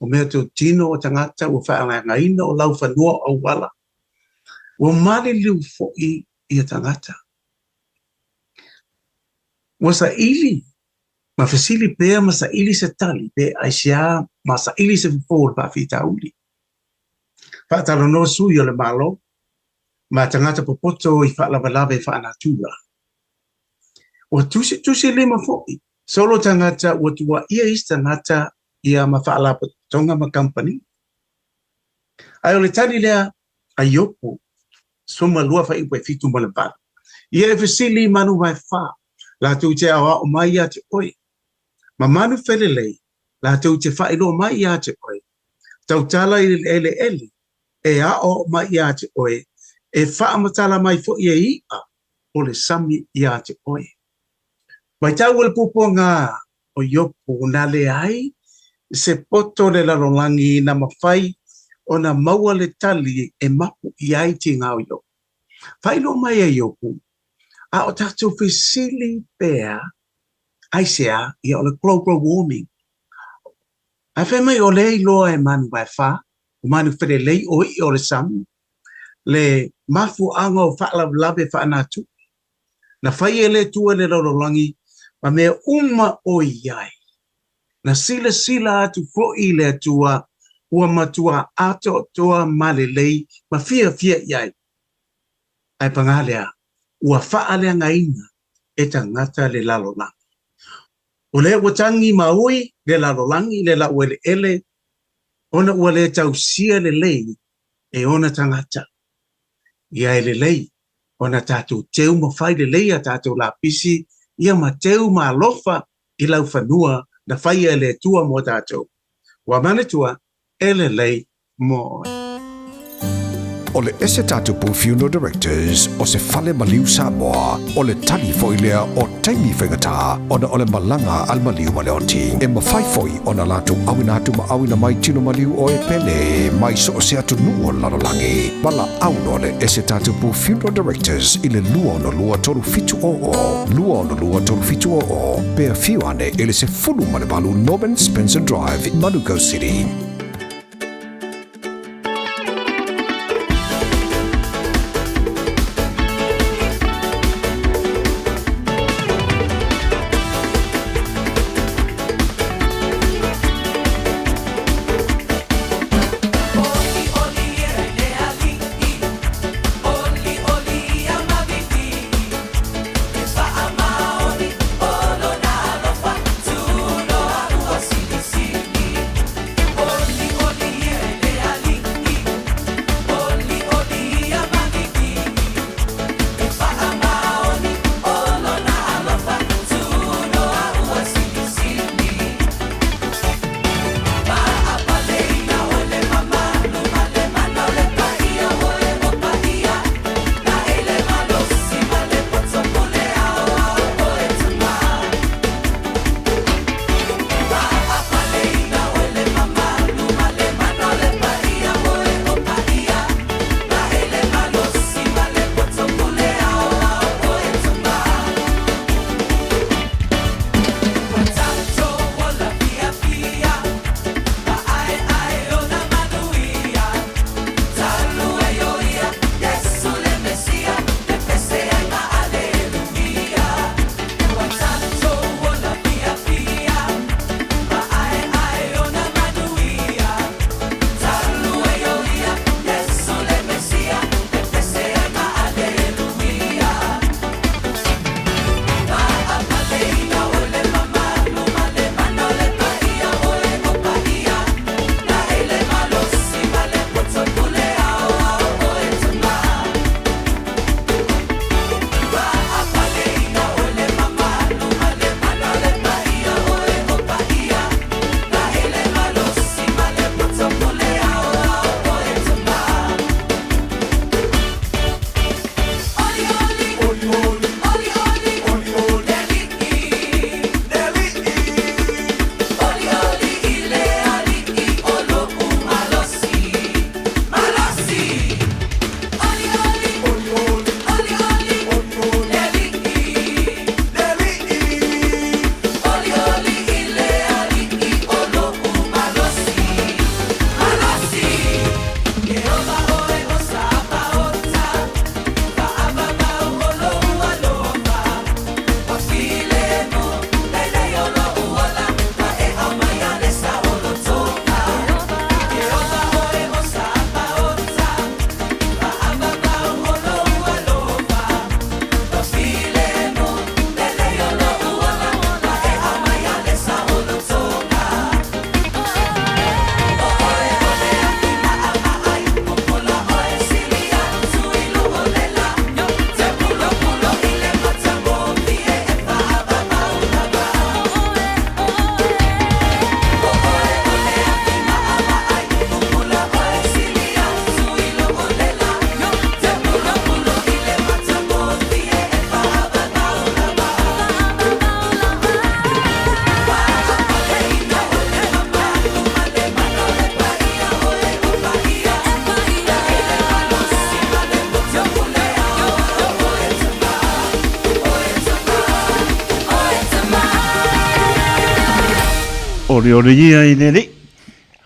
o meatotino o tagata ua faaleagaina o laufanua o auala, ua maliliu foi ia tagata. Ua saili ma fesili pea ma saili se tali pe aisea ma saili se fofo o le faafitauli. Faatalanoa sui o le Malo ma tagata popoto i faalavelave faanatura. Ua tusitusi lima foi solo tagata ua tuuaia isi tagata ia ma faalapotopotoga ma kamupani. Ae o le tali lea a Iopo 12 fuaiupu e 7 ma le 8, Ia e fesili i manu vaefa, latou te aoao mai ia te oe, ma manu felelei, latou te faailoa mai ia te oe, tautala i le eleele e aoao mai ia te oe, e faamatala mai foi e iʻa o le sami ia te oe. Matau le puapuaga o Iopo na leai se poto o le lalolagi na mafai ona maua le tali e mapu i ai tiga o Iopo. Faailoa mai e Iopo, a o tatou fesili pea aisea ia o le global warming. Ae fai mai o lea iloa e manu vaefa, o manu felelei o iʻa o le sami, le mafuaaga o faalavelave faanatupe Na fai e le Atua le lalolagi ma mea uma o i ai. Na silasila atu foi le Atua ua matua atoatoa ma lelei ma fiafia i ai. Ae pagā lea, ua faaleagaina e tagata le lalolagi. O lea ua tagi ma ui le lalolagi le laueleele ona ua le tausia lelei e ona tagata. Ia e lelei ona tatou teu ma fai lelei a tatou lapisi ia ma teu ma alofa i laufanua na faia e le Atua mo tatou. Ua manatua e lelei mo oe. O le Ese Tatupu Funeral Directors o se fale maliu Samoa, o le tali foi lea o taimi faigata ona o le malaga a le maliu ma le oti. E mafai foi ona latou auina atu ma auina mai tino maliu o e pele mai so o se atunuu o le lalolagi. Valaau loa le Ese Tatupu Funeral Directors i le 262 3700, 262 3700, pe afio ane i le 18 Norman Spencer Drive, Manukau City. Oriori ia i le Alii.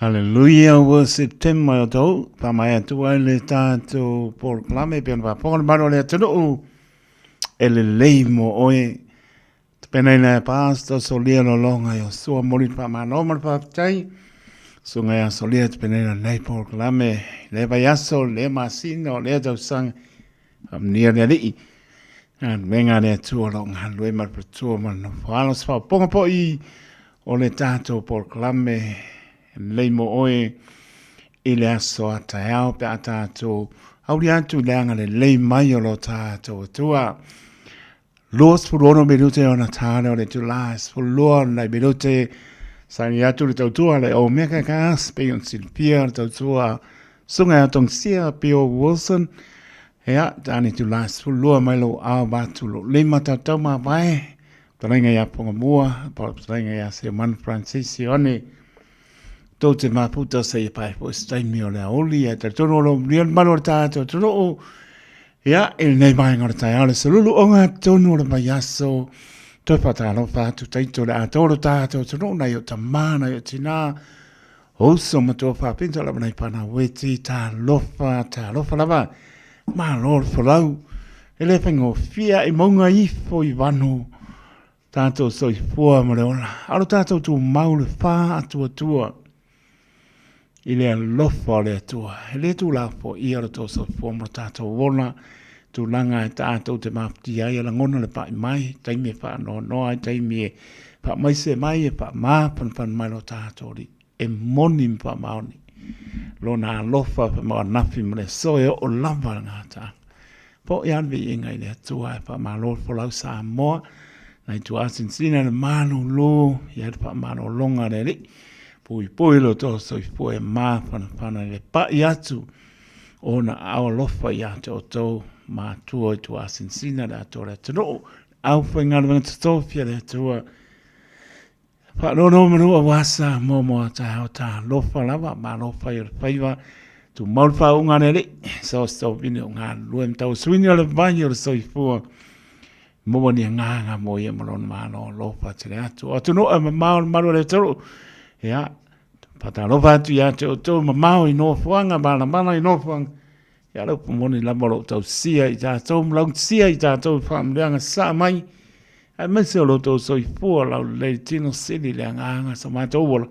Haleluia, ua September o tou, whamae atu ai le tātou polokalame pe ona whaponga le malu o le atunuu e lelei mo oe. Te pena ina e pastor Solia Lolonga i o sua moli te whamano ma le whawhitai. Sunga ia Solia te pena ina nei polokalame le vai aso, le masina o le tausanga. Whamanuia le Alii. Galuega a le Atua o lo o galulue ma le faletua ma le nofo alo se faaopoopoga foi o le tatou polokalame lelei mo oe i le aso a taeao pe a tatou auli atu i le agalelei mai o lo tatou Atua. 26 minute ona tā lea o le itulā, 12 nai minute saini atu le tautua le Omega Gas, pei ona silafia le tautua Susuga ia Tongisia Bill Wilson, Ea, tāne tu la 12 mai lou ao batu lo lima tau tau mavae, talaiga ia Pongamua, pa talaiga ia Seomanu Francis Ioane, tou te mafuta se i pae foi se taimi o le aoli, e talitonu o lo manuia le malu o le tātou atunuu, ia, i lenei vaega o le taeao le solulu o ngā tonu o le vaiaso, toe whakatalofa atu taito le atoa o le tātou atunuu, nai o tamā, nai o tinā, Uso matua whāpinta lava nei pana weti, talofa, talofa lava, malo le folau, e le whaingofia i maunga ifo i vanu, tātou soifua ma le ola, alo tātou tū mau le whā atua tua, i le alofa o le Atua, e le tū lafo ia lo tō soifua ma lo tātou ola, tūlanga e tātou te mafuti ai, e langona le pai mai, taimi e whaanoanoa ai, taimi e whaamaise mai, e whaamāwhanwhan mai lo tātou ri, e moni ma whaamaoni. Lona alofa whamawanafi ma le aso e oo lava le gataaga. Po i anu viiga i le Atua e whaamalo le folau Samoa, nai tua asinsina le malūlū, ia le whaamalologa le Alii, puipui lo tō soifua e māwhanawhana i le pai atu ona aao alofa ia te outou mātua i tua asinsina le atoa le atunuu, le aufaigaluega totofia le Atua. Faanono manu aua Samoa mo a taeao talofa lava, malo fai o le faiva, tumau le faauuga a le Alii, so se tovine o galulue ma tauasuina o le vai o le soifua, maua ni agaga mo ia ma lona malo alofa tele atu. O atunuu e mamao le malu o le atunuu, ia, faatalofa atu ia te outou mamao i nofoaga, malamala i nofoaga, ia le upu moni lava o lo o tausia i tatou ma lautia i tatou i faamanuiaga saa mai, aemaise o lo outou soifua laulelei tino sili le agaga sa matou ola,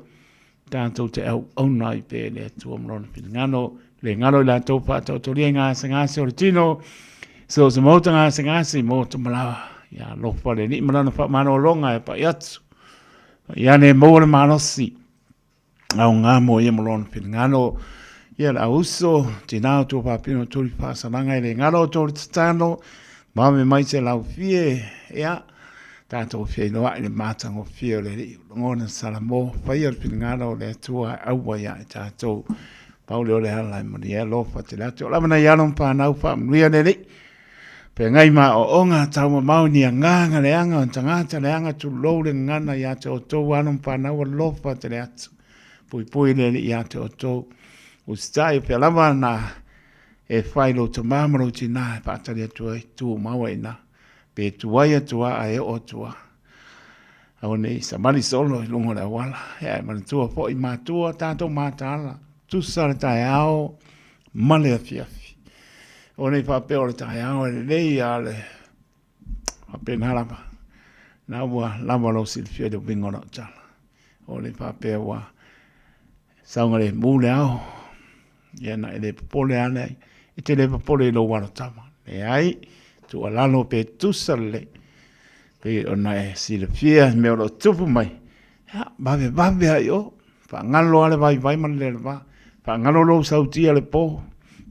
tatou te auauna ai pea i le Atua ma Lona finagalo, le galo i latou faataotolia i gasegase o le tino, so o se maota gasegase i maota malawa, ia alofa le Alii ma Lana faamalologa e pai atu. Ia ne maua le malosi, aoga mo ia ma lona finagalo, ia le auso, tinā o tua pāpino tuli whaasalaga i le ngalo o tō tatalo, vave mai te laufie, ia, tātou whenua i le mātangofie o le Alii, lagona Salamo, whaia le finagalo o le Atua e aua ia i tātou, paule o le ala e manuia alofa tele atu. O lava nei alo ma whānau whaamanuia le Alii, Pegai ma ooga taumamao ni agaga leaga o tagata leaga tulou le gagana ia te outou alo ma fanau alofa tele atu. Puipui le Alii ia te outou. Usitai o pea lava na e whai lou tamā ma lou tinā e whaatari atu ai tu maua ina. Pe tuai atu a e oo atu a. Aua nei samali solo i luga o le auala. Ea e manatua foi matua tātou mataala. Tusa le taeao ma le afiafi. O nei faapea o le taeao e lelei a le faapena lava. Na ua lava lou silafia i le uiga o lau tala. O nei faapea ua saogalemu le ao, ia na e le popole a le ai. E te le popole i lou alotama. Leai, tuualalo pe tusa lelei. Pei ona e silafia i mea o lo o tupu mai, ia, vavevave lava i o. Faagalo lava le vaivai ma le leleva. Faagalo lou sautia i le po,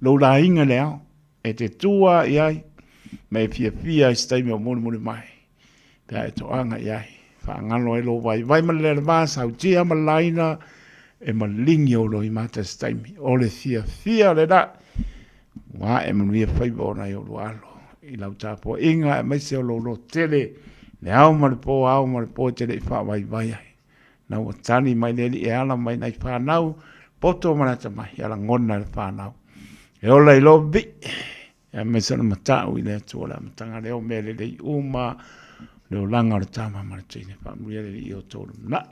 lou laiga i le ao. E te tu lava i ai, ma e fiafia i se taimi o mulimuli mai, pe a e toaga i ai. Faagalo ai lou vaivai ma le leleva, sautia ma le laina, e maligi ou loimata i se taimi. O le fiafia lena, ua ae manuia faiva o nai ou alo. I lau tapuaiga aemaise o lou lototele, le ao ma le po, ao ma le po e te le i faavaivai ai. Na ua tali mai le Alii e ala mai nai whanau, poto ma le atamai, ia lagona e le whanau. E ola i lou vii, aemaise o le matau i le Atua le amataga lea o mea lelei uma, le olaga o le tama ma le teine. Faamanuia le Alii i outou lumanai.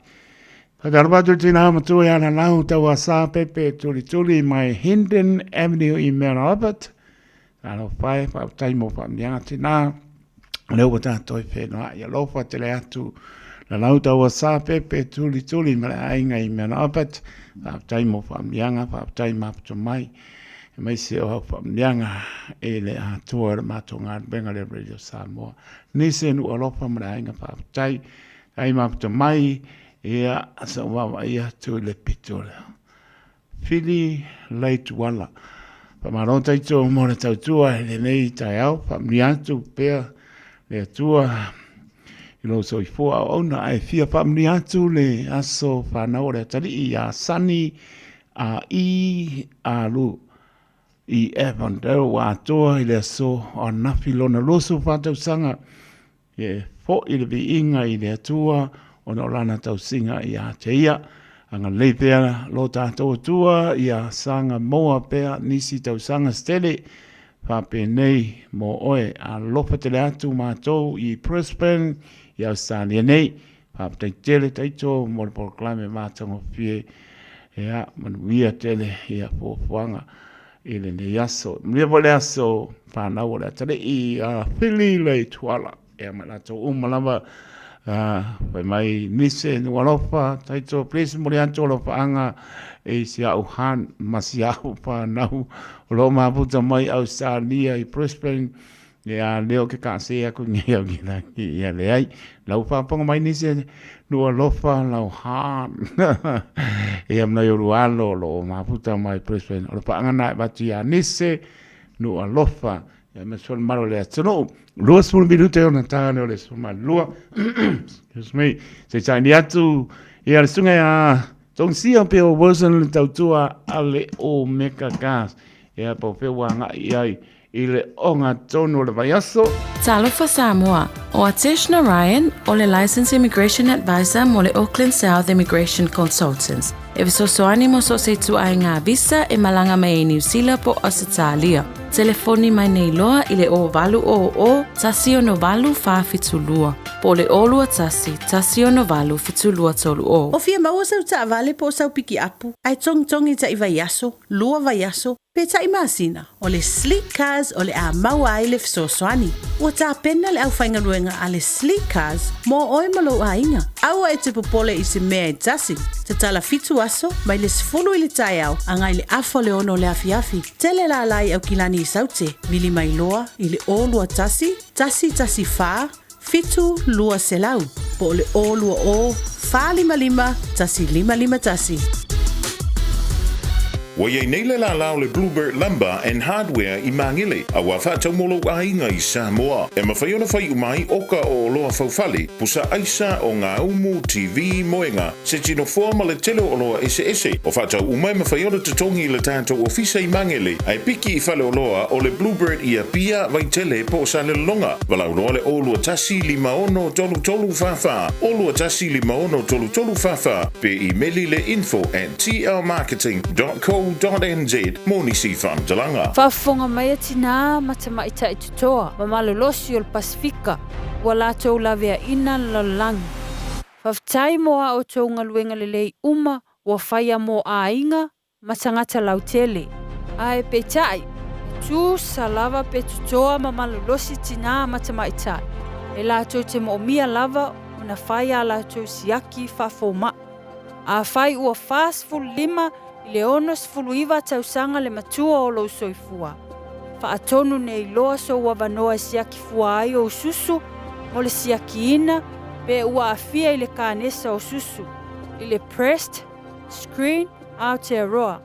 Whakaaro atu tina matua i ana lau taua sāpepe tulituli mai Hendon Avenue i Mount Albert. Alo whai, whaatai mō whaamianga tina. Leo ua tātou i whenua i alofa tele atu. La lau taua sāpepe tulituli ma le aiga i Mount Albert. Whaatai mō whaamianga, whaatai maputa mai. E mai se o hau whaamianga e le atua le mātou ngā le Radio Samoa. Nise nu alofa ma le aiga whaatai. Ai maputa mai, ia, sa vaavaai atu i le pito lea. Fili Leituala. Faamalo taito mo le tautua i lenei taeao, faamanuia atu pea le Atua i lou soifua auauna, ae fia faamanuia atu le aso whanau o le atalii iā Sani a I a Lu i Avondale ua atoa i le aso o anafi lona 24 tausaga. E foʻi le viiga i le Atua ona o lana tausiga ia te ia. Agalelei pea lo tatou Atua ia saga maua pea nisi tausaga se tele faapenei mo oe. Alofa tele atu matou i Brisbane i Ausetalia nei. Faafetai tele taito mo le polokalame matagofie. Ia manuia tele ia fuafuaga i lenei aso. Manuia foi le aso whanau o le atalii a Fili Leituala. Ea mai latou uma lava fai mai nise nu alofa taito please moli atu alofaanga i si au han ma si au whanau o lo maputa mai Australia i Brisbane Ia leo ke ka se aku nge au ki rangi ia leai. Lau whaaponga mai nisi nu alofa lau han. Ia mna yoru alo lo o maputa mai Brisbane. O le paanga na e watu ia nise nu alofa. Ia me sual maro le atunuu. 20 minute ona tāne o le suma lua. Excuse me. Se taini atu ia le sunga ia Tongsia pe o Wilson le tautua a le Omega Gas. Ia po whiua ngai ai i le ogatonu o le vaiaso. Talofa Samoa, ʻO Atesh Narayan, ʻo le Licensed Immigration Advisor mo le Auckland South Immigration Consultants, e fesoasoani mo so o se ituaiga visa e malaga mai ai Niu Sila po o Ausetalia. Telefoni mai nei loa i le 0800 168 472 po o le 021 168 7230. O fia maua sau taavale po o sau pikiapu, ae togitogi taʻi vaiaso, lua vaiaso, Pe taʻi masina, o le Sleek Cars o le a maua ai le fesoasoani. Ua tapena le aufaigaluega a le Sleek Cars mo oe ma lou aiga. Aua e te popole i se mea e tasi. Tatala fitu aso, mai le 10 i le taeao agai le afa o le ono o le afiafi. Tele lala i Aukilani i Saute, vili mai loa i le 021 114 7200, po o le 020 455 1551. Ua i ai nei le lālā o le Bluebird Lumber and Hardware i Māngele, a ua faatau mo lou aiga i Samoa. E mafai ona fai uma ai oka o oloa faufale, pusa aisa, ogaumu, TV, moega, se tino foa ma le tele o oloa eseese. O faatau uma e mafai ona totogi i le tatou ofisa i Māngele, ae piki i faleoloa o le Bluebird i Apia, Vaitele po o Salelologa. Valaau loa le 021 56 33 44, 021 56 33 44, pe imeli le info at tlmarketing dot co dot nz mo nisi faamatalaga. Faafofoga mai a tinā ma tamaitai totoa ma malolosi o le Pasefika ua latou laveaina le lalolagi. Faafetai mo a outou galuega lelei uma ua faia mo aiga ma tagata lautele. Ae peitai, e tusa lava pe totoa ma malolosi tinā ma tamaitai, e latou te moomia lava ona fai a latou siaki faafomaʻi. Afai ua 45 i le 69 tausaga le matua o lou soifua, faatonu nei loa sou avanoa e siaki fua ai ou susu mo le siakiina pe ua aafia i le kanesa o susu, i le breast screen Aotearoa,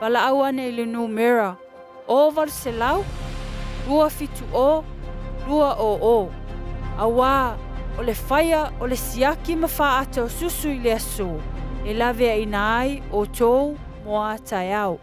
valaau ane i le numera 0800 270 200, auā o le faia o le siaki ma faaata o susu i le aso e laveaina ai outou mo a taeao.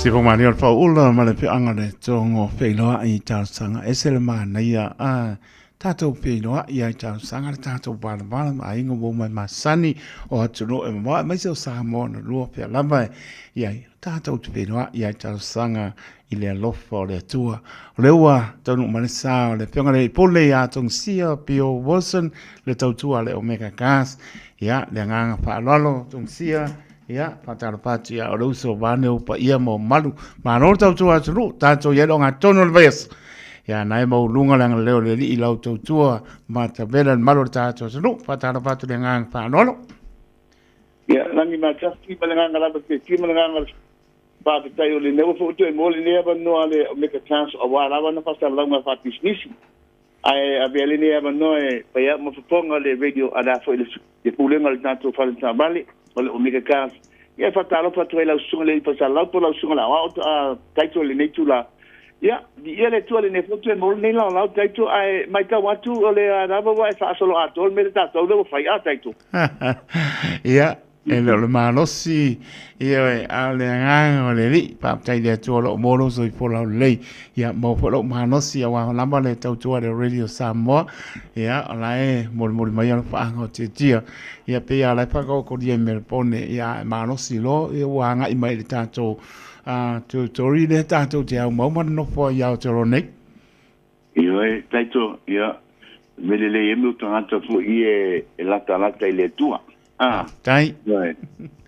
Sifo mani o le whaula ma le peanga le tongo wheiloa i talosaga. Ese le manaia a tātou wheiloa i ai talosaga le tātou walavala ma aiga ua mai masani o atunuu e mamao aemaise o Samoa na lua pea lava i ai tātou te wheiloa i ai talosaga i le alofa o le Atua. O le ua taunuu mai le sa o le Afioga i le Pule ia Tongisia Pio Wilson, le tautua a le Omega Gas. Ia, le agaga faaaloalo Tongisia, ia, faatalofa atu ia o le uso vaeane ou paia ma ou mamalu. Malo le tautua atunuu, tatou i ai le ogatotonu o le vaiaso. Ia, na e maualuga le agalelei o le Alii i lau tautua matavela i le malu o le tatou atunuu. Faatalofa atu i le agaga faaaloalo. Ia, lagi ma tasi ma le agaga lava fiafia ma le agaga Faafetai o lenei ua foi toe maua lenei avanoa a le Omega Council aua lava ana faasalalauga faapisinisi. Ae avea lenei avanoa e fai au ma fofoga o le radio a le a foi le Pulega o le tatou fale taavale o le Omega Cars. Ia e faatalofa atu ai i lau susuga i le alii faisalalaupo po o lau susuga i le aoao Taito i lenei itula. Ia, viia le Atua i lenei foi toe maua lenei laolao Taito ae matau atu o lea lava ua e faasoloatoa le mea lea tatou lea ua fai a Taito. Ia, E le o le malosi, ioe, a o le agaga o le Alii. Faafetai i le Atua o lo o maua lou soifua laulelei. Ia, maua foi lou malosi aua lava le tautua i le Radio Samoa. Ia, o la e molimoli mai alofaaga o Tiatia. Ia, pei lava o la e faataotolia i Melbourne, ia, e malosi loa, ia, ua agai mai i le tatou territory lea tatou te aumau ma nonofo ai i Aotearoa nei. Ioe, Taito, ia, mea lelei ai mo tagata foi ia e latalata i le Atua. Ah, Tai. Ioe,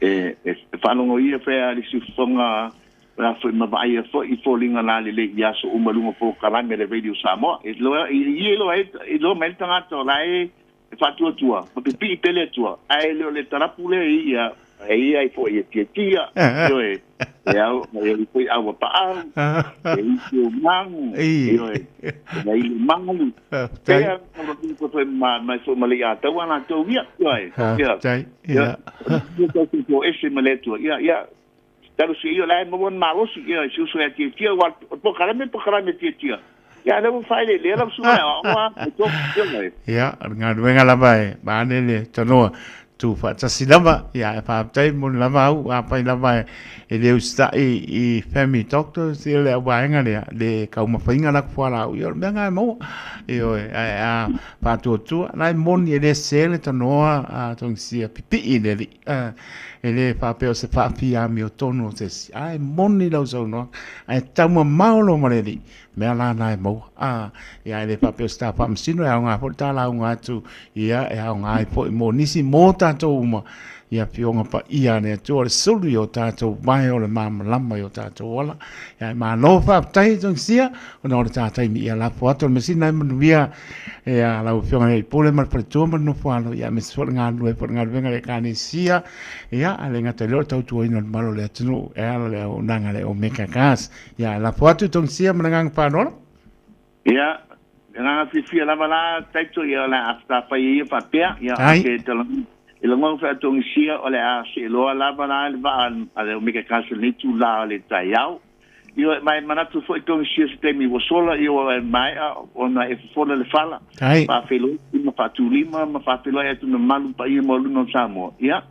e, e, e faalogo ia fea le siufofoga la foi ma vaaia foi i foliga la lelei i aso uma luga polokalame a le Radio Samoa. E loa, i, i loa e, i loa mai le tagata o la e, e faatuatua, ma pipii pea le Atua, ae le o le talapu lea i ia, e ia ai foi e tiatia, ioe, e au, e ai foi au a paau, e isi o magu, ioe, e ai le malu, pea, o foi ma, ma foi ma le ia taua latou ia, ioe, ia, ia, ia, ese ma le Atua, ia, ia, Talu se ia la e maua ni malosi, ia si uso e tiatia, ua o polokalame polokalame tiatia. Ia lea ua faeleelea lau susuga e aoaoga a, e tō, ia mai. Ia, o le galuega lava e vaeane le tanoa tuufaatasi lava, ia e faafetai moni lava au, afai lava e le usitai i family doctors ia le auvaega lea, le taumafaiga la ku fualaau, ia o le mea lena e maua. Ioe, ae a faatuatua, la e moni e le sese le tanoa a togisia pipii i le alii. E le faapea o se faafia amiotonu o se isi, ae moni lau saunoaga, ae taumamao loa ma le Alii, mea la na e maua. A, ia e le faapea o se ta faamasino, e aoga foi le ta lauga atu, ia e aoga ai foi mo nisi, mo tatou uma, i Afioga Paia a le Atua, o le sulu i o tatou vae o le malamalama i o tatou ola. Ia e malo faafetai Togisia, ona o le ta taimi ia lafo atu o le measina e manuia ia lau Afioga i le Pule ma le faletua ma le nofoalo, ia aemaise foi le galulue foi le galuega a le Ekalesia, ia a le gata i lea o le tautuaina o le mamalu o le atunuu e ala i le auaunaga a le Omega Gas. Ia lafo atu Togisia ma le agaga faaaloalo. Ia, le agaga fiafia lava la Taito, ia o le a fai ai ia faapea, ia ou te talanoa e lagona foi a Togisia o le a seeloa lava la le vaa a le Omega Gas i lenei itula o le taeao. Ioe, ma e manatu foi Togisia se taimi ua sola, ia ua maea ona e fofola le fala, faafeiloai ma faatulima ma faafeiloai atu i mamalu paia maualuga o Samoa. Ia,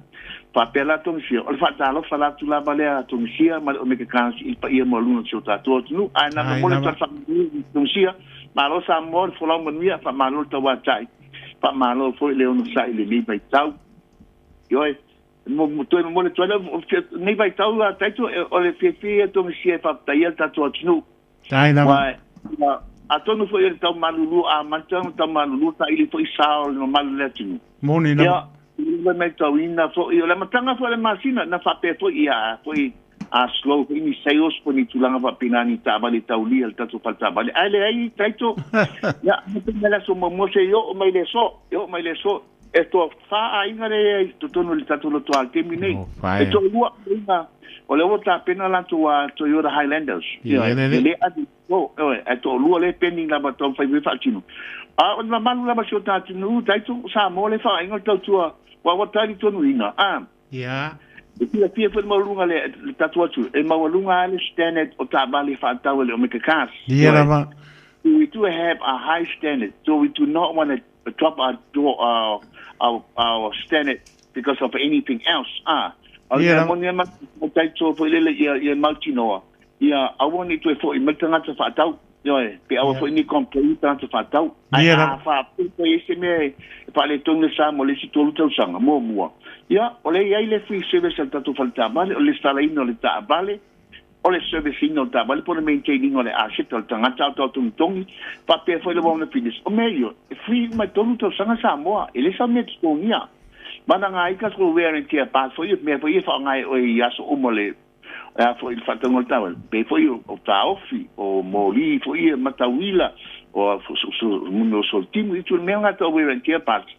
faapea la Togisia, o le faatalofa la atu lava lea a Togisia ma le Omega Cars i le paia maualuga o si o tatou atunuu. Ae na momoli atu le faamanuia i Togisia, malo Samoa, le folau manuia, faamalo le tauatai, faamalo foi le onosai i lenei vaitau. Ioe, Toe momoli atu ai lenei vaitau a Taito, o le fiafia ia Togisia e faafetaia le tatou atunuu. Tai lava. Ua, atonu foi o le tau malulu a amata ona tau malulu saili foi sa o le mamalu o le atunuu. Moni lava. Ia, le matauina foi, o le amataga foi o le masina, na faapea foi ia, foi a slow foi ni sales po ni tulaga faapena ni taavale taulia le tatou fale taavale. Ae leai Taito, ia, amata mai le aso muamua seia oo mai le aso, e oo mai le aso. E toafa aiga lea i totonu o le tatou lotoa i le taimi nei. E toalua aiga o lea ua tapena latou Toyota Highlanders. Ia, e le ave ae toalua lea e pending lava taumafai mai faatino. A o le mamalu lava o si o ta atunuu, taito o Samoa lea e faaiga o le tautua ua ua talitonuina. A. Ia. E silafia foi le maualuga le le tatou atunuu, e maualuga lava le standard o taavale faatau e le Omega Cars. Ia lava. We do have a high standard, so we do not want to drop our, our, our, our standard because of anything else. Ah, o le mea moni ama, o taito foi lele ia, ia mautinoa. Ia aua ne i toe foi mai tagata faatau, ioe, pe aua foi ne i complain tagata faatau. Ae a faapea i ai se mea e faaletonu le sa mo le isi 3 tausaga, muamua, ia, o lea e i ai le free service a le tatou fale taavale, o le lesitalaina o le taavale, o le service ina o le taavale po o le maintain ina o le asset o le tagata a o tau togitogi, faapea foi le warrant of fitness. O mea ia, e free uma e 3 tausaga Samoa, e le sau mea e totogia. Vanaga ai tatou wear and tear parts foi ia, mea foi ia e faaaoga e oe i aso uma o le a foi le faatauga o le taavale, pe foi o taofi, o moli foi ia matauila, o mea o solitimu, itu le mea lena tau wear and tear parts.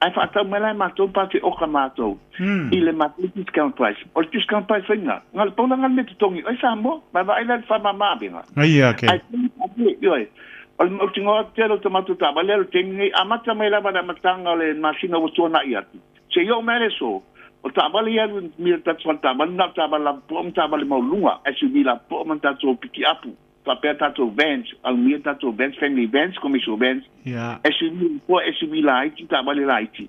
Ae faatau mai la e matou parts e oka matou i le matou discount price. O le discount price foi lena, na o le pau la lena le mea totogi oe Samoa, vaevaai la i le faamama avega. Aia, okay. Ae ioe, o le mautinoa tele o ta matou taavale o le taimi nei, amata mai lava i le amataga o le masina ua tuanai atu, Seia oo mai le aso, o taavale ia alu i le tatou fale taavale, na o taavale lapopoa ma taavale maualuluga, SUV lapopoa ma tatou pikiapu, faapea tatou vans, alumia tatou vans, family vans, commercial vans, SUV lapopoa, SUV laiti, taavale laiti.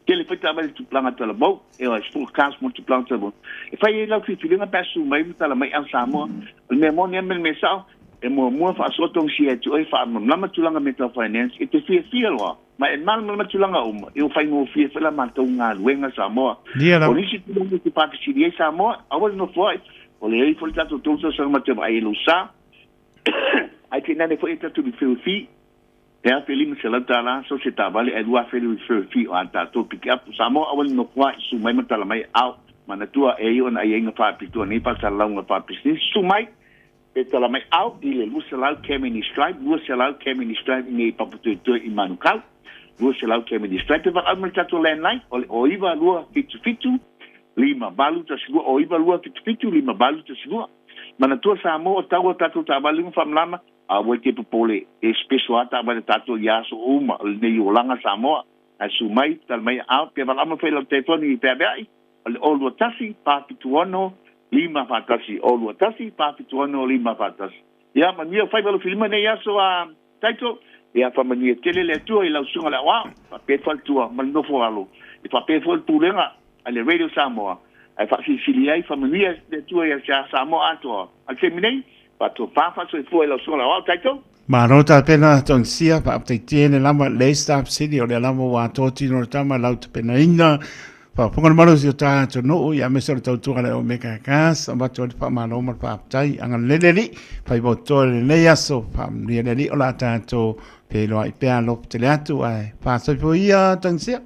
Tele foi taavale tupulaga talavou, e sport cars mo tupulaga talavou. E fai ai lau filifiliga pe a susu mai ma tala mai au Samoa. O le mea moni lava ma le mea sao, e muamua faasoa togisia e te oe, faamalamalama tulaga mea tau finance, e te fiafia loa. Ma e malamalama tulaga uma, e ua faigofie foi la matou galuega Samoa. Ia O nisi tulaga e te faafesili ai Samoa, aua le nofo ai, o le ai foi le tatou 3 tausaga ma te vaai i lou sa. Ai tainane foi e tatou referral fee, pe $1,500 so se taavale ae $2,000 le referral fee o a tatou pick up. Samoa, aua le nofo ai, susu mai ma tala mai ao. Manatua e ai ona aiaiga faapitoa nei faasalalauga faapisinisi. Susu mai! Pe tala mai au i le 200 Cavendish Drive, 200 Cavendish Drive i nei Papatoetoe i Manukau, 200 Cavendish Drive. Pe valaau mai le tatou landline, o le 09277 5812, 09277 5812. Manatua Samoa, o tau o tatou taavale ma faamalama, aua e te popole, e special lava taavale a tatou i aso uma o lenei olaga Samoa. Ae susu mai, tala mai au, pe valaau mai foi i lau telefoni i feaveai, O le 0 21 476 541, 0 21 476 541. Ia, manuia faiva o lou filima nei aso a Taito. Ia, faamanuia tele le Atua i lau susuga le aoao, faapea le faletua ma le nofo alo, e faapea foi le pulega a le Radio Samoa, ae faasilisili ai, faamanuia le Atua ia Samoa atoa. A le taimi nei, faatofa faasoifua i lau susuga le aoao Taito. Malo tapena togisia faafetai tele lava le staff city o lea lava ua atoa tino le tama lau tapenaina faafofoga le malosi o tatou ia aemaise o le tautua le Omega Gas avatu ai le faamalo ma le faafetai agalelei le Alii faiva o totoe lenei aso faamanuia le Alii o le a tatou feiloai pea alofa tele atu ae faasoifua ia togisia.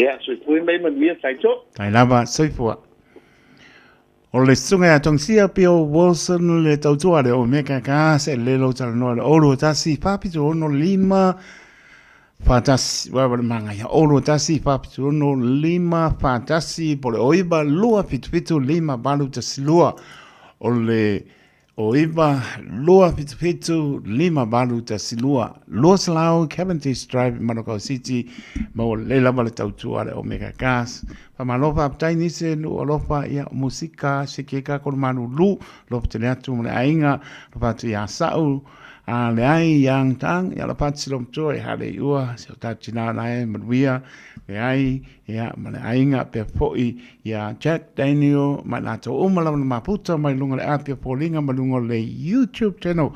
Ia soifua mai manuia Taito. Tai lava soifua. O le susuga ia Togisia Bill Wilson le tautua le Omega Gas e lelo talanoa le 0 1 4 7 6 5 4 1 wa le mangaia 0 1 4 7 6 5 4 1 po le 9 2 7 7 5 8 1 2 o le O 9 2 7 7 5 8 1 2 200 Cavendish Drive Manukau City maua lelei lava le tautua a le Omega Gas. Faamalo faafetai nisi nuu alofa ia musika sikeka kolu malulu lofa tele atu ma le aiga lofa atu ia Sa'u a le ai Yang Tang ia lofa atu silo matua i hale i ua si o tātou tina la e manuia le ai ia ma le aiga pea foi ia Jack Daniel ma i latou uma lava na mafuta mai luga o le api o foliga ma luga o le YouTube channel.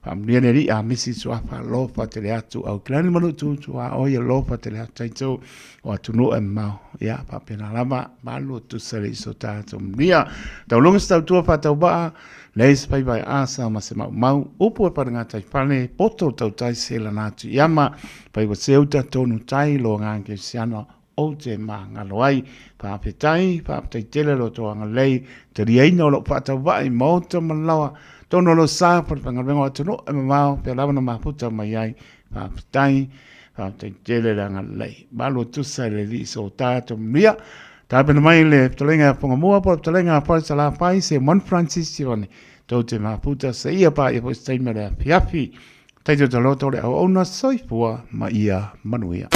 Faamanuia le Alii a misi suafa alofa tele atu au kilani ma lutu tu a oi alofa tele atu taito o atunuu e mamao. Ia faapena lava malu o tusa le iso tātou manuia. Taulunga se tautua faatauvaa le se faiva e asa ma se maumau upu e pale ngā taifale poto tautai se lana atu iama faiva se uta tonu tai lo ngā kesiana ou te māngalo ai. Faafetai, faafetai tele lo outou agalelei, taliaina o lou faatauvaa i maota ma laoa, tonu o lou sa po le faigaluega o atunuu e mamao, pea lava na mafuta mai ai. Faafetai, faafetai tele le agalelei. Malu o tusa i le Alii so tatou manuia. Tapena mai le fetalaiga ia Fongamua po o le fetalaiga a Falesalafai Simon Francis Sione. Tou te mafuta seia paia foi se taimi o le afiafi. Taito taloto le auauna soifua ma ia manuia.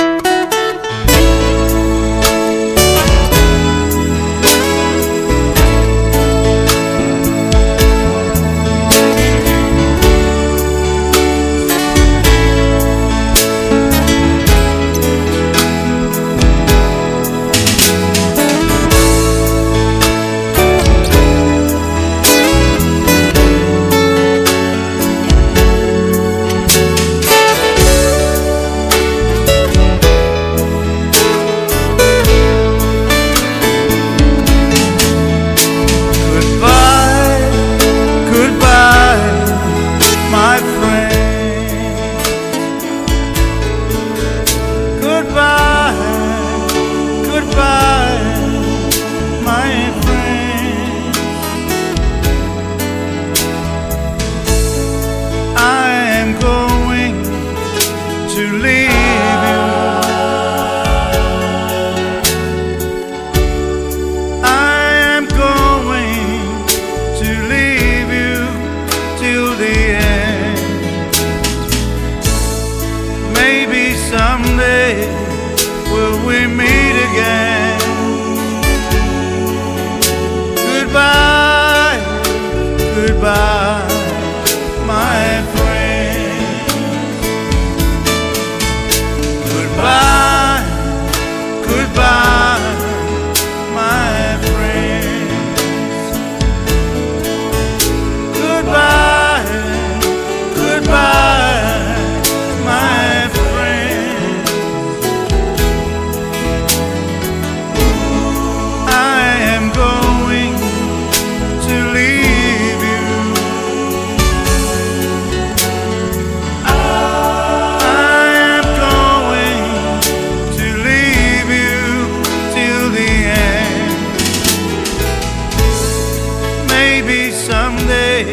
Maybe someday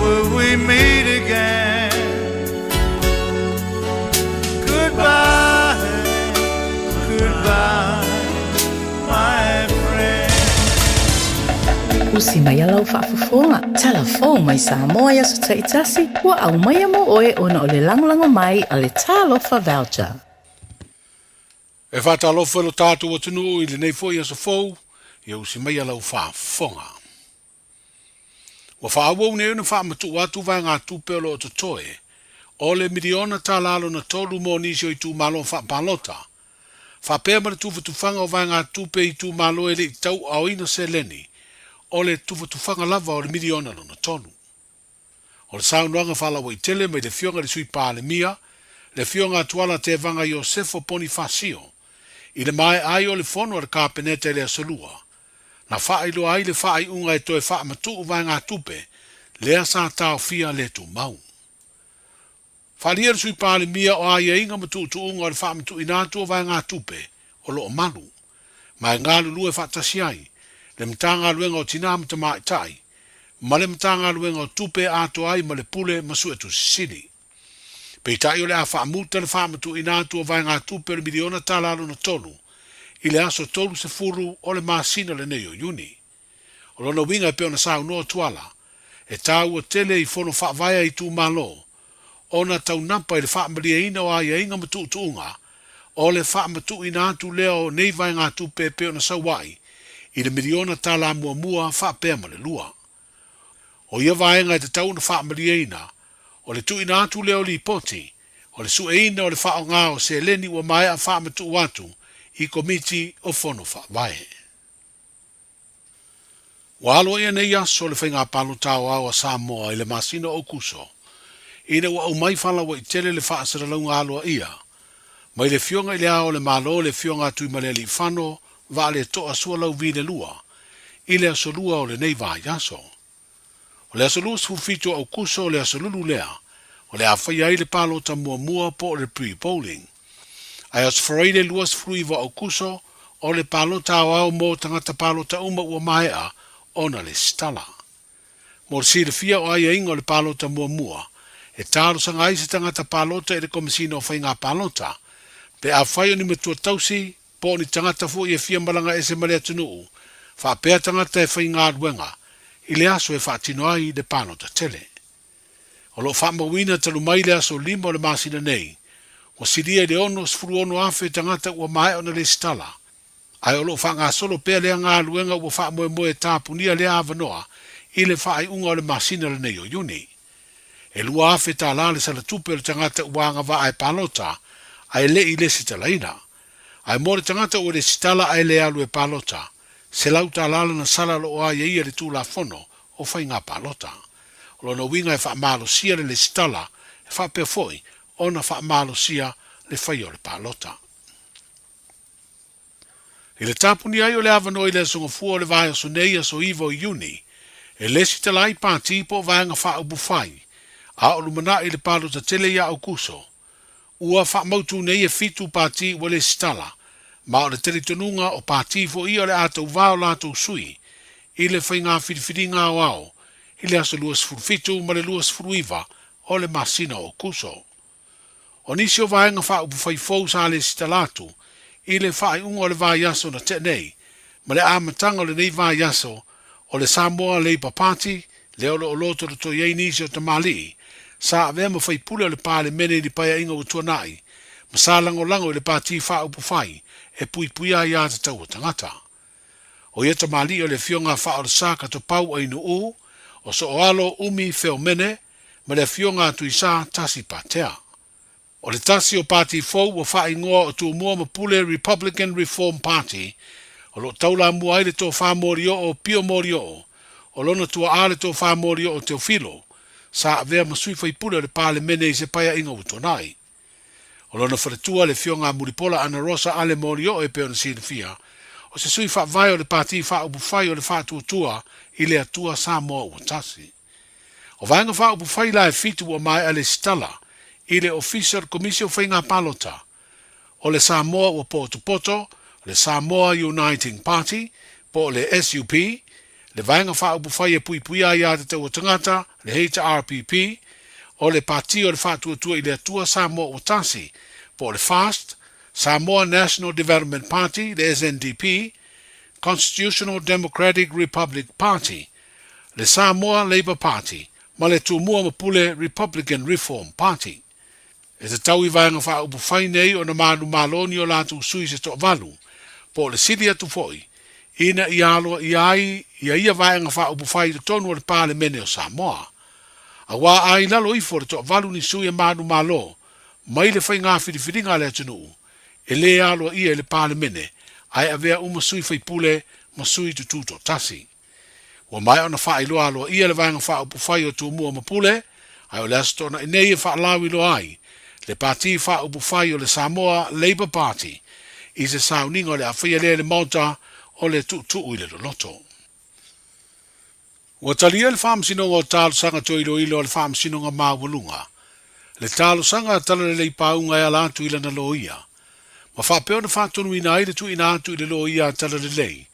will we meet again. Goodbye, goodbye, my friend. Usi mai lau faafofoga, Talafou mai Samoa i aso taitasi, ua aumaia mo oe ona o le lagolago mai a le Talofa Voucher. E faatalofa i lo tatou atunuu i lenei foi aso fou, ia usi maia lau faafofoga. Ua faaauau nei ona faamatuu atu vaegatupe o lo o totoe o le miliona tala lona tolu mo nisi o itumalo faapalota, faapea ma le tufatufaga o vaegatupe i itumalo e le i tauaaoina seleni o le tufatufaga lava o le miliona lona tolu. O le saunoaga faalauaitele mai le Afioga i le Sui Palemia, le Afioga a Tuala Tevaga Iosefo Ponifasio, i le maea ai o le fono a le Kapeneta i le Aso Lua, na faailoa ai le faaiuga e toe faamatuu vaegatupe lea sa taofia le tumau. Faaalia le Sui Palemia o aiaiga ma tuutuuga o le faamatuuina atu o vaegatupe o lo o malu, ma e galulue faatasi ai le Matagaluega o Tinā ma Tamaitai ma le Matagaluega o Tupe atoa ai ma le Pule ma Suetusi Sili. Peitai o le a faamuta le faamatuuina atu o vaegatupe o le miliona tala lona tolu i le aso 30 o le masina lenei o Iuni. O lona uiga e pei ona saunoa Tuala, e taua tele i fono faavae a itumalo ona taunapa i le faamalieina o aiaiga ma tuutuuga o le faamatuuina atu lea o nei vaegatupe e pei ona sau ai i le miliona tala muamua faapea ma le lua. O ia vaega e tatau ona faamalieina o le tuuina atu lea o lipoti o le sueina o le faaaoga o seleni ua maea faamatuu atu i Komiti o Fono Faavae. Ua aloaia nei aso le faiga palota aoao a Samoa i le masina o Aokuso, ina ua aumai faalauaitele le faasalalauga aloaia mai le Afioga i Le Ao o le Malo le Afioga a Tuimalealiifano Vaaleto'a Sualauvi le Lua i le aso Lua o lenei vaiaso. O le aso 27 o Aokuso o le aso lulu lea o le a faia ai le palota muamua po o le pre-polling. Ae aso Faraile 29 o Aokuso o le palota aoao mo tagata palota uma ua maea ona lesitala. Mo le silafia o aiaiga o le palota muamua, e talosaga ai se tagata palota i le Komesina o Faiga Palota pe afai o ni matua tausi po o ni tagata foi e fia malaga ese ma le atunuu, faapea tagata e faigaluega i le aso e faatino ai le palota tele. O lo o faamauina talu mai le aso 5 o le masina nei, ua silia i le 66,000 tagata ua maea ona lesitala, ae o lo o faagasolo pea lea galuega ua faamoemoe e tapunia lea avanoa i le faaiuga o le masina lenei o Iuni. E $2,000 tala le salatupe o le tagata ua agavaa e palota ae le i lesitalaina. Ae mo le tagata ua lesitala ae le alu e palota, $100 lana sala o lo o aiaia i le Tulafono o Faiga Palota. O lona uiga e faamalosia le lesitala e faapea foi ona faamalosia le faia o le palota. I le tapunia ai o le avanoa i le Aso Gafua o le vaiaso nei, aso 9 o Iuni, e lesitala ai pati po o vaega faaupufai a o lumanai i le palota tele ia Aokuso. Ua faamautu nei e fitu pati ua lesitala, ma o le talitonuga o pati foi ia o le a tauvā o latou sui i le faiga filifiliga aoao i le aso 27 ma le 29 o le masina o Aokuso. O nisi o vaega faaupufai fou sa lesitala atu i le faaiuga o le vaiaso na tea nei ma le amataga o lenei vaiaso o le Samoa Labour Party lea o lo o lotolotoi ai nisi o tamalii sa avea ma faipule o le Palemene i le paeaiga ua tuanai ma sa lagolago i le Pati Faaupufai e puipuia ai aiatatau a tagata. O ia tamalii o le Afioga a Faaolesa Katopau Ainuu, o Sooalo Umi Feomene ma le Afioga a Tuisa Tasi Patea. O le tasi o pati fou ua faaigoa o Tumua ma Pule Republican Reform Party, o lo o taulamua ai le Tofā Molioo Pio Molioo, o lona tuaa le Tofā Molioo Teofilo, sa avea ma sui faipule o le Palemene i se paeaiga ua tuanai. O lona faletua le Afioga a Mulipola Anarosa Ale Molioo e pei ona silafia, o se sui faavae o le Pati Faaupufai o le Faatuatua i le Atua Samoa Ua Tasi. O Vaega Faaupufai la e fitu ua maea lesitala i le Ofisa o le Komisi o Faiga Palota o le Samoa Ua Potopoto, le Samoa Uniting Party po o le SUP, Le Vaega Faaupufai e Puipuia Aia Tatau a Tagata, le HRPP, o le Pati o le Faatuatua i le Atua Samoa Ua Tasi, po o le FAST, Samoa National Development Party, le SNDP, Constitutional Democratic Republic Party, le Samoa Labour Party, ma le Tumua ma Pule Republican Reform Party. E tatau i Vaega Faaupufai nei ona manumalo ni o latou sui se toavalu, po o le sili atu foi, ina ia aloaia ai ia ia Vaega Faaupufai i totonu o le Palemene o Samoa. Auā a i lalo ifo o le toavalu ni sui e manumalo mai le faigā filifiliga a le atunuu, e lē aloaia i le Palemene ae avea uma sui faipule ma sui tututoatasi. Ua maea ona faailoa aloaia le Vaega Faaupufai o Tumua ma Pule, ae o le Aso Toonai nei e faalauiloa ai le Pati Faaupufai o le Samoa Labour Party i se sauniga o le a faia lea i le Maota o le Tuutuu i le Loloto. Ua talia le Faamasinoga o Talosaga Toe Iloilo a le Faamasinoga Maualuga le talosaga a Talalelei Pauga e ala atu i lana loia, ma faapea ona faatonuina ai le tuuina atu i le loia a Talalelei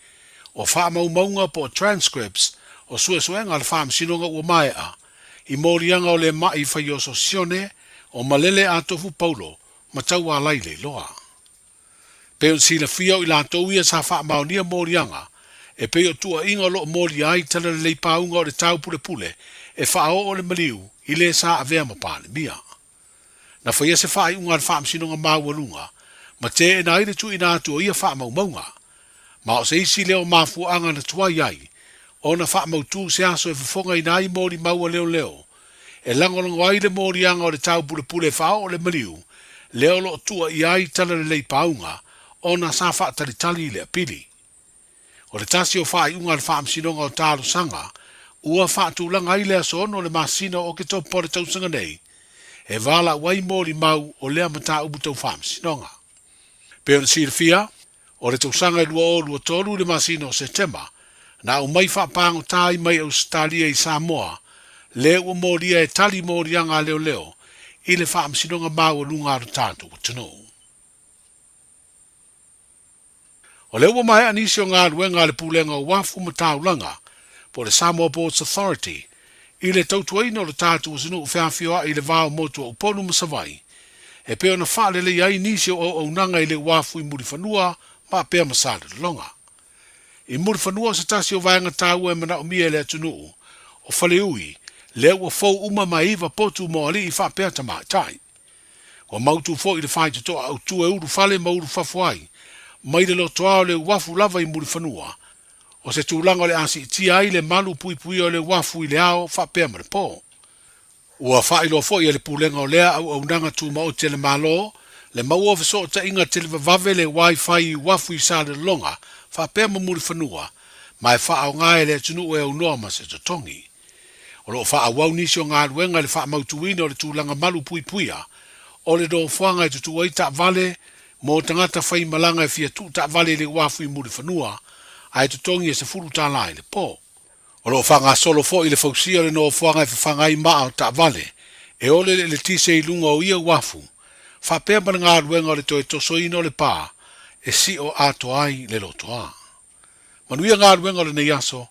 o faamaumauga po o transcripts o suesuega a le Faamasinoga ua maea i moliaga o le ma'i faioso sione o Malele Atofu Paulo ma Taualai Leiloa. Pei ona silafia o i latou ia sa faamaonia moliaga e pei o tuuaiga o lo o molia ai Talalelei Pauga o le taupulepule e faaoo le maliu i le sa avea ma Palemia. Na faia se faaiuga a le Faamasinoga Maualuga ma teena ai le tuuina atu o ia faamaumauga. Ma o se isi lea o mafuaaga na tuai ai ona faamautū se aso e fofogaina ai molimau a leoleo e lagolago ai le moliaga o le taupulepule e faaoo le maliu lea o lo o tuuaia ai Talalelei Pauga ona sa faatalitali i le apili. O le tasi o faaiuga a le Faamasinoga o Talosaga ua faatulaga ai le aso 6 o le masina o Oketopa o le tausaga nei e valaau ai molimau o lea mataupu tau faamasinoga. Pei ona silafia, o le tausaga e 2023 i le masina o Setema, na aumai faapagota ai mai Ausetalia i Samoa, lea ua molia e tali moliaga a leoleo i le Faamasinoga Maualuga a lo tatou atunuu. O lea ua maea nisi o galuega a le Pulega o Uafu ma Taulaga, po o le Samoa Ports Authority, i le tautuaina o le tatou atunuu feafioai i le va o motu o Upolu ma Savaii, e pei ona faaleleia ai nisi o auaunaga i le uafu i Mulifanua ma Apea ma Salelologa. I Mulifanua o se tasi o vaega taua e manaomia e le atunuu, o Faleui, lea ua fou uma ma e iva potu mo alii faapea tamaitai. Ua mautu foi le faitotoa autu e ulufale ma ulufafo ai, mai le lotoa o le uafu lava i Mulifanua, o se tulaga o le a siitia ai le malu puipuia o le uafu i le ao faapea ma le po. Ua faailoa foi e le Pulega o lea auaunaga tumaoti a le Malo le maua o fesootaiga televavave le Wi-Fi i uafu i Salelologa faapea ma Mulifanua ma e faaaoga e le atunuu e aunoa ma se totogi. O lo o faaauau nisi o galuega i le faamautuina o le tulaga malu puipuia o le nofoaga e tutū ai taavale mo tagata faimalaga e fia tuu taavale i le uafu i Mulifanua ae totogi e $10 i le po. O lo o faagasolo foi le fausia o le nofoaga e fafaga ai maa o taavale e ole le eletise i luga o ia uafu, faapea ma le galuega o le toe tosoina o le pā e sio atoa ai le lotoa. Manuia galuega o lenei aso.